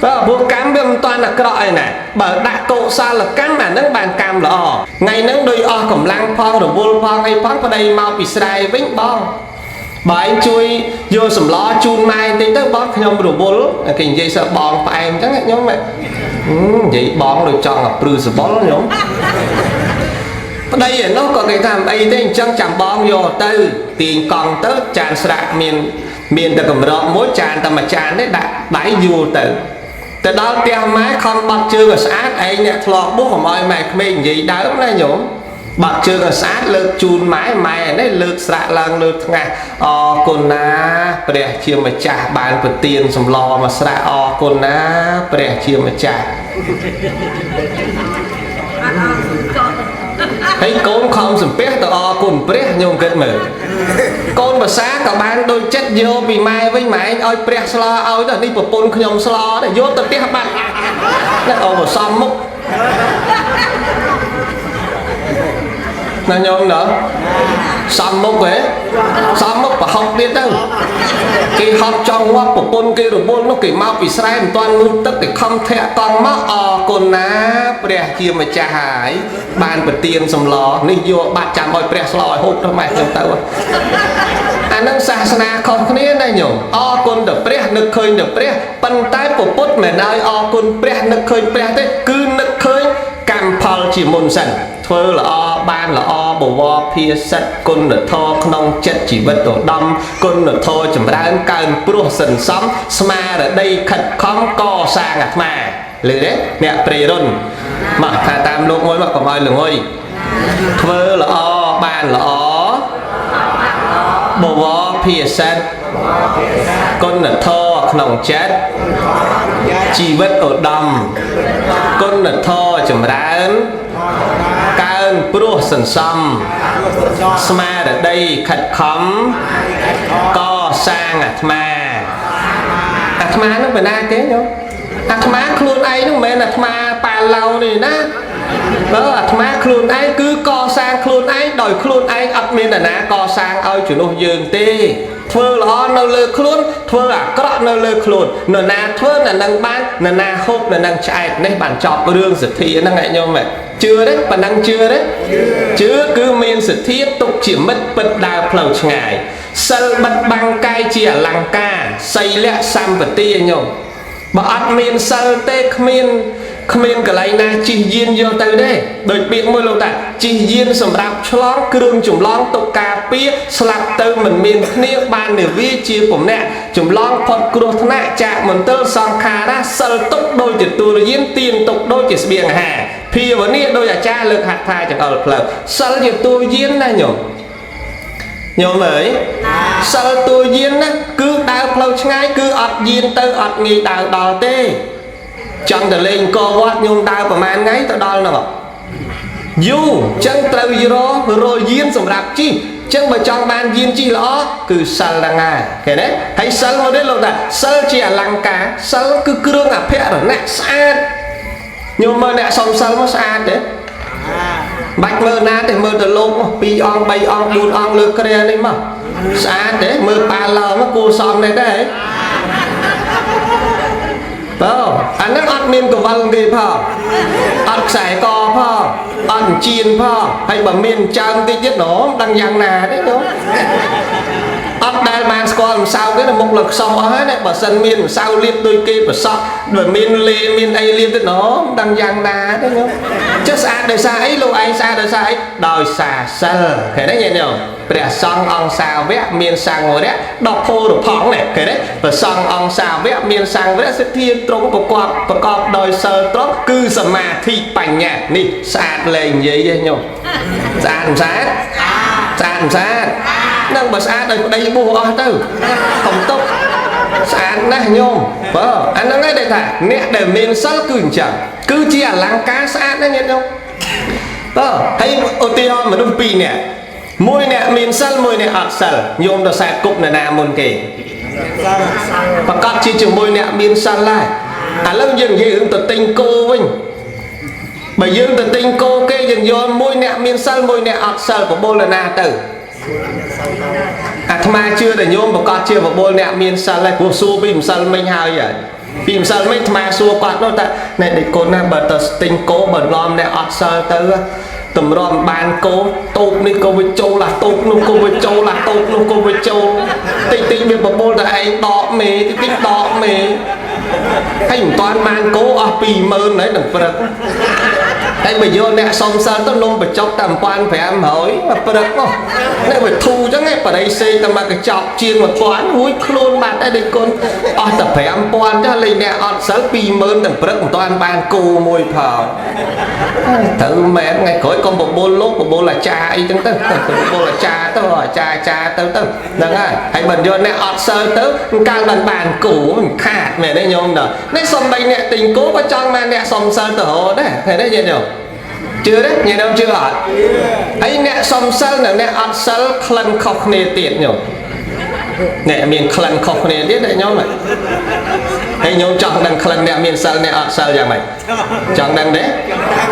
បើព្រោះកម្មវាមិនតាន់អាក្រក់អីណាបើដាក់កុសលកម្មអាហ្នឹងបានកម្មល្អថ្ងៃហ្នឹងដូចអស់កម្លាំងផងរវល់ផងអីផងប្តីមកពីស្រែវិញបងបើឯងជួយយកសម្លជូនម៉ែបន្តិចទៅបងខ្ញុំរវល់គេនិយាយសើបងផ្អែមអញ្ចឹងខ្ញុំនិយាយបងដូចចង់ឲ្យព្រឺសបុលខ្ញុំប្តីឯនោះក៏គេថាមិនអីទេអញ្ចឹងចាំបងយកទៅទាញកង់ទៅចានស្រាក់មានតែកម្រោមួយចានតែមួយចានទេដាក់ដៃយួរទៅទៅដល់ផ្ទះម៉ែខំបាត់ជើងឲ្យស្អាតឯងអ្នកធ្លាប់បួសកុំឲ្យម៉ែក្មេងនិយាយដើមណាញោមបាត់ជើងឲ្យស្អាតលើកជូនម៉ែម៉ែនេះលើកស្រាក់ឡើងលើថ្ងាសអរគុណណាព្រះជាម្ចាស់បានប្រទានសម្លមកស្រាក់អរគុណណាព្រះជាម្ចាស់ហើយកូនខំសំពះទៅអរគុណព្រះញោមគិតមើលកូនភាសាក៏បានដូចចិត្តយកពីម៉ែវិញម៉ែឯងឲ្យព្រះស្លឲ្យទៅនេះប្រពន្ធខ្ញុំស្លទៅយកទៅផ្ទះបាត់ណាអូសំមុខណាញោមណ៎សំមុខហ៎សំមុខប្រហុកទៀតទៅគេហត់ចង់ងាប់ប្រពន្ធគេរវល់នោះគេមកពីស្រែមិនទាន់ងូតទឹកគេខំធាក់កង់មកអរគុណណាព្រះជាម្ចាស់ហើយបានប្រទានសម្លនេះយកបាត់ចាំឲ្យព្រះស្លឲ្យហូបទៅម៉ែខ្ញុំទៅអានឹងសាសនាខុសគ្នាណាញោមអរគុណទៅព្រះនឹកឃើញទៅព្រះប៉ុន្តែពុទ្ធមិនឲ្យអរគុណព្រះនឹកឃើញព្រះទេគឺនឹកឃើញកម្មផលជាមុនសិនធ្វើល្អបានល្អបវរភាសិតគុណធម៌ក្នុងចិត្តជីវិតឧត្តមគុណធម៌ចម្រើនកើនព្រោះសិនសំស្មារតីខិតខំកសាងអាត្មាឮទេអ្នកព្រៃរុនមកថាតាមលោកមួយមកកុំឲ្យល្ងុយធ្វើល្អបានល្អបវរភាសិតគុណធម៌ក្នុងចិត្តជីវិតឧត្តមគុណធម៌ចម្រើនកើនព្រោះសន្សំស្មារតីខិតខំកសាងអាត្មាអាត្មានឹងបណ្ណាគេញោមអាត្មាខ្លួនឯងនឹងមិនមែនអាត្មាប៉ាឡៅនេះណាបើអាត្មាខ្លួនឯងគឺកសាងខ្លួនឯងដោយខ្លួនឯងអត់មាននរណាកសាងឲ្យជំនួសយើងទេធ្វើល្អនៅលើខ្លួនធ្វើអាក្រក់នៅលើខ្លួននរណាធ្វើនរនឹងបាននរណាហូបនរនឹងឆ្អែតនេះបានចប់រឿងសទ្ធាហ្នឹងឯងញោមជឿទេប៉ុណ្ណឹងជឿទេជឿគឺមានសទ្ធាទុកជាមិត្តពិតដើរផ្លូវឆ្ងាយសិលបិទបាំងកាយជាអលង្ការសីលៈសម្បទាញោមបើអត់មានសិលទេគ្មានកន្លែងណាជិះយានយកទៅទេដោយពាក្យមួយលោកថាជិះយានសម្រាប់ឆ្លងគ្រឿងចម្លងទុកការពារស្លាប់ទៅមិនមានគ្នាបាននាវាជាពំនាក់ចម្លងផុតគ្រោះថ្នាក់ចាកមន្ទិលសង្ខារាសិលទុកដូចជាទូរយានទៀនទុកដូចជាស្បៀងអាហារភាវនាដោយអាចារ្យលើកហាត់ថាចង្អុលផ្លូវសិលជាទូយានណាញោមញោមអើយសិលទូយានណាគឺដើរផ្លូវឆ្ងាយគឺអត់យានទៅអត់ងាយដើរដល់ទេចង់ទៅលេងអង្គរវត្តញោមដើរប្រហែលថ្ងៃទៅដល់ហ្នឹងយូរចឹងត្រូវរយានសម្រាប់ជិះចឹងបើចង់បានយានជិះល្អគឺសិលហ្នឹងហើយឃើញទេហើយសិលមកទេលោកថាសិលជាអលង្ការសិលគឺគ្រឿងអភិរណៈស្អាតញោមមើលអ្នកសុំសិលមកស្អាតទេបាច់មើលណាទេមើលទៅលោកមក2អង្គ3អង្គ4អង្គលើគ្រែនេះមកស្អាតទេមើលប៉ាឡោមកគួសមនេះដែរបើអាហ្នឹងអត់មានកវលគេផងអត់ខ្សែកផងអត់ជៀនផងហើយបើមានចើមតិចទៀតណោះដឹងយ៉ាងណាទេញោមអត់ ត់ដែលបានស្គាល់ម្សៅគេនៅមុខលើខ្សោះអស់ហើយណាបើសិនមានម្សៅលាបដូចគេប្រសក់បើមានលេមានអីលាបទៅណមិនដឹងយ៉ាងណាទេញោមចុះស្អាតដោយសារអីលោកឯងស្អាតដោយសារអីដោយសារសិលឃើញទេញាតិញោមព្រះសង្ឃអង្គសាវកមានសង្វរៈដល់ផូរផង់នេះឃើញទេព្រះសង្ឃអង្គសាវកមានសង្វរៈសិទ្ធាត្រង់ប្រកបដោយសិលត្រង់គឺសមាធិបញ្ញានេះស្អាតលែងនិយាយទេញោមស្អាតមិនស្អាតស្អាតមិនស្អាតនឹងបើស្អាតដោយប្តីបួសអស់ទៅកុំទុកស្អាតណាស់ញោមបើអាហ្នឹងឯងដែលថាអ្នកដែលមានសិលគឺអញ្ចឹងគឺជាអលង្ការស្អាតណាស់ញាតិញោមបើហើយឧទាហរណ៍មនុស្សពីរនាក់មួយអ្នកមានសិលមួយអ្នកអត់សិលញោមទៅសែតគប់នរណាមុនគេប្រកាសជាជាមួយអ្នកមានសិលដែរឥឡូវយើងនិយាយរឿងទៅទិញគោវិញបើយើងទៅទិញគោគេយើងយកមួយអ្នកមានសិលមួយអ្នកអត់សិលបបួលនរណាទៅអាត្មាជឿតែញោមប្រកាសជាបបួលអ្នកមានសិលហើយព្រោះសួរពីម្សិលមិញហើយពីម្សិលមិញអាត្មាសួរគាត់នោះថាណែដេកកូនណាបើទៅទិញគោបើនាំអ្នកអត់សិលទៅតម្រាំបានគោតូបនេះក៏វាចូលឡាតូបនោះក៏វាចូលឡាតូបនោះក៏វាចូលតិចតិចវាបបួលតែឯងដកមេតិចតិចដកមេហើយមិនតាន់បានគោអស់20000ហើយនឹងព្រឹកហើយបើយកអ្នកសុំសិលទៅនំបញ្ចុកតែ1500មកព្រឹកមកនេះវាធូរចឹងឯងបរិសេកតែមកកញ្ចប់ជាង1000រួចខ្លួនបាត់ហើយដូចគុណអស់តែ5000ចុះលេងអ្នកអត់សិល20000ទាំងព្រឹកមិនតាន់បានគោមួយផងត្រូវមែនថ្ងៃក្រោយកុំបបួលលោកបបួលអាចារ្យអីចឹងទៅបបួលអាចារ្យទៅអាចារ្យអាចារ្យទៅទៅហ្នឹងហើយហើយបើយកអ្នកអត់សិលទៅកាលបានបានគោមិនខាតមែនទេញោមដល់នេះសំបីអ្នកទិញគោក៏ចង់បានអ្នកសុំសិលទៅរកដែរឃើញទេញាតិញោមជឿទេញាតិញោមជឿអត់ហើយអ្នកសុំសិលនិងអ្នកអត់សិលក្លិនខុសគ្នាទៀតញោមអ្នកមានក្លិនខុសគ្នាទៀតណាញោមហើយញោមចង់ដឹងក្លិនអ្នកមានសិលអ្នកអត់សិលយ៉ាងម៉េចចង់ដឹងទេ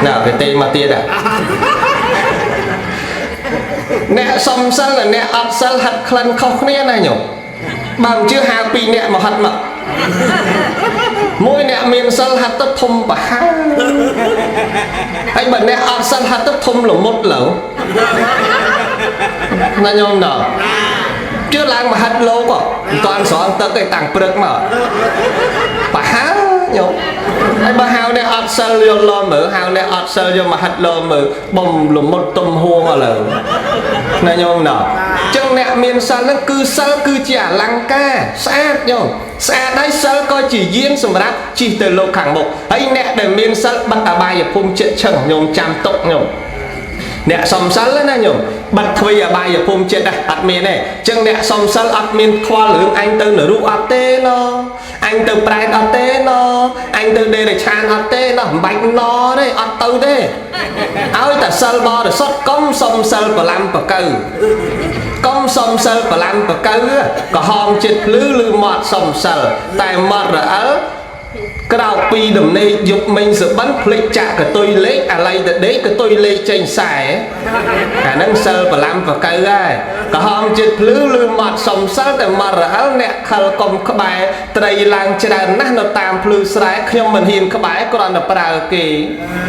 ណាគេទេមកទៀតអ្នកសុំសិលនិងអ្នកអត់សិលហាត់ក្លិនខុសគ្នាណាញោមបើមិនជឿហៅពីរអ្នកមកហាត់មកមួយអ្នកមានសិលហាត់ទៅធំប្រហែលហើយបើអ្នកអត់សិលហាត់ទៅធំល្មុតលើណាញោមដល់ជឿឡើងមកហាត់លោកមិនតាន់ស្រង់ទឹកទេតាំងព្រឹកមកប្រហែលញោមហើយបើហៅអ្នកអត់សិលយកលមើលហៅអ្នកអត់សិលយកមកហាត់លមើលបំល្មុតទំហួងឥឡូវណាញោមដល់ចឹងអ្នកមានសិលហ្នឹងគឺសិលគឺជាអលង្ការស្អាតញោមស្អាតហើយសិលក៏ជាយានសម្រាប់ជិះទៅលោកខាងមុខហើយអ្នកដែលមានសិលបិទអបាយភូមិចិត្តឆឹងញោមចាំទុកញោមអ្នកសំសិលណាញោមបាត់ទ្វីអបាយភូមិចិត្តអត់មានទេចឹងអ្នកសំសិលអត់មានខ្វល់រឿងអញទៅនរកអត់ទេណអញទៅប្រែតអត់ទេណអញទៅដេរឆានអត់ទេណមិនបាច់ណទេអត់ទៅទេឲ្យតែសិលបរិសុទ្ធកុំសំសិលបលាំបកៅកុំសំសិលបលាំបកៅក្រហមចិត្តភ្លឺឬមាត់សំសិលតែមាត់រអិលក្រោកពីដំណេកយប់មិញសបិនភ្លេចចាក់កតុយលេខអាឡ័យទៅដេកកតុយលេខចេញខ្សែអាហ្នឹងសិលបលាំបកៅហើយក្រហមចិត្តភ្លឺឬមាត់សំសិលតែមាត់រអិលអ្នកខលកុំក្បែរត្រីឡើងច្រើនណាស់នៅតាមភ្លឺស្រែខ្ញុំមិនហ៊ានក្បែរគ្រាន់តែប្រើគេ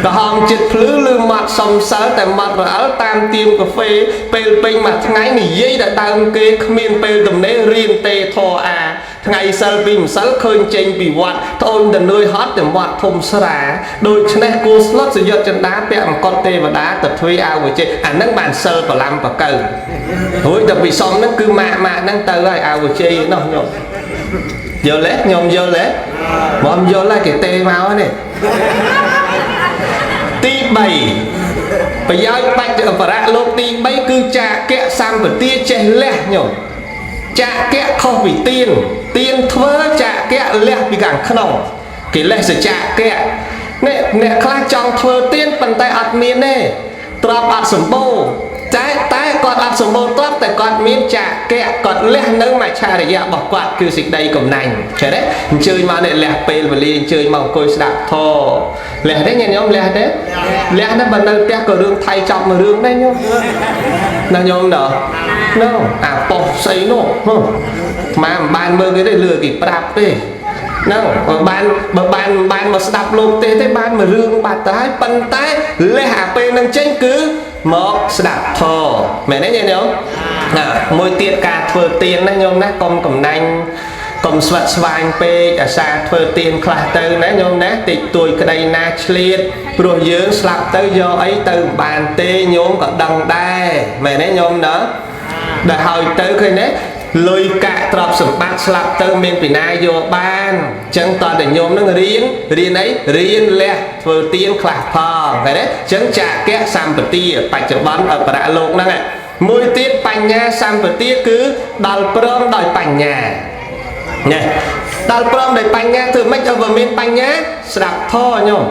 ក្រហមចិត្តភ្លឺឬមាត់សំសិលតែមាត់រអិលតាមទៀមកាហ្វេពេលពេញមួយថ្ងៃនិយាយតែដើមគេគ្មានពេលទំនេររៀនទេធរអាថ្ងៃសិលពីម្សិលឃើញចេញពីវត្តត្អូញទៅនឿយហត់ទៅវត្តធំស្រាដូច្នេះគួស្លុតសយុទ្ធចិន្តាពាក់អង្គត់ទេវតាទៅទ្វីអាវជិអាហ្នឹងបានសិលបលាំបកៅរួចតែពីសុំហ្នឹងគឺម៉ាក់ម៉ាក់ហ្នឹងទៅហើយអាវជ័យនោះញោមយល់ទេញោមយល់ទេមកយល់ហើយគេទេមកនេះទី3ប្រយោជន៍បច្ចបរៈលោកទី3គឺចាកៈសម្បទាចេះលះញោមចាកៈខុសពីទៀនទៀនធ្វើចាកៈលះពីខាងក្នុងគេលះសចាកៈនេះអ្នកខ្លះចង់ធ្វើទៀនប៉ុន្តែអត់មានទេទ្របអត់សម្បូរតែគាត់អត់សម្បូរទ្របតែគាត់មានចាកៈគាត់លះនៅមច្ឆរិយៈរបស់គាត់គឺសេចក្តីកំណាញ់ចេះទេអញ្ជើញមកនេះលះពេលវេលាអញ្ជើញមកអង្គុយស្ដាប់ធម៌លះទេញាតិញោមលះទេលះទេបើនៅផ្ទះក៏រឿងថៃចប់មួយរឿងដែរញោមណាញោមដល់នោះអាប៉ុស្អីនោះម៉ាមិនបានមើលគេទេលឺគេប្រាប់ទេហ្នឹងបើបានមកស្ដាប់លោកទេទេបានមួយរឿងបាត់ទៅហើយប៉ុន្តែលះអាពេលនឹងចេញគឺមកស្ដាប់ធម៌មែនទេញាតិញោម ណាមួយទៀតការធ្វើទានណាញោមណាកុំកំណាញ់កុំស្វិតស្វាញពេកអាសាធ្វើទានខ្លះទៅណាញោមណាតិចតួចក្តីណាឆ្លៀតព្រោះយើងស្លាប់ទៅយកអីទៅមិនបានទេញោមក៏ដឹងដែរមែនទេញោមណាដល់ហើយទៅឃើញទេលុយកាក់ទ្រព្យសម្បត្តិស្លាប់ទៅមានពីណាយកបានអញ្ចឹងតើតែញោមនឹងរៀនរៀនអីរៀនលះធ្វើទានខ្លះផងឃើញទេអញ្ចឹងចាកៈសម្បទាបច្ចុប្បន្នអបរៈលោកហ្នឹងមួយទៀតបញ្ញាសម្បទាគឺដល់ព្រមដោយបញ្ញាណាដល់ព្រមដោយបញ្ញាធ្វើម៉េចឲ្យវាមានបញ្ញាស្ដាប់ធម៌ញោម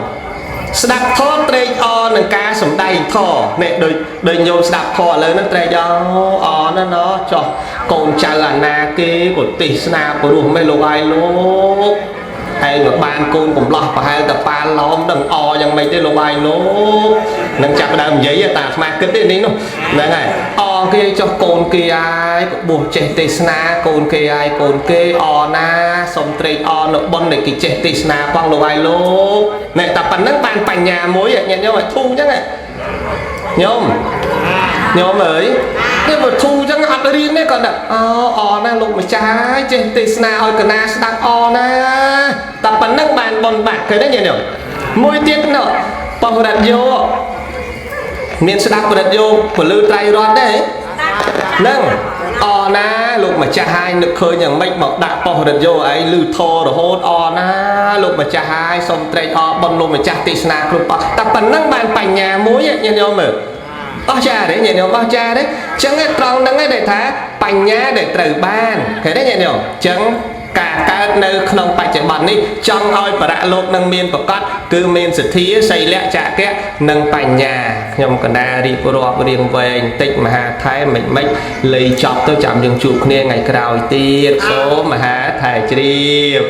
ស្ដាប់ធម៌ត្រេកអរនឹងការសំដែងធម៌នេះដូចដូចញោមស្ដាប់ធម៌ឥឡូវហ្នឹងត្រេកអរអណាស់ណោះចុះកូនចៅអាណាគេក៏ទេសនាព្រោះម៉េះលោកអាយលោកឯងមកបានកូនកំឡោះប្រហែលតប៉ាឡោមដឹងអយ៉ាងម៉េចទេលោកអាយលោកនឹងចាប់ដើមនិយាយតាអាត្មាគិតទេនេះនោះហ្នឹងហើយអគេចុះកូនគេអាយក៏បួសចេះទេសនាកូនគេអាយកូនគេអណាសុំត្រេកអរនៅបុណ្យដែលគេចេះទេសនាផងលោកអាយលោកនេះតែប៉ុណ្្នឹងបានបញ្ញាមួយញាតិញោមឲ្យធូរអញ្ចឹងញោមញោមអើយនេះបើធូរអញ្ចឹងអត់រៀនទេគាត់ថាអូអណាលោកម្ចាស់ហើយចេះទេសនាឲ្យកណាស្ដាប់អណាតែប៉ុណ្្នឹងបានបុណ្យបាត់ឃើញទេញាតិញោមមួយទៀតនោះបរិទ្ធយោមានស្ដាប់បរិទ្ធយោពលឺត្រៃរតទេហ្នឹងអណាលោកម្ចាស់ហើយនឹកឃើញយ៉ាងម៉េចមកដាក់ប៉ុស្តិ៍រិទ្ធយោឯងលឺធររហូតអណាលោកម្ចាស់ហើយសុំត្រេកអរបុណ្យលោកម្ចាស់ទេសនាគ្រប់អស់តែប៉ុណ្្នឹងបានបញ្ញាមួយញាតិញោមមើលអស់ចាទេញាតិញោមអស់ចាទេអញ្ចឹងត្រង់ហ្នឹងឯងដែលថាបញ្ញាដែលត្រូវបានឃើញទេញាតិញោមអញ្ចឹងការកើតនៅក្នុងបច្ចុប្បន្ននេះចង់ឲ្យបរៈលោកនឹងមានប្រកបគឺមានសទ្ធាសីលៈចកៈនិងបញ្ញាខ្ញុំកណ្ដារៀបរាប់រៀងវែងតិចមហាថែមិនមិនលៃចប់ទៅចាំយើងជួបគ្នាថ្ងៃក្រោយទៀតសូមមហាថែជ្រាប។